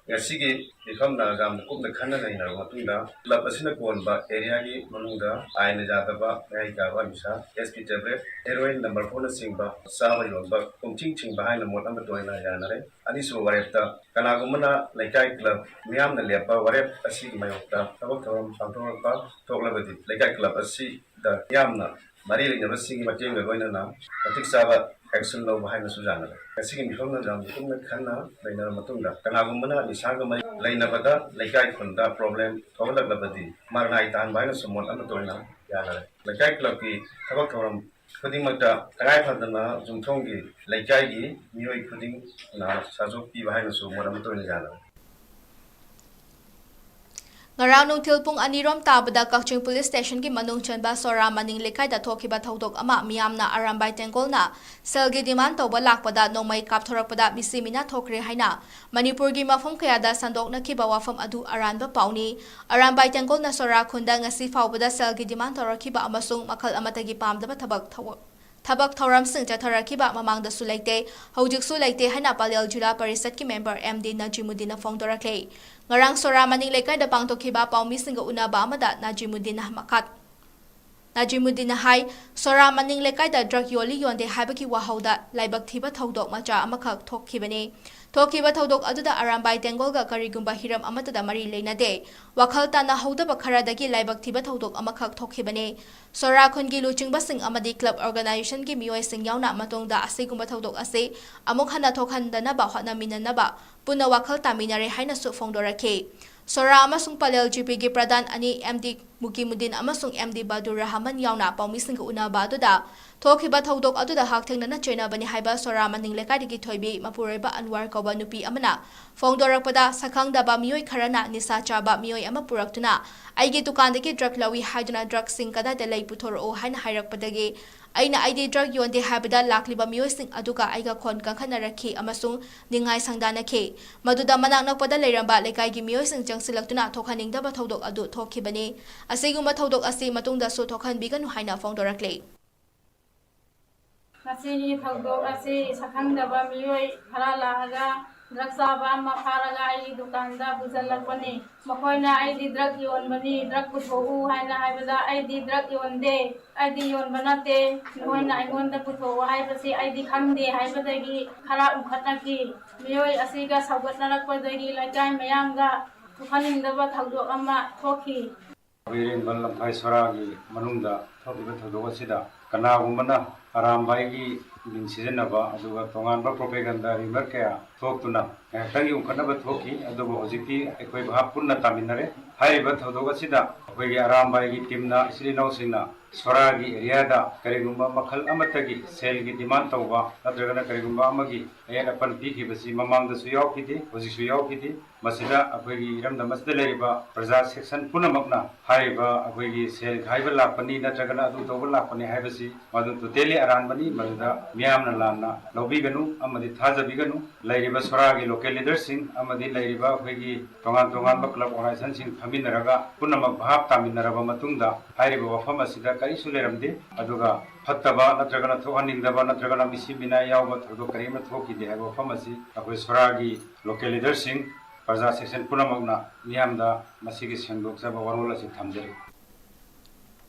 ꯉꯁꯤꯒꯤ ꯃꯤꯐꯝꯗ ꯌꯥꯝꯅ ꯀꯨꯞꯅ ꯈꯟꯅ ꯅꯩꯅꯔꯕ ꯃꯇꯨꯡꯗ, ꯀ꯭ꯂꯕ ꯑꯁꯤꯅ ꯀꯣꯟꯕ ꯑꯦꯔꯤꯌꯥꯒꯤ ꯃꯅꯨꯡꯗ ꯑꯥꯏꯟꯅ ꯌꯥꯗꯕ ꯃꯌꯥꯏ ꯀꯥꯕ ꯅꯤꯁꯥ, S P tablet, heroin number four ꯅꯆꯤꯡꯕ ꯆꯥꯕ ꯌꯣꯟꯕ ꯄꯨꯝꯊꯤꯡ ꯊꯤꯡꯕ ꯍꯥꯏꯅ ꯃꯣꯠ ꯑꯃꯠꯇ ꯑꯣꯏꯅ ꯌꯥꯅꯔꯦ꯫ ꯑꯅꯤꯁꯨꯕ ꯋꯥꯔꯦꯞꯇ, ꯀꯅꯥꯒꯨꯝꯕꯅ ꯂꯩꯀꯥꯏ ꯀ꯭ꯂꯕ ꯃꯤꯌꯥꯝꯅ ꯂꯦꯞꯄ ꯋꯥꯔꯦꯞ ꯑꯁꯤꯒꯤ ꯃꯥꯌꯣꯛꯇ ꯊꯕꯛ ꯊꯧꯔꯝ ꯄꯥꯡꯊꯣꯔꯛꯄ ꯊꯣꯛꯂꯕꯗꯤ, ꯂꯩꯀꯥꯏ ꯀ꯭ꯂꯕ ꯑꯁꯤꯗ ꯌꯥꯝꯅ ꯃꯔꯤ ꯂꯩꯅꯕꯁꯤꯡꯒꯤ ꯃꯇꯦꯡꯒ ꯂꯣꯏꯅꯅ ꯃꯇꯤꯛ ꯆꯥꯕ action ꯂꯧꯕ ꯍꯥꯏꯅꯁꯨ ꯌꯥꯅꯔꯦ꯫ ꯉꯁꯤꯒꯤ ꯃꯤꯐꯝꯗ ꯌꯥꯝꯅ ꯀꯨꯞꯅ ꯈꯟꯅ ꯅꯩꯅꯔꯕ ꯃꯇꯨꯡꯗ, ꯀꯅꯥꯒꯨꯝꯕꯅ ꯅꯤꯁꯥꯒ ꯃꯔꯤ ꯂꯩꯅꯕꯗ ꯂꯩꯀꯥꯏ ꯈꯨꯟꯗ problem ꯊꯣꯛꯍꯜꯂꯛꯂꯕꯗꯤ, ꯃꯔꯅꯥꯏ ꯇꯥꯍꯟꯕ ꯍꯥꯏꯅꯁꯨ ꯃꯣꯠ ꯑꯃꯠꯇ ꯑꯣꯏꯅ ꯌꯥꯅꯔꯦ꯫ ꯂꯩꯀꯥꯏ ꯀ꯭ꯂꯕꯀꯤ ꯊꯕꯛ ꯊꯧꯔꯝ ꯈꯨꯗꯤꯡꯃꯛꯇ ꯇꯉꯥꯏ ꯐꯗꯅ ꯌꯨꯝꯊꯣꯡꯒꯤ ꯂꯩꯀꯥꯏꯒꯤ ꯃꯤꯑꯣꯏ ꯈꯨꯗꯤꯡꯅ ꯁꯥꯖꯣꯛ ꯄꯤꯕ ꯍꯥꯏꯅꯁꯨ ꯃꯣꯠ ꯑꯃꯠꯇ ꯑꯣꯏꯅ ꯌꯥꯅꯔꯦ꯫ ꯉꯔꯥꯡ ꯅꯨꯡꯊꯤꯜ ꯄꯨꯡ ꯑꯅꯤꯔꯣꯝ ꯇꯥꯕꯗ ꯀꯛꯆꯤꯡ ꯄꯨꯂꯤꯁ ꯁ꯭ꯇꯦꯁꯟꯒꯤ ꯃꯅꯨꯡ ꯆꯟꯕ ꯁꯣꯔꯥ ꯃꯅꯤꯡ ꯂꯩꯀꯥꯏꯗ ꯊꯣꯛꯈꯤꯕ ꯊꯧꯗꯣꯛ ꯑꯃ ꯃꯤꯌꯥꯝꯅ ꯑꯔꯥꯝꯕꯥꯏ ꯇꯦꯡꯒꯣꯜꯅ ꯁꯦꯜꯒꯤ demand ꯇꯧꯕ ꯂꯥꯛꯄꯗ ꯅꯣꯡꯃꯩ ꯀꯥꯞꯊꯣꯔꯛꯄꯗ ꯃꯤꯁꯤ ꯃꯤꯅꯥ ꯊꯣꯛꯈ꯭ꯔꯦ ꯍꯥꯏꯅ ꯃꯅꯤꯄꯨꯔꯒꯤ ꯃꯐꯝ ꯀꯌꯥꯗ ꯁꯟꯗꯣꯛꯅꯈꯤꯕ ꯋꯥꯐꯝ ꯑꯗꯨ ꯑꯔꯥꯟꯕ ꯄꯥꯎꯅꯤ꯫ ꯑꯔꯥꯝꯕꯥꯏ ꯇꯦꯡꯒꯣꯜꯅ ꯁꯣꯔꯥ ꯈꯨꯟꯗ ꯉꯁꯤ ꯐꯥꯎꯕꯗ ꯁꯦꯜꯒꯤ demand ꯇꯧꯔꯛꯈꯤꯕ ꯑꯃꯁꯨꯡ ꯃꯈꯜ ꯑꯃꯠꯇꯒꯤ ꯄꯥꯝꯗꯕ ꯊꯕꯛ ꯊꯧ-, ꯊꯕꯛ ꯊꯧꯔꯝꯁꯤꯡ ꯆꯠꯊꯔꯛꯈꯤꯕ ꯃꯃꯥꯡꯗꯁꯨ ꯂꯩꯇꯦ, ꯍꯧꯖꯤꯛꯁꯨ ꯂꯩꯇꯦ ꯍꯥꯏꯅ ꯄꯂꯦꯜ ꯖꯤꯂꯥ ꯄꯔꯤꯁꯠꯀꯤ member M D ꯅꯖꯤꯃꯨꯗꯤꯟꯅ ꯐꯣꯡꯗꯣꯔꯛꯂꯦ꯫ ꯉꯔꯥꯡ ꯁꯣꯔꯥ ꯃꯅꯤꯡ ꯂꯩꯀꯥꯏꯗ ꯄꯥꯡꯊꯣꯛꯈꯤꯕ ꯄꯥꯎꯃꯤꯁꯤꯡꯒ ꯎꯅꯕ ꯑꯃꯗ ꯅꯖꯤꯃꯨꯗꯤꯟꯅ ꯃꯈꯥ ꯅꯥꯖꯤꯃꯨꯗꯤꯟꯅ ꯍꯥꯏ, ꯁꯣꯔꯥ ꯃꯅꯤꯡ ꯂꯩꯀꯥꯏꯗ ꯗ꯭ꯔꯒ ꯌꯣꯜꯂꯤ ꯌꯣꯟꯗꯦ ꯍꯥꯏꯕꯒꯤ ꯋꯥꯍꯧꯗ ꯂꯥꯏꯕꯛ ꯊꯤꯕ ꯊꯧꯗꯣꯛ ꯃꯆꯥ ꯑꯃꯈꯛ ꯊꯣꯛꯈꯤꯕꯅꯤ꯫ ꯊꯣꯛꯈꯤꯕ ꯊꯧꯗꯣꯛ ꯑꯗꯨꯗ ꯑꯔꯥꯝꯕꯥꯏ ꯇꯦꯡꯒꯣꯜꯒ ꯀꯔꯤꯒꯨꯝꯕ ꯍꯤꯔꯝ ꯑꯃꯠꯇꯗ ꯃꯔꯤ ꯂꯩꯅꯗꯦ꯫ ꯋꯥꯈꯜ ꯇꯥꯅꯍꯧꯗꯕ ꯈꯔꯗꯒꯤ ꯂꯥꯏꯕꯛ ꯊꯤꯕ ꯊꯧꯗꯣꯛ ꯑꯃꯈꯛ ꯊꯣꯛꯈꯤꯕꯅꯤ꯫ ꯁꯣꯔꯥ ꯈꯨꯟꯒꯤ ꯂꯨꯆꯤꯡꯕꯁꯤꯡ ꯑꯃꯗꯤ ꯀ꯭ꯂꯕ ꯑꯣꯔꯒꯅꯥꯏꯖꯦꯁꯟꯒꯤ ꯃꯤꯑꯣꯏꯁꯤꯡ ꯌꯥꯎꯅ ꯃꯇꯨꯡꯗ ꯑꯁꯤꯒꯨꯝꯕ ꯊꯧꯗꯣꯛ ꯑꯁꯤ ꯑꯃꯨꯛ ꯍꯟꯅ ꯊꯣꯛꯍꯟꯗꯅꯕ ꯍꯣꯠꯅꯃꯤꯟꯅꯅꯕ ꯄꯨꯟꯅ ꯋꯥꯈꯜ ꯇꯥꯃꯤꯟꯅꯔꯦ ꯍꯥꯏꯅꯁꯨ ꯐꯣꯡꯗꯣꯔꯛꯈꯤ꯫ ꯁꯣꯔꯥ ꯑꯃꯁꯨꯡ ꯄꯂꯦꯜ ꯖꯤꯄꯤꯒꯤ ꯄ꯭ꯔꯙꯥꯟ ꯑꯅꯤ ꯑꯦꯝ ꯗꯤ ꯃꯨꯀꯤꯃꯨꯗꯤꯟ ꯑꯃꯁꯨꯡ ꯑꯦꯝ ꯗꯤ ꯕꯥꯗꯨꯔ ꯔꯍꯃꯟ ꯌꯥꯎꯅ ꯄꯥꯎꯃꯤꯁꯤꯡꯒ ꯎꯅꯕ ꯑꯗꯨꯗ ꯊꯣꯛꯈꯤꯕ ꯊꯧꯗꯣꯛ ꯑꯗꯨꯗ ꯍꯛꯊꯦꯡꯅꯅ ꯆꯦꯟꯅꯕꯅꯤ ꯍꯥꯏꯕ ꯁꯣꯔꯥ ꯃꯅꯤꯡ ꯂꯩꯀꯥꯏꯗꯒꯤ ꯊꯣꯏꯕꯤ ꯃꯄꯨꯔꯣꯏꯕ ꯑꯟꯋꯥꯔ ꯀꯧꯕ ꯅꯨꯄꯤ ꯑꯃꯅ ꯐꯣꯡꯗꯣꯔꯛꯄꯗ, ꯁꯛꯈꯪꯗꯕ ꯃꯤꯑꯣꯏ ꯈꯔꯅ ꯅꯤꯁꯥ ꯆꯥꯕ ꯃꯤꯑꯣꯏ ꯑꯃ ꯄꯨꯔꯛꯇꯨꯅ ꯑꯩꯒꯤ ꯗꯨꯀꯥꯟꯗꯒꯤ ꯗ꯭ꯔꯒ ꯂꯧꯏ ꯍꯥꯏꯗꯨꯅ ꯗ꯭ꯔꯒꯁꯤꯡ ꯀꯗꯥꯏꯗ ꯂꯩ ꯄꯨꯊꯣꯔꯛꯎ ꯍꯥꯏꯅ ꯍꯥꯏꯔꯛꯄꯗꯒꯤ ꯑꯩꯅ ꯑꯩꯗꯤ ꯗ꯭ꯔꯒ ꯌꯣꯟꯗꯦ ꯍꯥꯏꯕꯗ ꯂꯥꯛꯂꯤꯕ ꯃꯤꯑꯣꯏꯁꯤꯡ ꯑꯗꯨꯒ ꯑꯩꯒ ꯈꯣꯟ ꯀꯟꯈꯠꯅꯔꯛꯈꯤ ꯑꯃꯁꯨꯡ ꯅꯤꯡꯉꯥꯏ ꯁꯪꯗꯥꯅꯈꯤ꯫ ꯃꯗꯨꯗ ꯃꯅꯥꯛ ꯅꯛꯄꯗ ꯂꯩꯔꯝꯕ ꯂꯩꯀꯥꯏꯒꯤ ꯃꯤꯑꯣꯏꯁꯤꯡ ꯆꯪꯁꯤꯜꯂꯛꯇꯨꯅ ꯊꯣꯛꯍꯟꯅꯤꯡꯗꯕ ꯊꯧꯗꯣꯛ ꯑꯗꯨ ꯊꯣꯛꯈꯤꯕꯅꯤ꯫ ꯑꯁꯤꯒꯨꯝꯕ ꯊꯧꯗꯣꯛ ꯑꯁꯤ ꯃꯇꯨꯡꯗꯁꯨ ꯊꯣꯛꯍꯟꯕꯤꯒꯅꯨ ꯍꯥꯏꯅ ꯐꯣꯡꯗꯣꯔꯛꯂꯤ꯫ ꯉꯁꯤꯒꯤ ꯊꯧꯗꯣꯛ ꯑꯁꯤ ꯁꯛꯈꯪꯗꯕ ꯃꯤꯑꯣꯏ ꯈꯔ ꯂꯥꯛꯑꯒ ꯗ꯭ꯔꯒ ꯆꯥꯕ ꯑꯃ ꯐꯥꯔꯒ ꯑꯩꯒꯤ ꯗꯨꯀꯥꯟꯗ ꯄꯨꯁꯤꯜꯂꯛꯄꯅꯤ꯫ ꯃꯈꯣꯏꯅ ꯑꯩꯗꯤ ꯗ꯭ꯔꯒ ꯌꯣꯟꯕꯅꯤ, ꯗ꯭ꯔꯒ ꯄꯨꯊꯣꯛꯎ ꯍꯥꯏꯅ ꯍꯥꯏꯕꯗ ꯑꯩꯗꯤ ꯗ꯭ꯔꯒ ꯌꯣꯟꯗꯦ, ꯑꯩꯗꯤ ꯌꯣꯟꯕ ꯅꯠꯇꯦ, ꯅꯈꯣꯏꯅ ꯑꯩꯉꯣꯟꯗ ꯄꯨꯊꯣꯛꯎ ꯍꯥꯏꯕꯁꯤ ꯑꯩꯗꯤ ꯈꯪꯗꯦ ꯍꯥꯏꯕꯗꯒꯤ ꯈꯔ ꯎꯈꯠꯅꯈꯤ꯫ ꯃꯤꯑꯣꯏ ꯑꯁꯤꯒ ꯁꯧꯒꯠꯅꯔꯛꯄꯗꯒꯤ ꯂꯩꯀꯥꯏ ꯃꯌꯥꯝꯒ ꯄꯨꯈꯠꯅꯤꯡꯗꯕ ꯊꯧꯗꯣꯛ ꯑꯃ ꯊꯣꯛꯈꯤ꯫ ꯑꯩꯈꯣꯏ ꯏꯔꯦꯡꯕꯝ ꯂꯝꯈꯥꯏ ꯁꯣꯔꯥꯒꯤ ꯃꯅꯨꯡꯗ ꯊꯣꯛꯂꯤꯕ ꯊꯧꯗꯣꯛ ꯑꯁꯤꯗ ꯀꯅꯥꯒꯨꯝꯕꯅ ꯑꯔꯥꯝꯕꯥꯏꯒꯤ ꯃꯤꯡ ꯁꯤꯖꯤꯟꯅꯕ ꯑꯗꯨꯒ ꯇꯣꯉꯥꯟꯕ propaganda rumour ꯀꯌꯥ ꯊꯣꯛꯇꯨꯅ ꯉꯥꯏꯍꯥꯛꯇꯪꯒꯤ ꯎꯈꯠꯅꯕ ꯊꯣꯛꯈꯤ꯫ ꯑꯗꯨꯕꯨ ꯍꯧꯖꯤꯛꯇꯤ ꯑꯩꯈꯣꯏ ꯚꯥꯞ ꯄꯨꯟꯅ ꯇꯥꯃꯤꯟꯅꯔꯦ꯫ ꯍꯥꯏꯔꯤꯕ ꯊꯧꯗꯣꯛ ꯑꯁꯤꯗ ꯑꯩꯈꯣꯏꯒꯤ ꯑꯔꯥꯝꯕꯥꯏꯒꯤ teamꯅ, ꯏꯆꯤꯜ ꯏꯅꯥꯎꯁꯤꯡꯅ ꯁꯣꯔꯥꯒꯤ areaꯗ ꯀꯔꯤꯒꯨꯝꯕ ꯃꯈꯜ ꯑꯃꯠꯇꯒꯤ ꯁꯦꯜꯒꯤ demand ꯇꯧꯕ ꯅꯠꯇ꯭ꯔꯒꯅ ꯀꯔꯤꯒꯨꯝꯕ ꯑꯃꯒꯤ ꯑꯌꯦꯠ ꯑꯄꯟ ꯄꯤꯈꯤꯕꯁꯤ ꯃꯃꯥꯡꯗꯁꯨ ꯌꯥꯎꯈꯤꯗꯦ, ꯍꯧꯖꯤꯛꯁꯨ ꯌꯥꯎꯈꯤꯗꯦ꯫ ꯃꯁꯤꯗ ꯑꯩꯈꯣꯏꯒꯤ ꯏꯔꯝꯗꯝ ꯑꯁꯤꯗ ꯂꯩꯔꯤꯕ ꯄ꯭ꯔꯖꯥ section ꯄꯨꯝꯅꯃꯛꯅ ꯍꯥꯏꯔꯤꯕ ꯑꯩꯈꯣꯏꯒꯤ ꯁꯦꯜ ꯈꯥꯏꯕ ꯂꯥꯛꯄꯅꯤ ꯅꯠꯇ꯭ꯔꯒꯅ ꯑꯗꯨ ꯇꯧꯕ ꯂꯥꯛꯄꯅꯤ ꯍꯥꯏꯕꯁꯤ ꯃꯗꯨ totally ꯑꯔꯥꯟꯕꯅꯤ꯫ ꯃꯗꯨꯗ ꯃꯤꯌꯥꯝꯅ ꯂꯥꯟꯅ ꯂꯧꯕꯤꯒꯅꯨ ꯑꯃꯗꯤ ꯊꯥꯖꯕꯤꯒꯅꯨ꯫ ꯂꯩꯔꯤꯕ ꯁꯣꯔꯥꯒꯤ local leaderꯁꯤꯡ ꯑꯃꯗꯤ ꯂꯩꯔꯤꯕ ꯑꯩꯈꯣꯏꯒꯤ ꯇꯣꯉꯥꯟ ꯇꯣꯉꯥꯟꯕ club organizationꯁꯤꯡ ꯐꯝꯃꯤꯟꯅꯔꯒ ꯄꯨꯝꯅꯃꯛ ꯚꯥꯞ ꯇꯥꯃꯤꯟꯅꯔꯕ ꯃꯇꯨꯡꯗ ꯍꯥꯏꯔꯤꯕ ꯋꯥꯐꯝ ꯑꯁꯤꯗ ꯀꯔꯤꯁꯨ ꯂꯩꯔꯝꯗꯦ꯫ ꯑꯗꯨꯒ ꯐꯠꯇꯕ ꯅꯠꯇ꯭ꯔꯒꯅ ꯊꯣꯛꯍꯟꯅꯤꯡꯗꯕ ꯅꯠꯇ꯭ꯔꯒꯅ ꯃꯤꯁꯤ ꯃꯤꯅꯥꯏ ꯌꯥꯎꯕ ꯊꯧꯗꯣꯛ ꯀꯔꯤꯝꯇ ꯊꯣꯛꯈꯤꯗꯦ ꯍꯥꯏꯕ ꯋꯥꯐꯝ ꯑꯁꯤ ꯑꯩꯈꯣꯏ ꯁꯣꯔꯥꯒꯤ local leaderꯁꯤꯡ, ꯄ꯭ꯔꯖꯥ section ꯄꯨꯝꯅꯃꯛꯅ ꯃꯤꯌꯥꯝꯗ ꯃꯁꯤꯒꯤ ꯁꯦꯡꯗꯣꯛꯆꯕ ꯋꯥꯔꯣꯜ ꯑꯁꯤ ꯊꯝꯖꯔꯤ꯫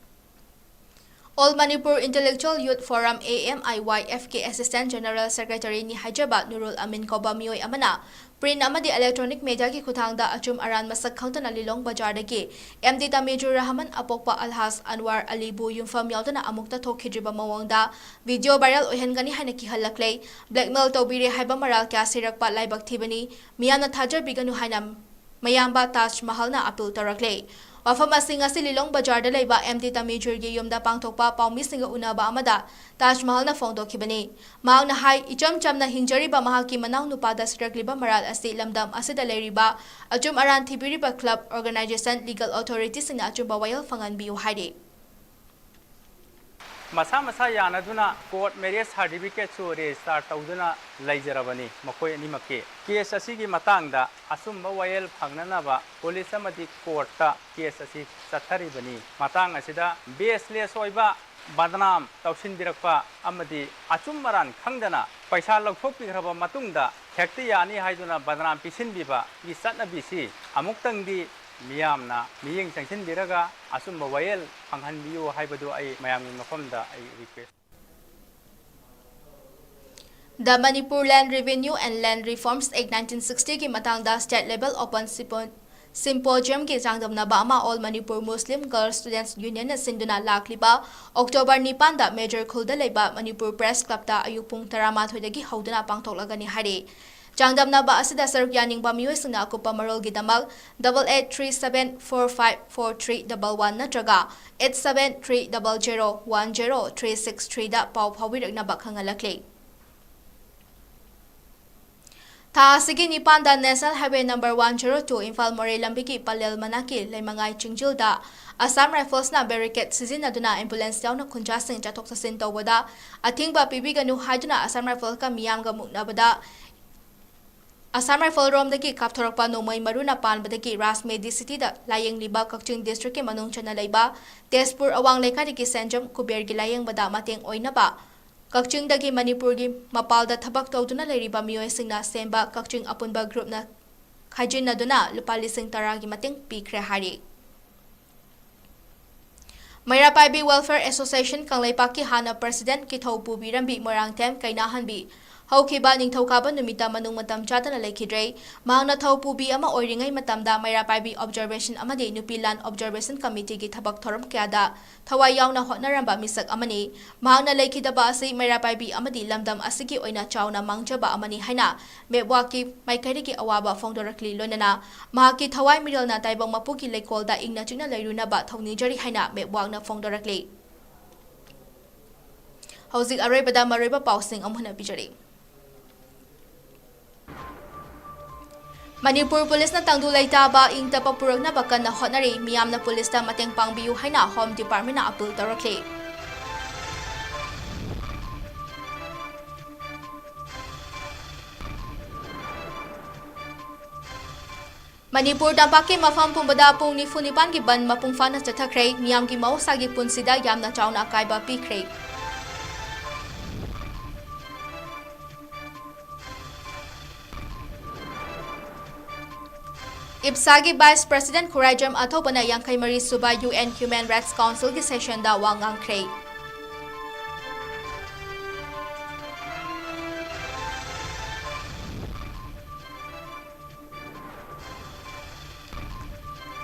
All Manipur Intellectual Youth Forum, A M I Y F ꯀꯤ Assistant General Secretary ꯅꯤ ꯍꯥꯏꯖꯕ ꯅꯨꯔꯨꯜ ꯑꯃꯤꯟ ꯀꯧꯕ ꯃꯤꯑꯣꯏ ꯑꯃꯅ print ꯑꯃꯗꯤ electronic mediaꯒꯤ ꯈꯨꯠꯊꯥꯡꯗ ꯑꯆꯨꯝ ꯑꯔꯥꯟ ꯃꯁꯛ ꯈꯪꯗꯅ ꯂꯤꯂꯣꯡ ꯕꯖꯥꯔꯗꯒꯤ M D ꯇꯃꯤꯖꯨꯔ ꯔꯍꯃꯟ ꯑꯄꯣꯛꯄ ꯑꯜꯍꯥꯖ ꯑꯟꯋꯥꯔ ꯑꯂꯤꯕꯨ ꯌꯨꯝꯐꯝ ꯌꯥꯎꯗꯅ ꯑꯃꯨꯛꯇ ꯊꯣꯛꯈꯤꯗ꯭ꯔꯤꯕ ꯃꯑꯣꯡꯗ video viral ꯑꯣꯏꯍꯟꯒꯅꯤ ꯍꯥꯏꯅ ꯀꯤꯍꯜꯂꯛꯂꯦ꯫ Blackmail ꯇꯧꯕꯤꯔꯦ ꯍꯥꯏꯕ ꯃꯔꯥꯜ ꯀꯌꯥ ꯁꯤꯔꯛꯄ ꯂꯥꯏꯕꯛ ꯊꯤꯕꯅꯤ꯫ ꯃꯤꯌꯥꯝꯅ ꯊꯥꯖꯕꯤꯒꯅꯨ ꯍꯥꯏꯅ ꯃꯌꯥꯝꯕ ꯇꯥꯖ ꯃꯍꯜꯅ appeal ꯇꯧꯔꯛꯂꯦ꯫ ꯋꯥꯐꯝ ꯑꯁꯤ ꯉꯁꯤ ꯂꯤꯂꯣꯡ ꯕꯖꯥꯔꯗ ꯂꯩꯕ M D ꯇꯃꯤꯖꯨꯔꯒꯤ ꯌꯨꯝꯗ ꯄꯥꯡꯊꯣꯛꯄ ꯄꯥꯎꯃꯤꯁꯤꯡꯒ ꯎꯅꯕ ꯑꯃꯗ ꯇꯥꯖ ꯃꯍꯜꯅ ꯐꯣꯡꯗꯣꯛꯈꯤꯕꯅꯤ꯫ ꯃꯍꯥꯛꯅ ꯍꯥꯏ, ꯏꯆꯝ ꯆꯝꯅ ꯍꯤꯡꯖꯔꯤꯕ ꯃꯍꯥꯛꯀꯤ ꯃꯅꯥꯎ ꯅꯨꯄꯥꯗ ꯁꯤꯔꯛꯂꯤꯕ ꯃꯔꯥꯜ ꯑꯁꯤ ꯂꯝꯗꯝ ꯑꯁꯤꯗ ꯂꯩꯔꯤꯕ ꯑꯆꯨꯝ ꯑꯔꯥꯟ ꯊꯤꯕꯤꯔꯤꯕ club, organisation, legal authorityꯁꯤꯡꯅ ꯑꯆꯨꯝꯕ ꯋꯥꯌꯦꯜ ꯐꯪꯍꯟꯕꯤꯌꯨ ꯍꯥꯏꯔꯤ꯫ ꯃꯁꯥ ꯃꯁꯥ ꯌꯥꯅꯗꯨꯅ court marriage certificateꯁꯨ register ꯇꯧꯗꯨꯅ ꯂꯩꯖꯔꯕꯅꯤ꯫ ꯃꯈꯣꯏ ꯑꯅꯤꯃꯛꯀꯤ case ꯑꯁꯤꯒꯤ ꯃꯇꯥꯡꯗ ꯑꯆꯨꯝꯕ ꯋꯥꯌꯦꯜ ꯐꯪꯅꯅꯕ police ꯑꯃꯗꯤ courtꯇ case ꯑꯁꯤ ꯆꯠꯊꯔꯤꯕꯅꯤ꯫ ꯃꯇꯥꯡ ꯑꯁꯤꯗ baseless ꯑꯣꯏꯕ ꯕꯗꯅꯥꯝ ꯇꯧꯁꯤꯟꯕꯤꯔꯛꯄ ꯑꯃꯗꯤ ꯑꯆꯨꯝ ꯑꯔꯥꯟ ꯈꯪꯗꯅ ꯄꯩꯁꯥ ꯂꯧꯊꯣꯛꯄꯤꯈ꯭ꯔꯕ ꯃꯇꯨꯡꯗ ꯍꯦꯛꯇ ꯌꯥꯅꯤ ꯍꯥꯏꯗꯨꯅ ꯕꯗꯅꯥꯝ ꯄꯤꯁꯤꯟꯕꯤꯕꯒꯤ ꯆꯠꯅꯕꯤꯁꯤ ꯑꯃꯨꯛꯇꯪꯗꯤ ꯃꯤꯌꯥꯝꯅ ꯃꯤꯠꯌꯦꯡ ꯆꯪꯁꯤꯟꯕꯤꯔꯒ ꯑꯆꯨꯝꯕ ꯋꯥꯌꯦꯜ ꯐꯪꯍꯟꯕꯤꯌꯨ ꯍꯥꯏꯕꯗꯨ ꯑꯩ ꯃꯌꯥꯝꯒꯤ ꯃꯐꯝꯗ ꯑꯩ request The Manipur Land Revenue and Land Reforms Act nineteen sixtyꯒꯤ ꯃꯇꯥꯡꯗ state level open sympo-, symposiumꯒꯤ ꯆꯥꯡꯗꯝꯅꯕ ꯑꯃ All Manipur Muslim Girls Students Unionꯅ ꯁꯤꯟꯗꯨꯅ ꯂꯥꯛꯂꯤꯕ October ꯅꯤꯄꯥꯟꯗ ꯃꯦꯖꯔ ꯈꯨꯜꯗ ꯂꯩꯕ ꯃꯅꯤꯄꯨꯔ Press Clubꯇ ꯑꯌꯨꯛ ꯄꯨꯡ ꯇꯔꯥꯃꯥꯊꯣꯏꯗꯒꯤ ꯍꯧꯗꯨꯅ ꯄꯥꯡꯊꯣꯛꯂꯒꯅꯤ ꯍꯥꯏꯔꯤ꯫ ꯆꯥꯡꯗꯝꯅꯕ ꯑꯁꯤꯗ ꯁꯔꯨꯛ ꯌꯥꯅꯤꯡꯕ ꯃꯤꯑꯣꯏꯁꯤꯡꯅ ꯑꯀꯨꯞꯄ ꯃꯔꯣꯜꯒꯤꯗꯃꯛ double eight three seven four five four three double one ꯅꯠꯇ꯭ꯔꯒ eight seven three double zero one zero three six threeꯗ ꯄꯥꯎ ꯐꯥꯎꯕꯤꯔꯛꯅꯕ ꯈꯪꯍꯜꯂꯛꯂꯤ꯫ ꯊꯥ ꯑꯁꯤꯒꯤ ꯅꯤꯄꯥꯟꯗ National Highway number one zero two Imphal ꯃꯣꯔꯦ ꯂꯝꯕꯤꯒꯤ ꯄꯂꯦꯜ ꯃꯅꯥꯛꯀꯤ ꯂꯩꯃꯉꯥꯏ ꯆꯤꯡꯖꯤꯜꯗ Assam Riflesꯅ barricade ꯁꯤꯖꯤꯟꯅꯗꯨꯅ ambulance ꯌꯥꯎꯅ ꯈꯨꯟꯖꯥꯁꯤꯡ ꯆꯠꯊꯣꯛ ꯆꯠꯁꯤꯟ ꯇꯧꯕꯗ ꯑꯊꯤꯡꯕ ꯄꯤꯕꯤꯒꯅꯨ ꯍꯥꯏꯗꯨꯅ Assam Riflesꯀ ꯃꯤꯌꯥꯝꯒ ꯃꯨꯛꯅꯕꯗ Assam Riflesꯔꯣꯝꯗꯒꯤ ꯀꯥꯞꯊꯣꯔꯛꯄ ꯅꯣꯡꯃꯩ ꯃꯔꯨꯅ ꯄꯥꯟꯕꯗꯒꯤ ꯔꯥꯖꯃꯦꯗꯤ cityꯗ ꯂꯥꯌꯦꯡꯂꯤꯕ ꯀꯛꯆꯤꯡ districtꯀꯤ ꯃꯅꯨꯡ ꯆꯟꯅ ꯂꯩꯕ ꯇꯦꯖꯄꯨꯔ ꯑꯋꯥꯡ ꯂꯩꯀꯥꯏꯗꯒꯤ ꯁꯦꯟꯖꯝ ꯀꯨꯕꯦꯔꯒꯤ ꯂꯥꯌꯦꯡꯕꯗ ꯃꯇꯦꯡ ꯑꯣꯏꯅꯕ ꯀꯛꯆꯤꯡꯗꯒꯤ ꯃꯅꯤꯄꯨꯔꯒꯤ ꯃꯄꯥꯜꯗ ꯊꯕꯛ ꯇꯧꯗꯨꯅ ꯂꯩꯔꯤꯕ ꯃꯤꯑꯣꯏꯁꯤꯡꯅ ꯁꯦꯝꯕ ꯀꯛꯆꯤꯡ ꯑꯄꯨꯟꯕ groupꯅ ꯈꯥꯏꯖꯤꯟꯅꯗꯨꯅ ꯂꯨꯄꯥ ꯂꯤꯁꯤꯡ ꯇꯔꯥꯒꯤ ꯃꯇꯦꯡ ꯄꯤꯈ꯭ꯔꯦ ꯍꯥꯏꯔꯤ꯫ ꯃꯩꯔꯥ ꯄꯥꯏꯕꯤ Welfare Association ꯀꯪꯂꯩꯄꯥꯛꯀꯤ ꯍꯥꯟꯅ President ꯀꯤꯊꯧ ꯄꯨꯕꯤꯔꯝꯕꯤ ꯃꯣꯏꯔꯥꯡꯊꯦꯝ ꯀꯩꯅꯥꯍꯟꯕꯤ ꯍꯧꯈꯤꯕ ꯅꯤꯡꯊꯧꯀꯥꯕ ꯅꯨꯃꯤꯠꯇ ꯃꯅꯨꯡ ꯃꯇꯝ ꯆꯥꯗꯅ ꯂꯩꯈꯤꯗ꯭ꯔꯦ꯫ ꯃꯍꯥꯛꯅ ꯊꯧ ꯄꯨꯕꯤ ꯑꯃ ꯑꯣꯏꯔꯤꯉꯩ ꯃꯇꯝꯗ ꯃꯩꯔꯥ ꯄꯥꯏꯕꯤ Observation ꯑꯃꯗꯤ ꯅꯨꯄꯤ ꯂꯥꯟ Observation Committeeꯒꯤ ꯊꯕꯛ ꯊꯧꯔꯝ ꯀꯌꯥꯗ ꯊꯋꯥꯏ ꯌꯥꯎꯅ ꯍꯣꯠꯅꯔꯝꯕ ꯃꯤꯁꯛ ꯑꯃꯅꯤ꯫ ꯃꯍꯥꯛꯅ ꯂꯩꯈꯤꯗꯕ ꯑꯁꯤ ꯃꯩꯔꯥ ꯄꯥꯏꯕꯤ ꯑꯃꯗꯤ ꯂꯝꯗꯝ ꯑꯁꯤꯒꯤ ꯑꯣꯏꯅ ꯆꯥꯎꯅ ꯃꯥꯡꯖꯕ ꯑꯃꯅꯤ ꯍꯥꯏꯅ ꯃꯦꯞꯋꯥꯛꯀꯤ ꯃꯥꯏꯀꯩꯗꯒꯤ ꯑꯋꯥꯕ ꯐꯣꯡꯗꯣꯔꯛꯂꯤ꯫ ꯂꯣꯏꯅꯅ ꯃꯍꯥꯛꯀꯤ ꯊꯋꯥꯏ ꯃꯤꯔꯦꯜꯅ ꯇꯥꯏꯕꯪ ꯃꯄꯨꯒꯤ ꯂꯩꯀꯣꯜꯗ ꯏꯪꯅ ꯆꯤꯛꯅ ꯂꯩꯔꯨꯅꯕ ꯊꯧꯅꯤꯖꯔꯤ ꯍꯥꯏꯅ ꯃꯦꯞꯋꯥꯛꯅ ꯐꯣꯡꯗꯣꯔꯛꯂꯤ꯫ ꯍꯧꯖꯤꯛ ꯑꯔꯣꯏꯕꯗ ꯃꯔꯨꯑꯣꯏꯕ ꯄꯥꯎꯁꯤꯡ ꯑꯃꯨꯛ ꯍꯟꯅ ꯄꯤꯖꯔꯤ꯫ ꯃꯅꯤꯄꯨꯔ ꯄꯨꯂꯤꯁꯅ ꯇꯪꯗꯨ ꯂꯩꯇꯥꯕ ꯏꯪ ꯇꯞꯄ ꯄꯨꯔꯛꯅꯕ ꯀꯟꯅ ꯍꯣꯠꯅꯔꯤ, ꯃꯤꯌꯥꯝꯅ ꯄꯨꯂꯤꯁꯇ ꯃꯇꯦꯡ ꯄꯥꯡꯕꯤꯌꯨ ꯍꯥꯏꯅ Home Departmentꯅ appeal ꯇꯧꯔꯛꯂꯤ꯫ ꯃꯅꯤꯄꯨꯔ ꯇꯝꯄꯥꯛꯀꯤ ꯃꯐꯝ ꯄꯨꯝꯕꯗ ꯄꯨꯡ ꯅꯤꯐꯨ ꯅꯤꯄꯥꯟꯒꯤ ꯕꯟ ꯃꯄꯨꯡ ꯐꯥꯅ ꯆꯠꯊꯈ꯭ꯔꯦ꯫ ꯃꯤꯌꯥꯝꯒꯤ ꯃꯍꯧꯁꯥꯒꯤ ꯄꯨꯟꯁꯤꯗ ꯌꯥꯝꯅ ꯆꯥꯎꯅ ꯑꯀꯥꯏꯕ ꯄꯤꯈ꯭ꯔꯦ꯫ ꯏꯞꯁꯥꯒꯤ Vice President ꯈꯨꯔꯥꯏꯖꯝ ꯑꯊꯧꯕꯅ ꯌꯥꯡꯈꯩ ꯃꯔꯤ ꯁꯨꯕ UN Human Rights Councilꯒꯤ sessionꯗ ꯋꯥ ꯉꯥꯡꯈ꯭ꯔꯦ꯫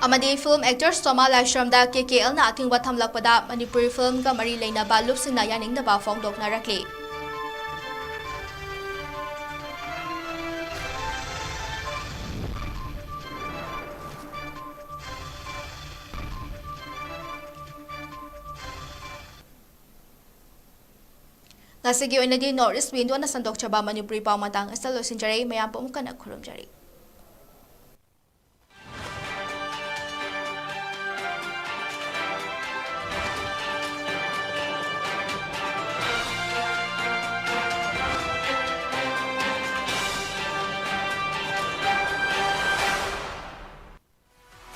ꯑꯃꯗꯤ film actor ꯁꯣꯃꯥ ꯂꯥꯏꯁ꯭ꯔꯝꯗ KKLꯅ ꯑꯊꯤꯡꯕ ꯊꯝꯂꯛꯄꯗ ꯃꯅꯤꯄꯨꯔꯤ filmꯒ ꯃꯔꯤ ꯂꯩꯅꯕ ꯂꯨꯞꯁꯤꯡꯅ ꯌꯥꯅꯤꯡꯗꯕ ꯐꯣꯡꯗꯣꯛꯅꯔꯛꯂꯤ꯫ ꯉꯁꯤꯒꯤ ꯑꯣꯏꯅꯗꯤ North East Windowꯅ ꯁꯟꯗꯣꯛꯆꯕ ꯃꯅꯤꯄꯨꯔꯤ ꯄꯥꯎ ꯃꯇꯥꯡ ꯑꯁꯤꯗ ꯂꯣꯏꯁꯤꯟꯖꯔꯦ꯫ ꯃꯌꯥꯝ ꯄꯨꯝꯅꯃꯛ ꯀꯟꯅ ꯈꯨꯔꯨꯝꯖꯔꯤ꯫